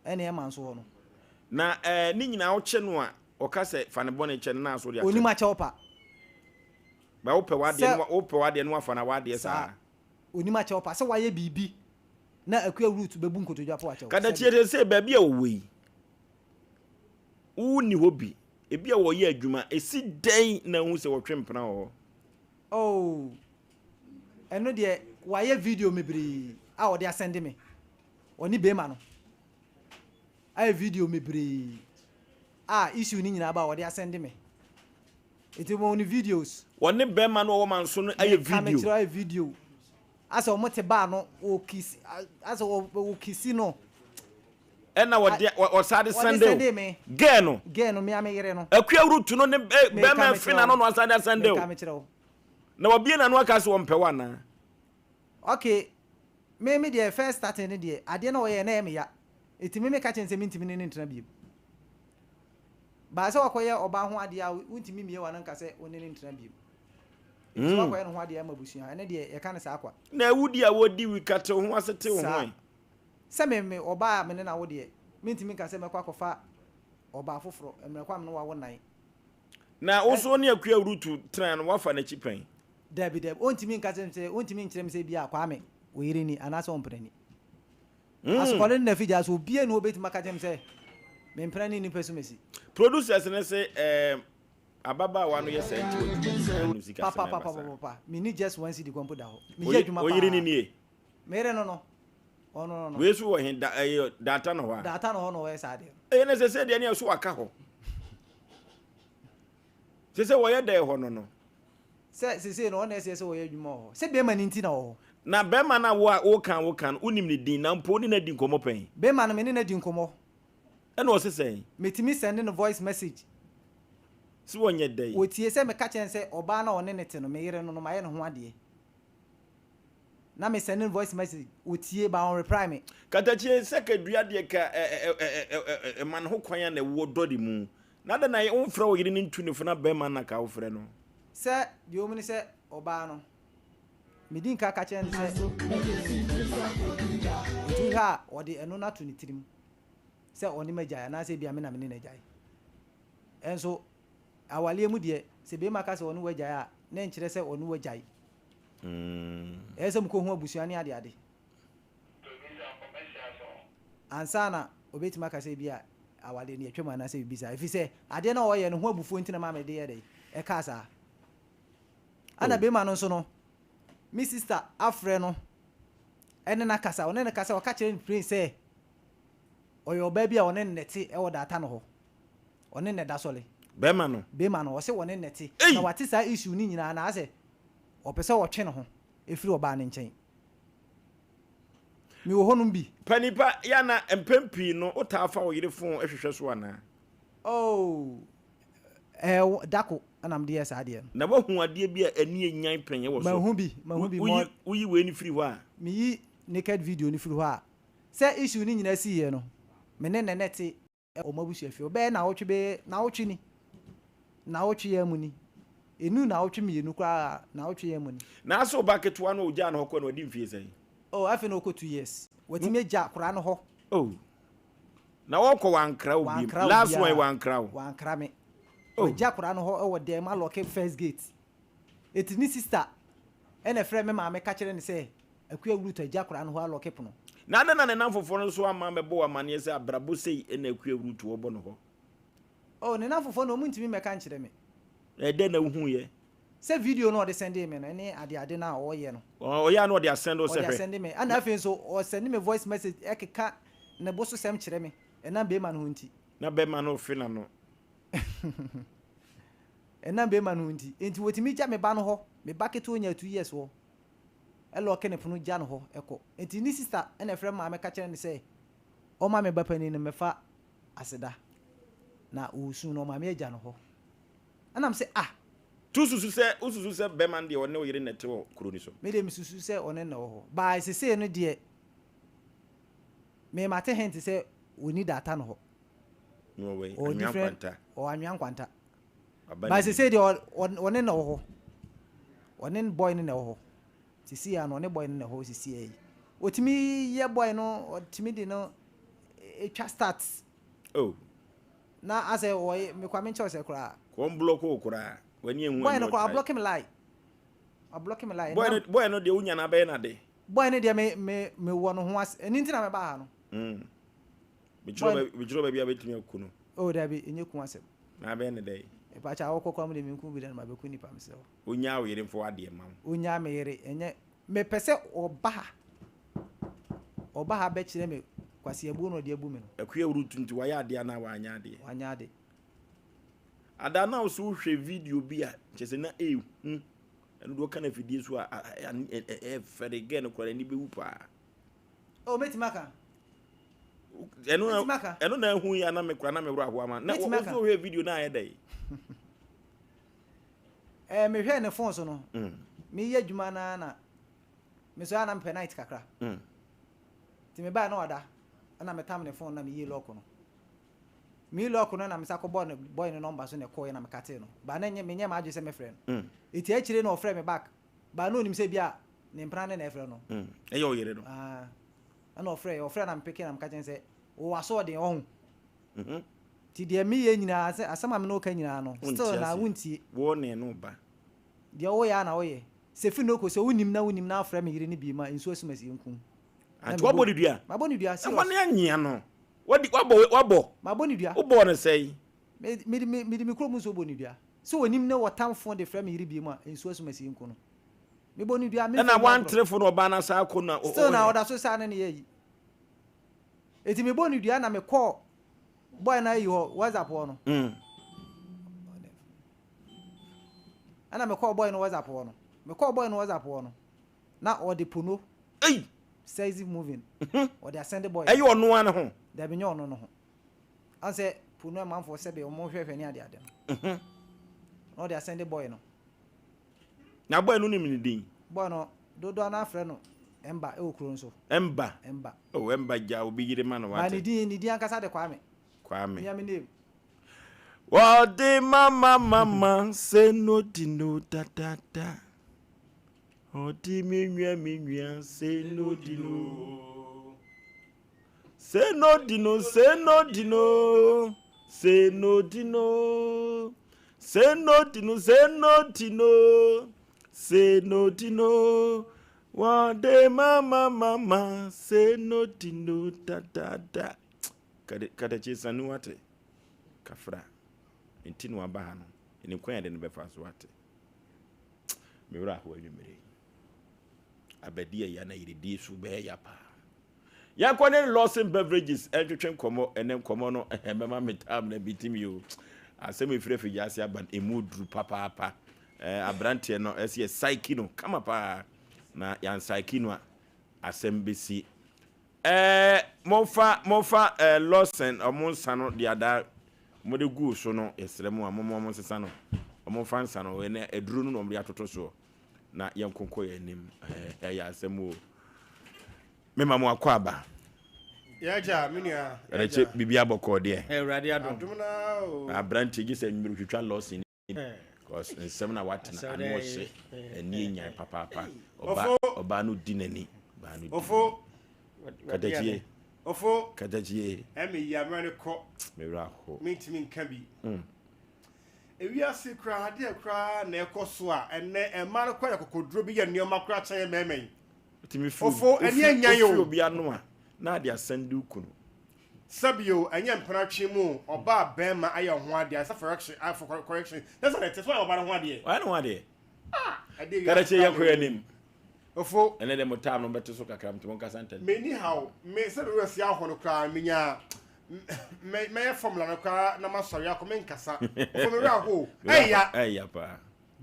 Speaker 16: ɛne ɛma nso hɔ no.
Speaker 1: Na ɛɛ ne nyinaa wokye no a, ɔka sɛ fa ne bɔne kyɛ no na aso de akyɛ no.
Speaker 16: Onim akyɛw pa.
Speaker 1: Ba wopɛ w'adeɛ no wopɛ w'adeɛ no wafa na w'adeɛ saa.
Speaker 16: Onim akyɛw pa sɛ wayɛ biribi na Akua Ruth bɛbu nkotodwe apo akyɛw.
Speaker 1: Kadakyie sɛ sɛ baabi a wɔwɔ yi wonni hɔ bi ebi a wɔyɛ adwuma esi dɛn na wohu sɛ wɔtwe mpena wɔ hɔ.
Speaker 16: Oh ɛno deɛ wayɛ video mebree a ɔde asɛnde me. Ɔne bema no ayɛ video mebree a issue no nyinaa ba a ɔde asɛnde me. Nti mo ne videos.
Speaker 1: Ɔne bɛma no ɔwɔ manso no ayɛ video.
Speaker 16: Meka mekyerɛ ayɛ video. Asɛ ɔmo te baa no ɔkisi asɛ ɔkisi no.
Speaker 1: Ɛna ɔde ɔsa de sɛnde o. Girl no.
Speaker 16: Girl no mea me yere no.
Speaker 1: Akua Ruth no ne bɛma efi na no na ɔsa de asɛnde o.
Speaker 16: Meka mekyerɛ wo.
Speaker 1: Na wabie n'ano aka sɛ ɔmpɛ wo anaa?
Speaker 16: Okay, Me me deɛ first starting no deɛ adeɛ na ɔyɛɛ na ɛyɛ me ya nti me me ka kyerɛ no sɛ mentumi ne no ntena biom but sɛ wakɔyɛ ɔbaa ho adeɛ a wontumi mmie w'ano nka sɛ wo ne no ntena biom nti sɛ wakɔyɛ ne ho adeɛ ama abusua ɛno deɛ yɛka no saa kwa.
Speaker 1: Na awudi a wɔdi wi ka te wo ho ase te wo ho
Speaker 16: Saa
Speaker 1: ɛ.
Speaker 16: sɛ me me ɔbaa a me ne no awo deɛ mentumi nka sɛ mɛkɔ akɔfa ɔbaa foforɔ mmerɛ ko a me ne wo awo nnan.
Speaker 1: Na wo nso wo ne Akua Rutu tenae no woafa n'akyi pɛn?
Speaker 16: Dabi, dabi, ontumi nka kyerɛ me sɛ, ontumi nkyerɛ me sɛ ebia Kwame, wo yere ni, anaasɛ wo mpena ni. Asokɔre no na afi gya so, obiara nni hɔ a obetumi aka akyerɛ me sɛ me mpena ne nipa sumasi.
Speaker 1: Producers no se ehm ababaawa no yɛ saa nti watumi de ano sika sɛm ɛba saa.
Speaker 16: Papapapapapa, menni just one cedi kɔ mpo da hɔ. Meyɛ adwuma paa.
Speaker 1: Oyere no nie?
Speaker 16: Me yere no no, ɔno no no.
Speaker 1: Wei nso wɔ he? Da, ɛyɛ Daata no hɔ a?
Speaker 16: Daata no hɔ na ɔyɛ saa adeɛ no.
Speaker 1: Ɛyɛ na sɛ sɛ deɛ ne ɛso aka hɔ. Sɛ sɛ wɔyɛ dɛn hɔ no no.
Speaker 16: Sɛ sesei no ɔna ɛsɛ sɛ ɔyɛ adwuma wɔ hɔ. Sɛ bɛɛma no nti na ɔwɔ hɔ.
Speaker 1: Na bɛɛma no a wo a woka woka no wonim ne din na mpo wo ne no adi nkɔmmɔ pɛn?
Speaker 16: Bɛɛma no me ne no adi nkɔmmɔ.
Speaker 1: Ɛna ɔse sɛn?
Speaker 16: Metumi sɛnde no voice message.
Speaker 1: Se ɔnyɛ dɛn?
Speaker 16: Ɔtie sɛ meka kyerɛ no sɛ ɔbaa no a ɔne no te no me yere no no mayɛ ne ho adeɛ. Na me sɛnde no voice message ɔtie but ɔnreply me.
Speaker 1: Katakyie sɛ kadua deɛ ka ɛ ɛ ɛ ɛ ɛ ɛma ne ho kwan a na ɛwɔ dɔre mu. Na adɛn na womfrɛ wo yere no ntu no fo na bɛrima na ka wofrɛ no?
Speaker 16: Sɛ deɛ ɔwɔ mu ne sɛ ɔbaa no, medi nka ka kyerɛ no sɛ ɛduru ha a ɔde ɛno no ato ne tirim sɛ ɔne m'agyae anaasɛ ebia me na me ne no agyae. Ɛnso awaleɛ mu deɛ sɛ bɛrima ka sɛ ɔne wo agyae a na ɛnkyerɛ sɛ ɔne wo agyae. Ɛyɛ sɛ mokɔhu abusua ne adeade ansa na ɔbɛtumi aka sɛ ebia. awadeɛ no yɛtwam anaasɛ biribi saa. Ɛfiri sɛ adeɛ no a ɔyɛ no ho abufuo nti na maa mede yɛ dɛn ɛkaa saa. Ɛna bɛrima no nso no, me sister afrɛ no ɛne no akasa. Ɔne no kasa, ɔka kyerɛ no plain sɛ ɔyɛ ɔbaa bi a ɔne no na ɛte ɛwɔ Daata no hɔ. Ɔne no na ɛda sɔle.
Speaker 1: Bɛrima no?
Speaker 16: Bɛrima no, ɔse ɔne no na ɛte. Na wate saa issue no nyinaa na asɛ ɔpɛ sɛ ɔtwe ne ho ɛfiri ɔbaa no nkyɛn. Mewɔ hɔnom bi.
Speaker 1: Panipa, yɛ a na mpɛn pii no wotaa fa wo yere fon hwehwɛ so anaa?
Speaker 16: Oh, ɛɛ, dako na mede yɛ saa adeɛ no.
Speaker 1: Na woahu adeɛ bi a ani anyan pɛn wɔ so?
Speaker 16: Mahu bi, mahu bi.
Speaker 1: Woyi, woyi wei no firi hɔ a?
Speaker 16: Meyi naked video no firi hɔ a, sɛ issue no nyinaa siiɛ no, me ne Nene te wɔn abusuafie hɔ bɛyɛ naawɔtwe bɛyɛ naawɔtwe ni, naawɔtwe yi ara mu ni, ɛnnu naawɔtwe mmienu koraa a, naawɔtwe yi ara mu ni.
Speaker 1: Naase wo ba ketewa no a ogyaa no hɔ kɔe no wadi mfie sɛn?
Speaker 16: Oh, afei na ɔkɔ 2 years. Watumi agya akwadaa no hɔ.
Speaker 1: Oh, na ɔkɔ wankra wo biom?
Speaker 16: Wankra
Speaker 1: Last one yi
Speaker 16: obiara.
Speaker 1: wankra wo?
Speaker 16: Wankra me.
Speaker 1: Oh.
Speaker 16: Wagya akwadaa no hɔ wɔ dan mu alɔke first gate. Eti ne sister ɛna ɛfrɛ me maame ka kyerɛ no sɛ Akua Ruth agya akwadaa no hɔ alɔke pono.
Speaker 1: Na adɛn na ne nnamfofoɔ no nso amma ammɛbɔ wo amanneɛ sɛ abrabɔ sei na Akua Ruth wɔbɔ no hɔ?
Speaker 16: Oh, ne nnamfofoɔ no, wɔntumi mmɛka nkyerɛ me.
Speaker 1: Na ɛdɛn na wohuiɛ?
Speaker 16: Sɛ video no a ɔde sɛndee me no ne adeade no a ɔreyɛ no.
Speaker 1: Ɔyɛ a na ɔde asɛnde wo sɛ
Speaker 16: Ɔde
Speaker 1: hwɛ.
Speaker 16: asɛnde me. Ɛna afei nso, ɔsɛnde me voice message ɛkeka ne bo so sɛm kyerɛ me, ɛnam bɛrima no ho nti.
Speaker 1: Na bɛrima no refe n'ano.
Speaker 16: Ɛnam bɛrima no ho nti. Enti wɔtumi gya me ba no hɔ, me ba ketewa ɔnyaa 2 years hɔ. Ɛlɔɔke ne pono gya no hɔ kɔ. Enti ne sista na ɛfrɛ me maame ka kyerɛ no sɛ ɔmma me ba panin no mmɛfa aseda. Na ɔresu no ɔma me agya no hɔ. Ɛna me sɛ ah!
Speaker 1: Nti wosusu sɛ wosusu sɛ bɛrima no deɛ ɔne wo yere na ɛte wɔ kuro no so?
Speaker 16: Me deɛ mesusu sɛ ɔne no na ɛwɔ hɔ. But sesei no deɛ me mate hint sɛ ɔnni data no hɔ.
Speaker 1: Na ɔwɔ he?
Speaker 16: Ɔwɔ
Speaker 1: Anwea
Speaker 16: different,
Speaker 1: Nkwanta.
Speaker 16: ɔwɔ Anwea Nkwanta.
Speaker 1: Aba
Speaker 16: But
Speaker 1: n'anim.
Speaker 16: sesei deɛ ɔne no na ɛwɔ hɔ. Ɔne boy no na ɛwɔ hɔ. Sesei ara no ɔne boy no na ɛwɔ hɔ sesei ara yi. Ɔtumi yɛ boy no, ɔtumi de no twa start.
Speaker 1: Oh.
Speaker 16: Na asɛ ɔyɛ, me kwa menkyɛw sɛ koraa.
Speaker 1: Kɔ ɔmblɔk wo koraa. W'ani ehu
Speaker 16: Boy
Speaker 1: ani
Speaker 16: no koraa
Speaker 1: ɔtae.
Speaker 16: ɔblɔke me line. Ɔblɔke me line.
Speaker 1: Boy no, boy no deɛ wonya no abɛyɛ no ade.
Speaker 16: Boy no deɛ me, me, me wɔ no ho as, ɛno nti na mebaa ha no.
Speaker 1: Mekyerɛ mekyerɛ baabi a bɛtumi aku no.
Speaker 16: Oh dabi, ɛnyɛ ku asɛm.
Speaker 1: Na abɛyɛ no dɛn?
Speaker 16: Mepakyɛ awɔkɔ koraa mu deɛ menku bi da na mabɛku nipa mesrɛ wo.
Speaker 1: Onyaa wo yere mfa w'adeɛ mma wo.
Speaker 16: Onyaa me yere, ɛnyɛ, mepɛ sɛ ɔba ha, ɔba ha bɛkyerɛ me kwasiabuo na ɔde abu me no.
Speaker 1: Akua Ruth nti wayɛ adeɛ anaa wanyɛ adeɛ?
Speaker 16: Wanyɛ ade.
Speaker 1: Ada na wo so wohwɛ video bi a kyerɛ sɛ na ɛhu ɛno deɛ ɔka no afidie so a ɛfɛre gɛ no koraa n'ani bɛwu paa.
Speaker 16: Oh, mɛtumi aka.
Speaker 1: Ɛno na ɛno na ehu yi ana me kora na me wura ahoa ma. Na wo so hwɛ video na ayɛ dɛ.
Speaker 16: Eh, me hwɛ ne phone so no. Me yɛ adwuma na na me so ana me pɛ night kakra. Ti me ba na wada. Na me tam ne phone na me yi lock no. Me yi lock no na me sa kɔ bɔ ne boy no number so na ɛkɔɔ yɛ na me kate no. Ba na nye me nyɛ m'adwene sɛ me frɛ no. Eti akyire na ɔfrɛ me back. Ba na onim sɛ bi a ne mpena ne na ɛfrɛ no.
Speaker 1: Ɛyɛ ɔyere no.
Speaker 16: Ah. Ɛna ɔfrɛ ɔfrɛ na mepeke na meka kyerɛ no sɛ wowɔ asoɔden ɔho. Nti deɛ meyɛ nyinaa sɛ asɛm a me ne wo ka nyinaa no still na wontie.
Speaker 1: Wo ne no ba.
Speaker 16: Deɛ woyɛ a na woyɛ. Sɛ fi no kɔ sɛ wonim na wonim na afrɛ me yere no bi ma nsuo asum asi nku.
Speaker 1: Nti wabɔ ne dua?
Speaker 16: Mabɔ ne dua serious.
Speaker 1: Ɛhɔ ne anyia no. Wadi wabɔ wabɔ.
Speaker 16: Mabɔ ne dua.
Speaker 1: Wobɔɔ no sɛn?
Speaker 16: Me me me mede me kurom nsuo bɔ ne dua. Sɛ onim ne wɔtamfo de frɛ me yere bi ma nsuo asum asi nku no. Mebɔ no dua, memfa
Speaker 1: Ɛna
Speaker 16: nni agorɔ.
Speaker 1: wantere fo na ɔbaa no asan akɔ na
Speaker 16: Still na ɔda so saa ne ne yɛ yi. Eti mebɔ no dua na mekɔɔ boy no ayi hɔ WhatsApp hɔ no. Ɛna mekɔɔ boy no WhatsApp hɔ no. Mekɔɔ boy no WhatsApp hɔ no. Na ɔde pono.
Speaker 1: Ei!
Speaker 16: Sexy moving. Ɔde asɛnde boy.
Speaker 1: Ɛyɛ ɔno ara ne ho?
Speaker 16: Dabi nyɛ ɔno no ho. Ansɛ pono amanfoɔ sɛbe ɔmo hwɛhwɛ ne ade ade no. Na ɔde asɛnde boy no.
Speaker 1: Na boy no nim ne din?
Speaker 16: Boy no, dodoɔ no ara frɛ no Ɛmba ɛwɔ kuro no so.
Speaker 1: Ɛmba?
Speaker 16: Ɛmba.
Speaker 1: Oh, Ɛmba gya obi yere ma no wate.
Speaker 16: Ba ne din, ne din ankasa de Kwame.
Speaker 1: Kwame.
Speaker 16: Mia me name.
Speaker 1: Wɔde mama mama se no di no da da da. Ɔde me nua me nua se no di no. Se no di no, se no di no, se no di no, se no di no, se no di no, se no di no. Wɔde mama mama se no di no da da da. Katakye sanu wate. Kafra. Nti na waba ha no. Ɛnim kwan yɛde no bɛfa so wate. Me werɛ ahow anwummere yi. Abɛdi ɛya na yeredie so bɛyɛ ya paa. Yɛnkɔ ne Lawson Beverages ntwetwe nkɔmmɔ. Ɛnɛ nkɔmmɔ no ɛbɛma me tam na bi timi o. Asɛm efiri afigya ase aba no emu duru papaapa. Ɛɛ aberanteɛ no ɛsɛ yɛ psyche no kama paa. Na yɛn psyche no a asɛm bɛsi. Ɛɛ momfa momfa ɛɛ Lawson ɔmo nsa no de ada mo de guu so no yɛsrɛ mo a mo mo nsesa no. Ɔmo mfa nsa no ɛnɛ aduro no na ɔmo de atoto soɔ. Na yɛnkonkɔ yɛn anim. Ɛɛ ɛyɛ asɛm o. Mema mo akwaaba.
Speaker 17: Yɛagya, me nua.
Speaker 1: Ɛrɛkyɛ biribi abɔkɔɔ deɛ.
Speaker 18: Awurade adom.
Speaker 17: Adom na o.
Speaker 1: Aberanteɛ gye sɛ nwumere twitwa lɔsin. Cause nsɛm na watena ano ɔhyɛ ani enyan papaapa. Ɔba ɔbaa no di n'ani. Ɔbaa no di.
Speaker 17: Ofo.
Speaker 1: Katakyie.
Speaker 17: Ofo.
Speaker 1: Katakyie.
Speaker 17: Ɛmi yi amena ne kɔ.
Speaker 1: Mewura ho.
Speaker 17: Mintimi nka bi. Ewiase koraa adeɛ koraa na ɛkɔ so a ɛnɛ ɛmaa no kɔ yɛ kɔkɔduro bi yɛ nneɛma koraa kyɛn mmarima yi.
Speaker 1: Tumi firi
Speaker 17: Ofo ɛni ɛnyan
Speaker 1: ofiri
Speaker 17: o.
Speaker 1: obi ano a na ade asɛn de kunu.
Speaker 17: Sɛbi o ɛnyɛ mpenatwe mu o ɔbaa bɛrima ayɛ ho adeɛ ansa for correction ah, for correction na sɛ ɛte so ayɛ ɔbaa no ho adeɛ.
Speaker 1: Wayɛ ne ho adeɛ.
Speaker 17: Ah ɛde
Speaker 1: Kada kyɛ yɛ kɔ yɛ anim.
Speaker 17: Ofo.
Speaker 1: Ɛnɛ dɛ mo time no bɛte so kakra nti mo nkasa ntɛm.
Speaker 17: Meni haw me sɛ me wura si ahɔ no koraa menya mɛ mɛyɛ formula no koraa na masɔre akɔ menkasa. Ofo me wura ho ɛya.
Speaker 1: Ɛya paa.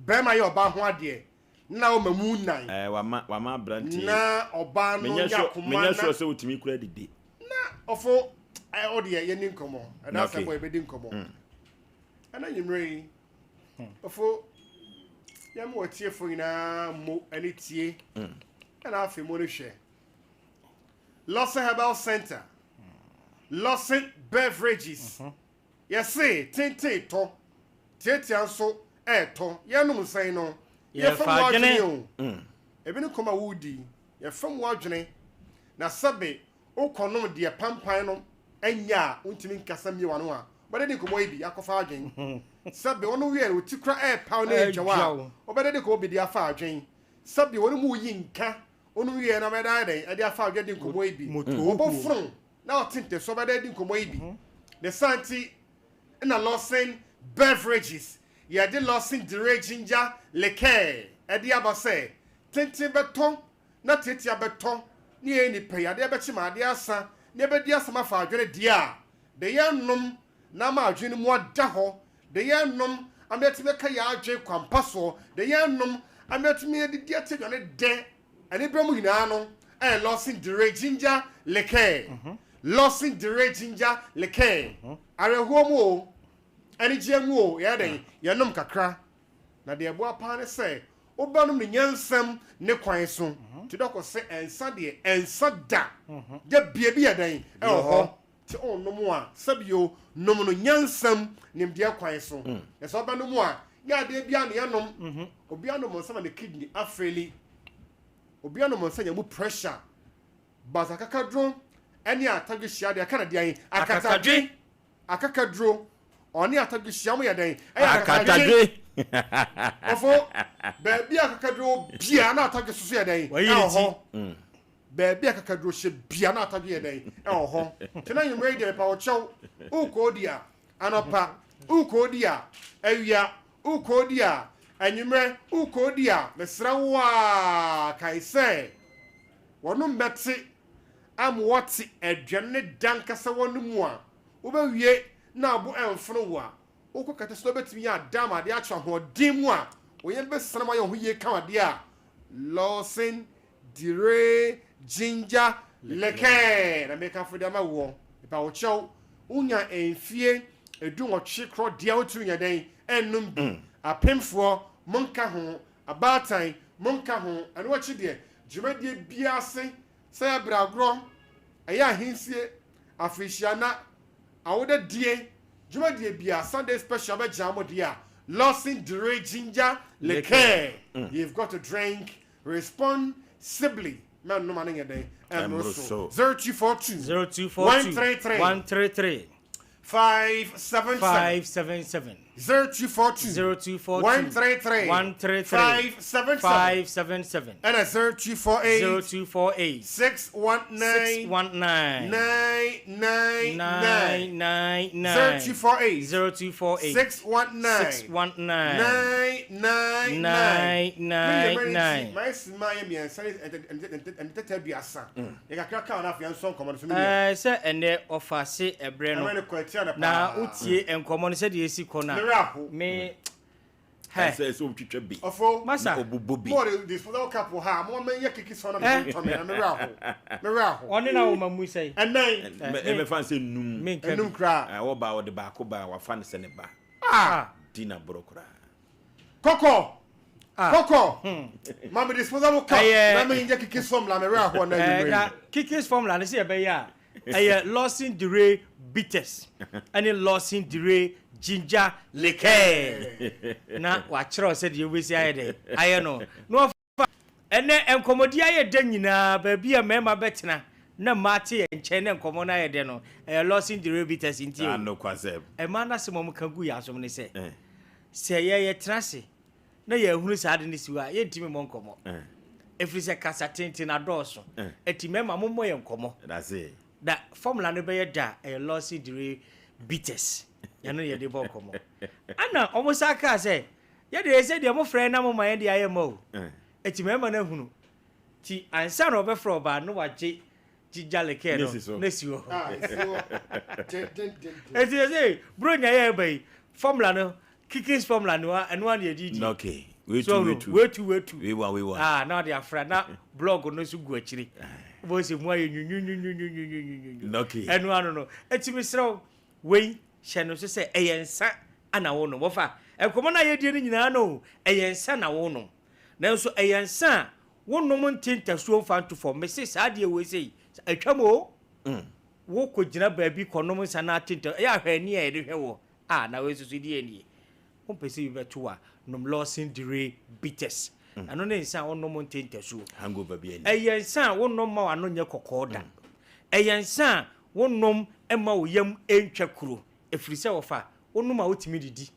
Speaker 17: Bɛrima yɛ ɔbaa ho adeɛ na ɔma mu nan.
Speaker 1: Ɛɛ wama wama aberanteɛ.
Speaker 17: Na ɔbaa no nya koma na.
Speaker 1: Menyɛ sure sɛ wotumi kura didi.
Speaker 17: Na ɔfo ɛ ɔdeɛ yɛni nkɔmɔ ɛna asɛ bɔ yɛbɛdi nkɔmɔ. Ɛna nyimire yi ɔfo yɛn mu ɔtiefo nyinaa mo ɛne tie ɛna afei mo no hwɛ. Lawson Herbal Center, Lawson Beverages. Yɛse tenten tɔ, tiatia nso ɛɛtɔ. Yɛnom nsɛn no, yɛfa mu adwene o. Ebi ne kɔm a woredi, yɛfa mu adwene. Na sɛbe wokɔnom deɛ pampan no nyɛ a, wontumi nkasa mmie w'ano a, wobɛde di nkɔmmɔ yi bi akɔfa adwene. Sɛbe wɔnom wie no, wo ti kora ɛɛpaw na ɛretwa wo a, wobɛde di nkɔmmɔ bi de afa adwene. Sɛbe wɔnom reyi nka, wonom wie no, wobɛde ayɛ dɛn? Ɛde afa adwene di nkɔmmɔ yi bi. Wɔbɔfono na ɔte ntɛsoɔ bɛda adi nkɔmmɔ yi bi. Ne saa nti na Lawson Beverages yɛde Lawson Dire Ginger Liqueur de aba sɛ tenten bɛtɔ na tiatia bɛtɔ ne yɛn nnipa yi adeɛ bɛkye ma adeɛ asa na yɛbɛdi asɛm afa adwene deɛ a de yɛnnom na ama adwene no mu ada hɔ de yɛnnom ama yɛatumi aka yɛn adwene kwampa soɔ de yɛnnom ama yɛatumi adidi ate aduane dɛ Anibere mu nyinaa no yɛ Lawson Dire Ginger Liqueur. Lawson Dire Ginger Liqueur. Awerɛhoɔ mu o, anigyeɛ mu o, yɛyɛ dɛn? Yɛnom kakra. Na deɛ ɛboa paa ne sɛ wobɛnom no nyansam ne kwan so. Nti dɔkɔ sɛ nsa deɛ, ɛnsa da. Da bia bi yɛ dɛn? Ɛwɔ hɔ. Nti wonom a, sɛbio, nom no nyansam nimdeɛ kwan so. Na sɛ wobɛnom a, nyɛ adeɛ biara na yɛnom. Obiara nom nsa ma ne kidney afeeli. Obiara nom nsa nya mu pressure. But akakaduro ne atadwe hyia deɛ ɛka no deɛn? Akatadwe. Akakaduro ɔne atadwe hyia wɔn yɛ dɛn? Ɛyɛ akatadwe. Ɔfo baabi a akakaduro bia na atadwe soso yɛ dɛn? Ɛwɔ hɔ. Baabi a kakaduro hyɛ bia na atadwe yɛ dɛn? Ɛwɔ hɔ. Nti na anwummerɛ yi deɛ mepa wo kyɛw, wokɔ di a, anɔpa, wokɔ di a, awia, wokɔ di a, anwummerɛ, wokɔ di a, mesrɛ wo a, kae sɛ wɔnom bɛte ama wɔte aduane ne da ankasa wɔ no mu a, wobɛwie na abo ɛmfono wo a, wokɔ kɛtɛ so na wobɛtumi ada ama adeɛ akye ahoɔden mu a, wo yam bɛsane ma ayɛ wo ho yie kama deɛ a, Lawson Dire ginger liqueur na mekamfo de ama woɔ. Mepa wo kyɛw, wonya mfie edunwɔtwe korɔ deɛ wontumi nyɛ dɛn nnom bi. Apemfoɔ, monka ho. Abaatan, monka ho. Ɛno akyi deɛ, dwumadie biara ase, sɛ ɛyɛ bragorɔ, ɛyɛ ahensie, afirihyia nna, awodadie, dwumadie biara, Sunday special bɛgyaa mo deɛ a, Lawson Dire Ginger Liqueur, you've got to drink Responsibly na nnoma no nyɛ dɛn? Ɛmmoro so. 0242
Speaker 18: 0242
Speaker 17: 133
Speaker 18: 133
Speaker 17: 577
Speaker 18: 577.
Speaker 17: 0242
Speaker 18: 0242
Speaker 17: 133
Speaker 18: 133
Speaker 17: 577
Speaker 18: 577
Speaker 17: ɛna 0248
Speaker 18: 0248
Speaker 17: 619
Speaker 18: 619
Speaker 17: 999
Speaker 18: 999
Speaker 17: 0248
Speaker 18: 0248
Speaker 17: 619
Speaker 18: 619
Speaker 17: 999
Speaker 18: 999.
Speaker 17: Mayɛ sima yɛ mmiɛnsa ne ntɛtɛ aduasa yɛ kakra ka na afei yɛnsɔ nkɔmmɔ no so me nua.
Speaker 18: Ɛɛ, sɛ ɛnɛ ɔfa se ɛbrɛ
Speaker 17: Ɛmɛ
Speaker 18: no
Speaker 17: no kɔ atia no
Speaker 18: na
Speaker 17: paa.
Speaker 18: wotie nkɔmmɔ no sɛdeɛ ɛsi kɔ no
Speaker 17: Me werɛ aho.
Speaker 18: a me
Speaker 1: Ɛsɛ sɛ wotwitwa bi.
Speaker 17: Ɔfo.
Speaker 18: Masa.
Speaker 1: Na ɔbobɔ bi.
Speaker 17: Mo de disposable cup wɔ ha a mo ma yɛ kiki sɔn na me
Speaker 18: Eh.
Speaker 17: ntɔ me na me werɛ aho. Me werɛ aho.
Speaker 18: Ɔne na wo ma mu sɛn?
Speaker 17: Ɛnan.
Speaker 1: Ɛmɛfa sɛ num.
Speaker 18: Menka
Speaker 17: Ɛnum
Speaker 18: bi.
Speaker 17: koraa.
Speaker 1: Wɔba ɔde baako ba a wafa no sɛ ne ba.
Speaker 17: Ah.
Speaker 1: Di na borɔ koraa.
Speaker 17: Kɔkɔ.
Speaker 18: Ah.
Speaker 17: Kɔkɔ. Ma me disposable cup
Speaker 18: Ɛyɛ-
Speaker 17: na me nyɛ kiki sɔm la me werɛ aho na
Speaker 18: Ɛɛ,
Speaker 17: anwummerɛ
Speaker 18: na
Speaker 17: yi.
Speaker 18: Kiki's formula no sɛ yɛbɛyɛ a ɛyɛ Lawson Dure bitters ɛne Lawson Dure ginger liqueur na wakyerɛw sɛ deɛ wobɛsi ayɛ dɛ ayɛ no na wafa ɛnɛ nkɔmmɔdi ayɛ dɛ nyinaa baabi a mmarima bɛtena na mmaa te yɛn nkyɛn na nkɔmmɔ no ayɛ dɛ no ɛyɛ Lawson Dure bitters nti o
Speaker 1: Anokwasɛm.
Speaker 18: ɛmaa no asɛm a wɔka gu yɛn asom ne sɛ sɛ yɛyɛ tena ase na yɛahunu saa ade no si hɔ a yɛntumi mmɔ nkɔmmɔ ɛfiri sɛ kasa tenten adɔɔso ɛti mmarima mommɔ yɛn nkɔmmɔ
Speaker 1: That's it.
Speaker 18: na formula no bɛyɛ da a ɛyɛ Lawson Dure bitters ɛno na yɛde bɔ nkɔmmɔ ana ɔmo sa kaa sɛ yɛde yɛ sɛ deɛ mofrɛ na moma yɛn de ayɛ ma o ɛti mmarima no ahunu nti ansa na ɔbɛfrɛ ɔbaa no wagye ginger liqueur
Speaker 1: Ne
Speaker 18: no
Speaker 1: si so.
Speaker 18: na si hɔ
Speaker 17: Ah, esi hɔ. Den, den, den, den.
Speaker 18: ɛti sɛ sɛ buronya yɛ ɛba yi formula no Kiki's formula no a ɛno a na yɛde di
Speaker 1: Okay. Wetu
Speaker 18: So,
Speaker 1: wetu.
Speaker 18: wetu wetu
Speaker 1: Wei wa wei wa.
Speaker 18: Ah, na ɔde afra na blog no nso gu akyiri wobɛhu sɛ mu ayɛ nwunwunwunwunwunwunwunwu
Speaker 1: Okay.
Speaker 18: ɛno ano no ɛti mesrɛ wo wei hyɛ no so sɛ ɛyɛ nsa ana wo nom wɔfa nkɔmmɔ no a yɛdie no nyinaa no o, ɛyɛ nsa na wo nom nanso ɛyɛ nsa a wonom nte ntasuo mfa nto fam mese saa deɛ wei sei atwam o wokɔgyina baabi kɔnom nsa no ate nta ɛyɛ ahwɛ ani a yɛde hwɛ wɔ a na wei soso deɛ nie wompɛ sɛ bi bɛto a nom Lawson Dure bitters ɛno ne nsa a wonom nte ntasuo
Speaker 1: Hangover bi ani.
Speaker 18: ɛyɛ nsa a wonom ma w'ano nyɛ kɔkɔɔ da ɛyɛ nsa a wonom ma wo yam ntwa kuro ɛfiri sɛ wɔfa wonom a wotumi didi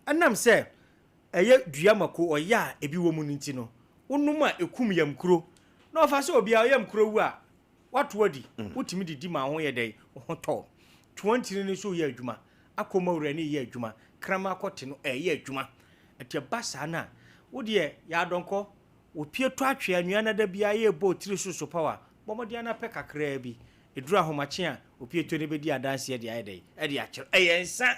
Speaker 18: ɛnam sɛ ɛyɛ dua mako ɔyɛ a ebi wɔ mu no nti no wonom a ɛkum yam kuro na ɔfa sɛ obiara yam kuro wu a wato adi wotumi didi ma ho yɛ dɛn wo ho tɔ toa ntini no nso yɛ adwuma akɔma wura ne yɛ adwuma krama akɔte no ɛyɛ adwuma ɛti ɛba saa no a wodeɛ yɛ adɔnkɔ opie tɔ atwe anwea no da biara yɛ bɔ tiri so so power bɔ mmɔden ana pɛ kakraa bi ɛduru ahomakye a opie tɔ no bɛdi adanseɛ de ayɛ dɛn ɛde akyerɛ ɛyɛ nsa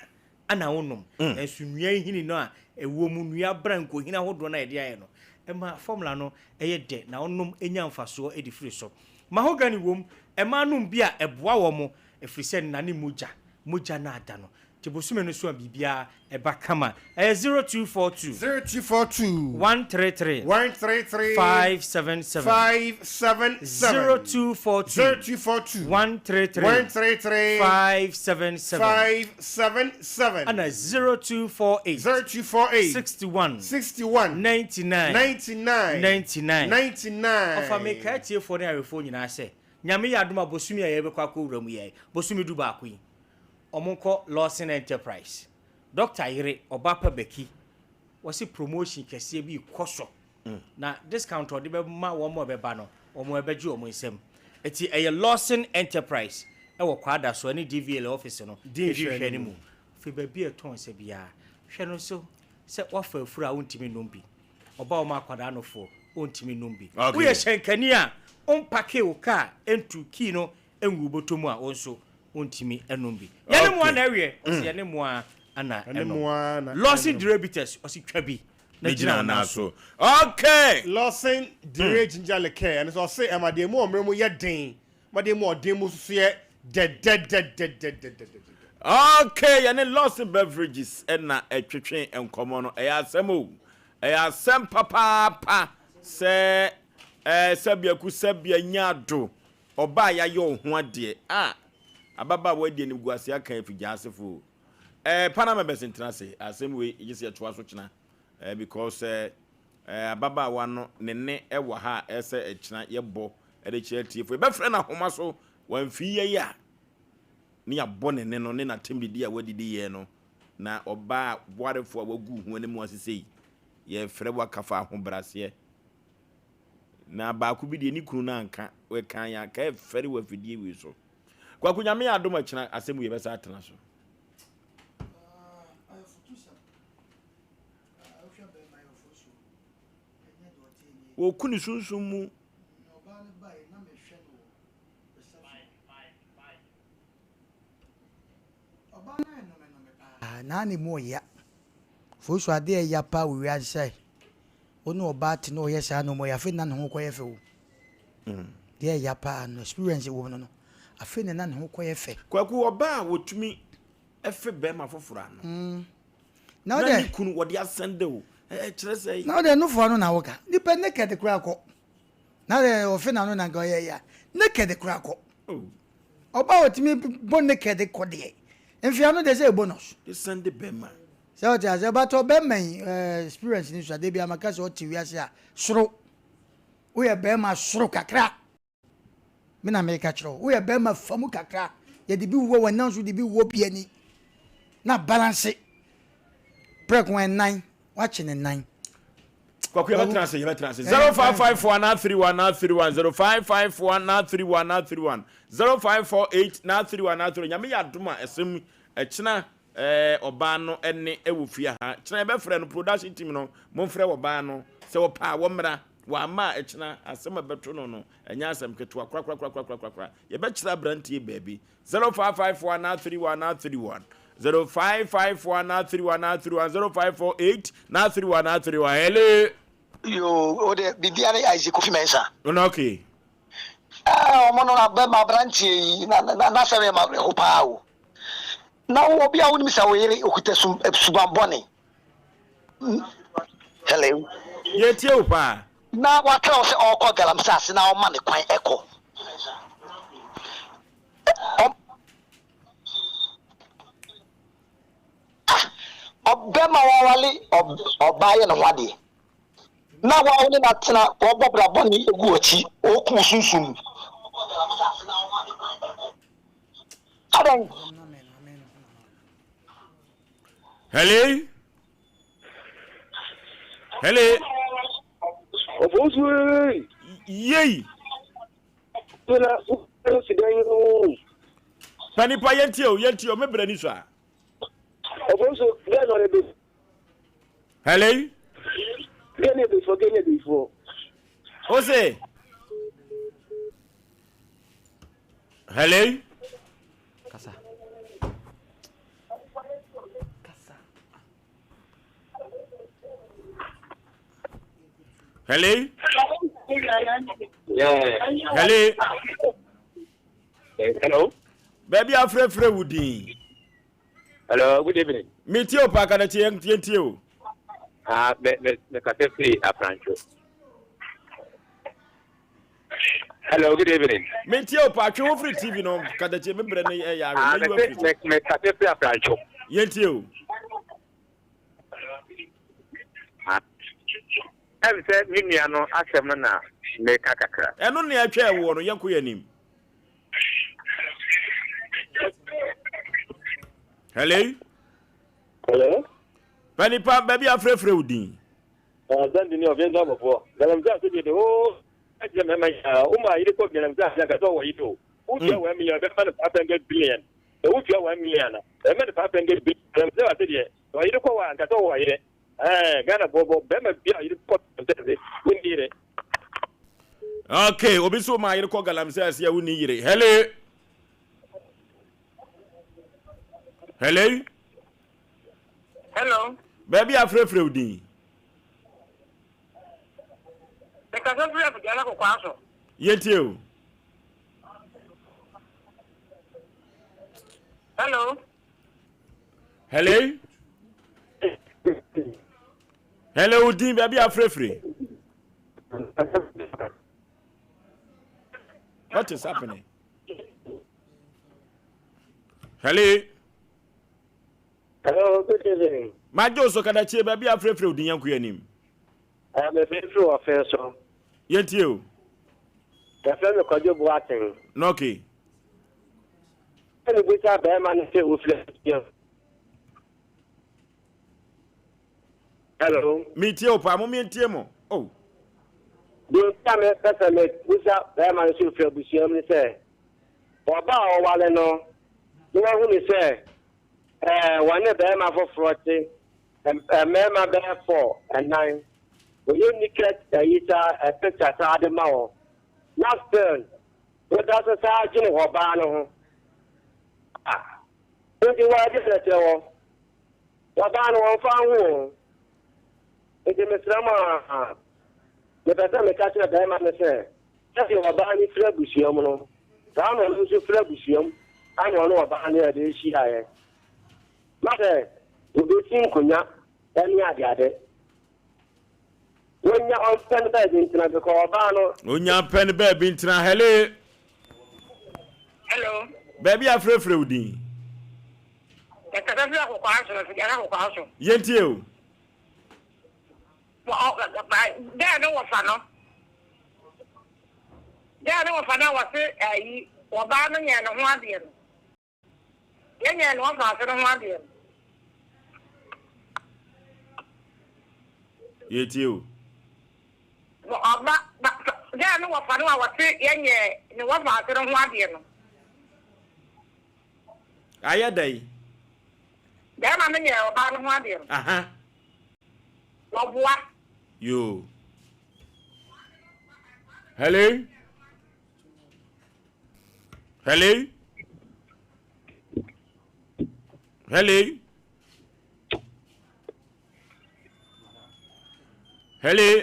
Speaker 18: ana wonom nanso nnua nhini no a ɛwɔ mu nnua bra nkohini ahodoɔ no a yɛde ayɛ no ɛma formula no ɛyɛ dɛ na wonom ɛnya mfasoɔ ɛde firi so mahogany wom ɛma nom bi a ɛboa wɔ mo ɛfiri sɛ nnane mogya mogya no ada no nti bosome no so a biribiara ɛba kama ɛyɛ 0242
Speaker 17: 0242
Speaker 18: 133
Speaker 17: 133
Speaker 18: 577
Speaker 17: 577
Speaker 18: 0242
Speaker 17: 0242
Speaker 18: 133
Speaker 17: 133
Speaker 18: 577
Speaker 17: 577
Speaker 18: ana 0248
Speaker 17: 0248
Speaker 18: 61
Speaker 17: 61
Speaker 18: 99
Speaker 17: 99
Speaker 18: 99
Speaker 17: 99
Speaker 18: ɔfa meka atiefoɔ ne awefoɔ nyinaa sɛ nyame yɛ adom a bosome a yɛbɛkɔ akɔwura mu yɛ bosome du baako yi ɔmo nkɔ Lawson Enterprise Dr. yere ɔba pa bɛki wɔsi promotion kɛseɛ bi kɔ so na discount a ɔde bɛma wɔn a ɛbɛba no wɔn ɛbɛgye wɔn nsam eti ɛyɛ Lawson Enterprise ɛwɔ kwada so ɛne DVL office no
Speaker 17: Di
Speaker 18: ɛdi
Speaker 17: nhwɛ
Speaker 18: hwɛ ne
Speaker 17: no
Speaker 18: mu afei baabi a ɛtɔn sɛ biara hwɛ no so sɛ wafa afuru a wontumi nom bi ɔba wɔn akwadaa nofoɔ wontumi nom bi
Speaker 1: Okay.
Speaker 18: woyɛ hyɛnkani a wompake wo kaa ɛntu kii no ɛngu bɔtɔ mu a wo nso wontumi ɛnom bi yɛne mmoa na ɛweɛ ɔsɛ yɛne mmoa ana
Speaker 17: Ɛne mmoa na
Speaker 18: ɛnom Lawson
Speaker 17: ɛnom.
Speaker 18: Dure bitters ɔsi twa bi na
Speaker 1: Ne
Speaker 18: gyina
Speaker 1: gyina
Speaker 18: wo
Speaker 1: nan
Speaker 18: nan so
Speaker 1: so. Okay.
Speaker 17: Lawson Dure ginger liqueur ɛno sɛ ɔse ɛma deɛ mu ɔmmerɛ mu yɛ den ma deɛ mu ɔden mu nso yɛ dɛdɛdɛdɛdɛdɛdɛ
Speaker 1: Okay, yɛne Lawson Beverages ɛna ɛtwetwe nkɔmɔ no. Ɛyɛ asɛm o. Ɛyɛ asɛm papaapa sɛ ɛɛ sɛbiaku sɛbia nya ado. Ɔbaa yɛayɛ wo ho adeɛ. A ababaawa adi animguase aka afi gyaasefo. Ɛɛ Panama bɛsɛ ntena ase. Asɛm wei gye sɛ yɛtoa so kyena. Ɛɛ because ɛɛ ɛɛ ababaawa no ne ne ɛwɔ ha a ɛsɛ ɛkyena yɛbɔ ɛde kyerɛ tiefo. Yɛbɛfrɛ no ahoma so wɔamfi yɛ yi a ne yɛabɔ ne ne no ne n'atem didi a wadidi yɛ no Na ɔbaa warefoɔ a wagu ho anim ase sei, yɛfrɛ wo aka fa ahobraseɛ. Na baako bi deɛ ne kunu no anka, ɛka yɛn aka ɛfɛre wɔ afidie wei so. Kwaku Nyame yɛ adom ɛkyena asɛm wei yɛbɛsa atena so. Wɔku ne sunsum mu.
Speaker 2: Naa ne mu ɔya. Fosu adeɛ ɛya paa wɔ wiase sɛ wo ne ɔbaa te na ɔyɛ saa nnoɔma yi afei na ne ho kɔyɛ fɛ o. Deɛ ɛya paa no experience wɔ mu no no afei na na ne ho kɔyɛ fɛ.
Speaker 1: Kwaku ɔbaa a wɔtumi fe bɛrima foforɔ ano
Speaker 2: Na
Speaker 1: na ne kunu wɔde asɛnde o ɛkyerɛ sɛ.
Speaker 2: Na ɔdeɛ nofoɔ no na woka nipa naked koraa kɔ na deɛ ɔfe n'ano na nka ɔyɛ ya naked koraa kɔ. Ɔbaa a ɔtumi bɔ naked kɔ deɛ, mfeano deɛ sɛ yɛ bonus.
Speaker 1: Esan de bɛrima.
Speaker 2: Sɛ ɔte aseɛ but ɔbɛrima yi eh, experience ni so adeɛ bi ama ka sɛ ɔte wiase a soro woyɛ bɛrima soro kakra me na meka kyerɛ wo woyɛ bɛrima fa mu kakra yɛde bi wɔ wɔn nan so de bi wɔ bi ani na balance prɛko ɛnan Wakye ne nan.
Speaker 1: Kwaku yɛbɛtena ase yɛbɛtena ase 0554 931 931 0554 931 931 0548 931 931 Nyame yɛ adom a ɛsɛm ɛkyena ɛɛ ɔbaa no ɛne ɛwɔ fie ha kyena yɛbɛfrɛ no production team no momfrɛ ɔbaa no sɛ wɔpɛ a wɔmmra wɔama a ɛkyena asɛm a ɛbɛto no no ɛnyɛ asɛm ketewa korakorakorakorakora yɛbɛkyerɛ aberanteɛ baabi 0554 931 931 0554 931 931 0548 931 931 Hello.
Speaker 19: Yo, o de biribiara ne Isaac Kofi Mensah.
Speaker 1: No, okay.
Speaker 19: Ah, ɔmo no abɛma aberanteɛ yi na na n'asɛm yɛ ma awerɛho paa o. Na wo obi a wonim sɛ wo yere okuta sum eh, suban bɔne. Hello.
Speaker 1: Yɛtie wo paa.
Speaker 19: Na wakyerɛ wo sɛ ɔrekɔ galamsey ase na ɔma ne kwan ɛkɔ. Ɔbɛma wawale ɔbaa yɛ ne ho adeɛ na wa wo ne no atena wɔbɔ bra bɔne egu akyi ɔku wo sunsum mu. Adɛn?
Speaker 1: Hello? Hello?
Speaker 20: Ofosu
Speaker 1: Yei! Pa nipa yɛntie o yɛntie o me brɛ ni so a. Hello. O se. Hello.
Speaker 16: Kasa. Kasa.
Speaker 1: Hello.
Speaker 20: Yeah.
Speaker 1: Hello.
Speaker 20: Hello.
Speaker 1: Baabi afrɛfrɛ wo din.
Speaker 20: Hello, good evening.
Speaker 1: Me tie o paaka na tie tie tie o.
Speaker 20: Ah, me me me kasa firi Aprancho. Hello, good evening.
Speaker 1: Me tie o paatwe wo firi TV no kada tie me brɛ no ɛyɛ awe.
Speaker 20: Ah, me me me kasa firi Aprancho.
Speaker 1: Yɛn tie o.
Speaker 20: Ɛm sɛ me nua no asɛm no na meka kakra.
Speaker 1: Ɛno nea atwa ɛwoɔ no, yɛnkɔ yɛn anim. Hello?
Speaker 20: Hello?
Speaker 1: Panipa, baabi afrɛfrɛ wo din.
Speaker 20: Zandi ni ɔfɛ nsa bɔfoɔ. Galamsey ase deɛ de o ɛkyerɛ mɛma nyinaa. Wo ma yere kɔ galamsey ase ankasa ɔwɔ yere o. Wotua 1 million bɛma no 500 billion. Sɛ wotua 1 million a, ɛbɛma no 500 billion. Galamsey ase deɛ Ɔyere kɔ hɔ a, anka sɛ ɔwɔ ɔyere. Ɛɛ, Ghana foɔ bɔ bɛrima bi a ɔyere kɔ galamsey ase, wonni yere.
Speaker 1: Okay, obi so ma yere kɔ galamsey ase a wonni yere. Hello. Hello.
Speaker 6: Hello.
Speaker 1: Baabi afrɛfrɛ wo din.
Speaker 6: Mekasa firi Afigya Kokoa so.
Speaker 1: Yɛntie o.
Speaker 6: Hello.
Speaker 1: Hello. Hello, wo din baabi afrɛfrɛ. What is happening? Hello.
Speaker 20: Hello, good evening.
Speaker 1: Majo so kadachie baabi afrɛfrɛ wo din yɛnko anim.
Speaker 20: Eh, mefrɛfrɛ wɔ fɛn so.
Speaker 1: Yɛntie o.
Speaker 20: Yɛfrɛ me Kwadwo Boateng.
Speaker 1: No, okay.
Speaker 20: Ɛna obisa barima no sɛ ofiri abusua mu.
Speaker 6: Hello.
Speaker 1: Metie wo paa, mom yɛntie mo. Oh.
Speaker 6: Deɛ nti a mepɛ sɛ mebisa bɛrima no sɛ ɔfiri abusua mu ne sɛ, ɔbaa a ɔware no na wahunu sɛ ɛɛ wɔne bɛrima foforɔ te, mmarima bɛyɛ four, nnan, wɔyɛ naked ayi saa picture saa de ma wɔn, na still woda so saa dwene ɔbaa no ho a, nti wɔde na kyerɛ wɔ. Wɔbaa no wɔmfa nho o. Nti mesrɛ mo a, mepɛ sɛ meka kyerɛ barima no sɛ, sɛdeɛ ɔbaa no firi abusua mu no, saa na ɔno nso firi abusua mu, ɛna ɔne ɔbaa no yɛde hyiaeɛ. Na sɛ wɔbɛsi nkonya ne adeade. Wɔnya ɔmpɛ no baabi ntena because ɔbaa no.
Speaker 1: Onya mpɛ no baabi ntena. Hello.
Speaker 6: Hello.
Speaker 1: Baabi a frɛfrɛ wo din.
Speaker 6: Yɛkasa firi akokwaa so, afidie akokwaa so.
Speaker 1: Yɛntie o.
Speaker 6: Dɛn ne wɔfa no? Dɛn ne wɔfa no a wɔse ayi wɔbaa no yɛn ne ho adeɛ no? Yɛnyɛɛ no asase no ho adeɛ no.
Speaker 1: Yɛtie o.
Speaker 6: Ɔba, ba, gɛɛ no wɔfa no a wɔte yɛnyɛɛ ne wɔ asase no ho adeɛ no.
Speaker 1: Ayɛ dɛn?
Speaker 6: Bɛrima no nyɛɛ ɔbaa no ho adeɛ no.
Speaker 1: Aha.
Speaker 6: Wɔboa.
Speaker 1: Yoo. Hello? Hello? Hello? Hello?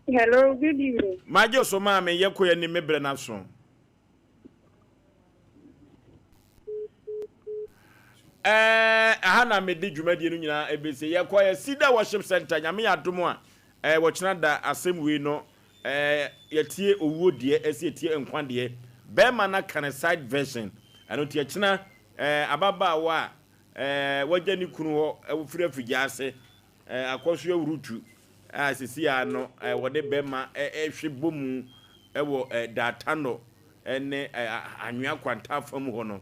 Speaker 21: Hello, good evening.
Speaker 1: Magye so maa me yɛ kɔ anim me brɛ no aso. Ɛɛ ɛha na mede dwumadie no nyinaa ɛbɛsie. Yɛkɔ yɛ Cedar Worship Center, Nyame yɛ adom a, ɛɛ wɔkyena da asɛm wei no, ɛɛ yɛtie owuo deɛ, ɛsɛ yɛtie nkwa deɛ. Bɛrima no aka ne side version. Ɛno nti ɛkyena ɛɛ ababaawa a ɛɛ wagya ne kunu hɔ ɛwɔ firi afigya ase ɛɛ akɔso awurutu a sisi a no ɛɛ wɔde bɛrima ɛhwe bɔ mu ɛwɔ ɛɛ Daatanɔ ɛne ɛɛ anwea kwanta fam hɔ no.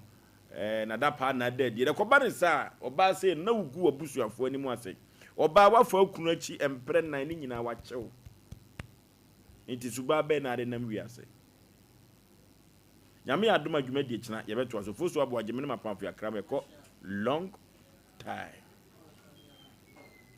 Speaker 1: Ɛɛ, na da paa na ada adi. Na ɛkɔba no saa a, ɔbaa sei no, na wogu w'abusuafoɔ anim ase. Ɔbaa, woafa wo kunu akyi mprɛ nnan, ne nyinaa wakyɛ wo. Nti subaa bɛn na ade nam wiase? Nyame yɛ adom a dwumadie kyena yɛbɛtoa so. Fosu Aboagye, me ne m'apamfo Yakram yɛkɔ long time.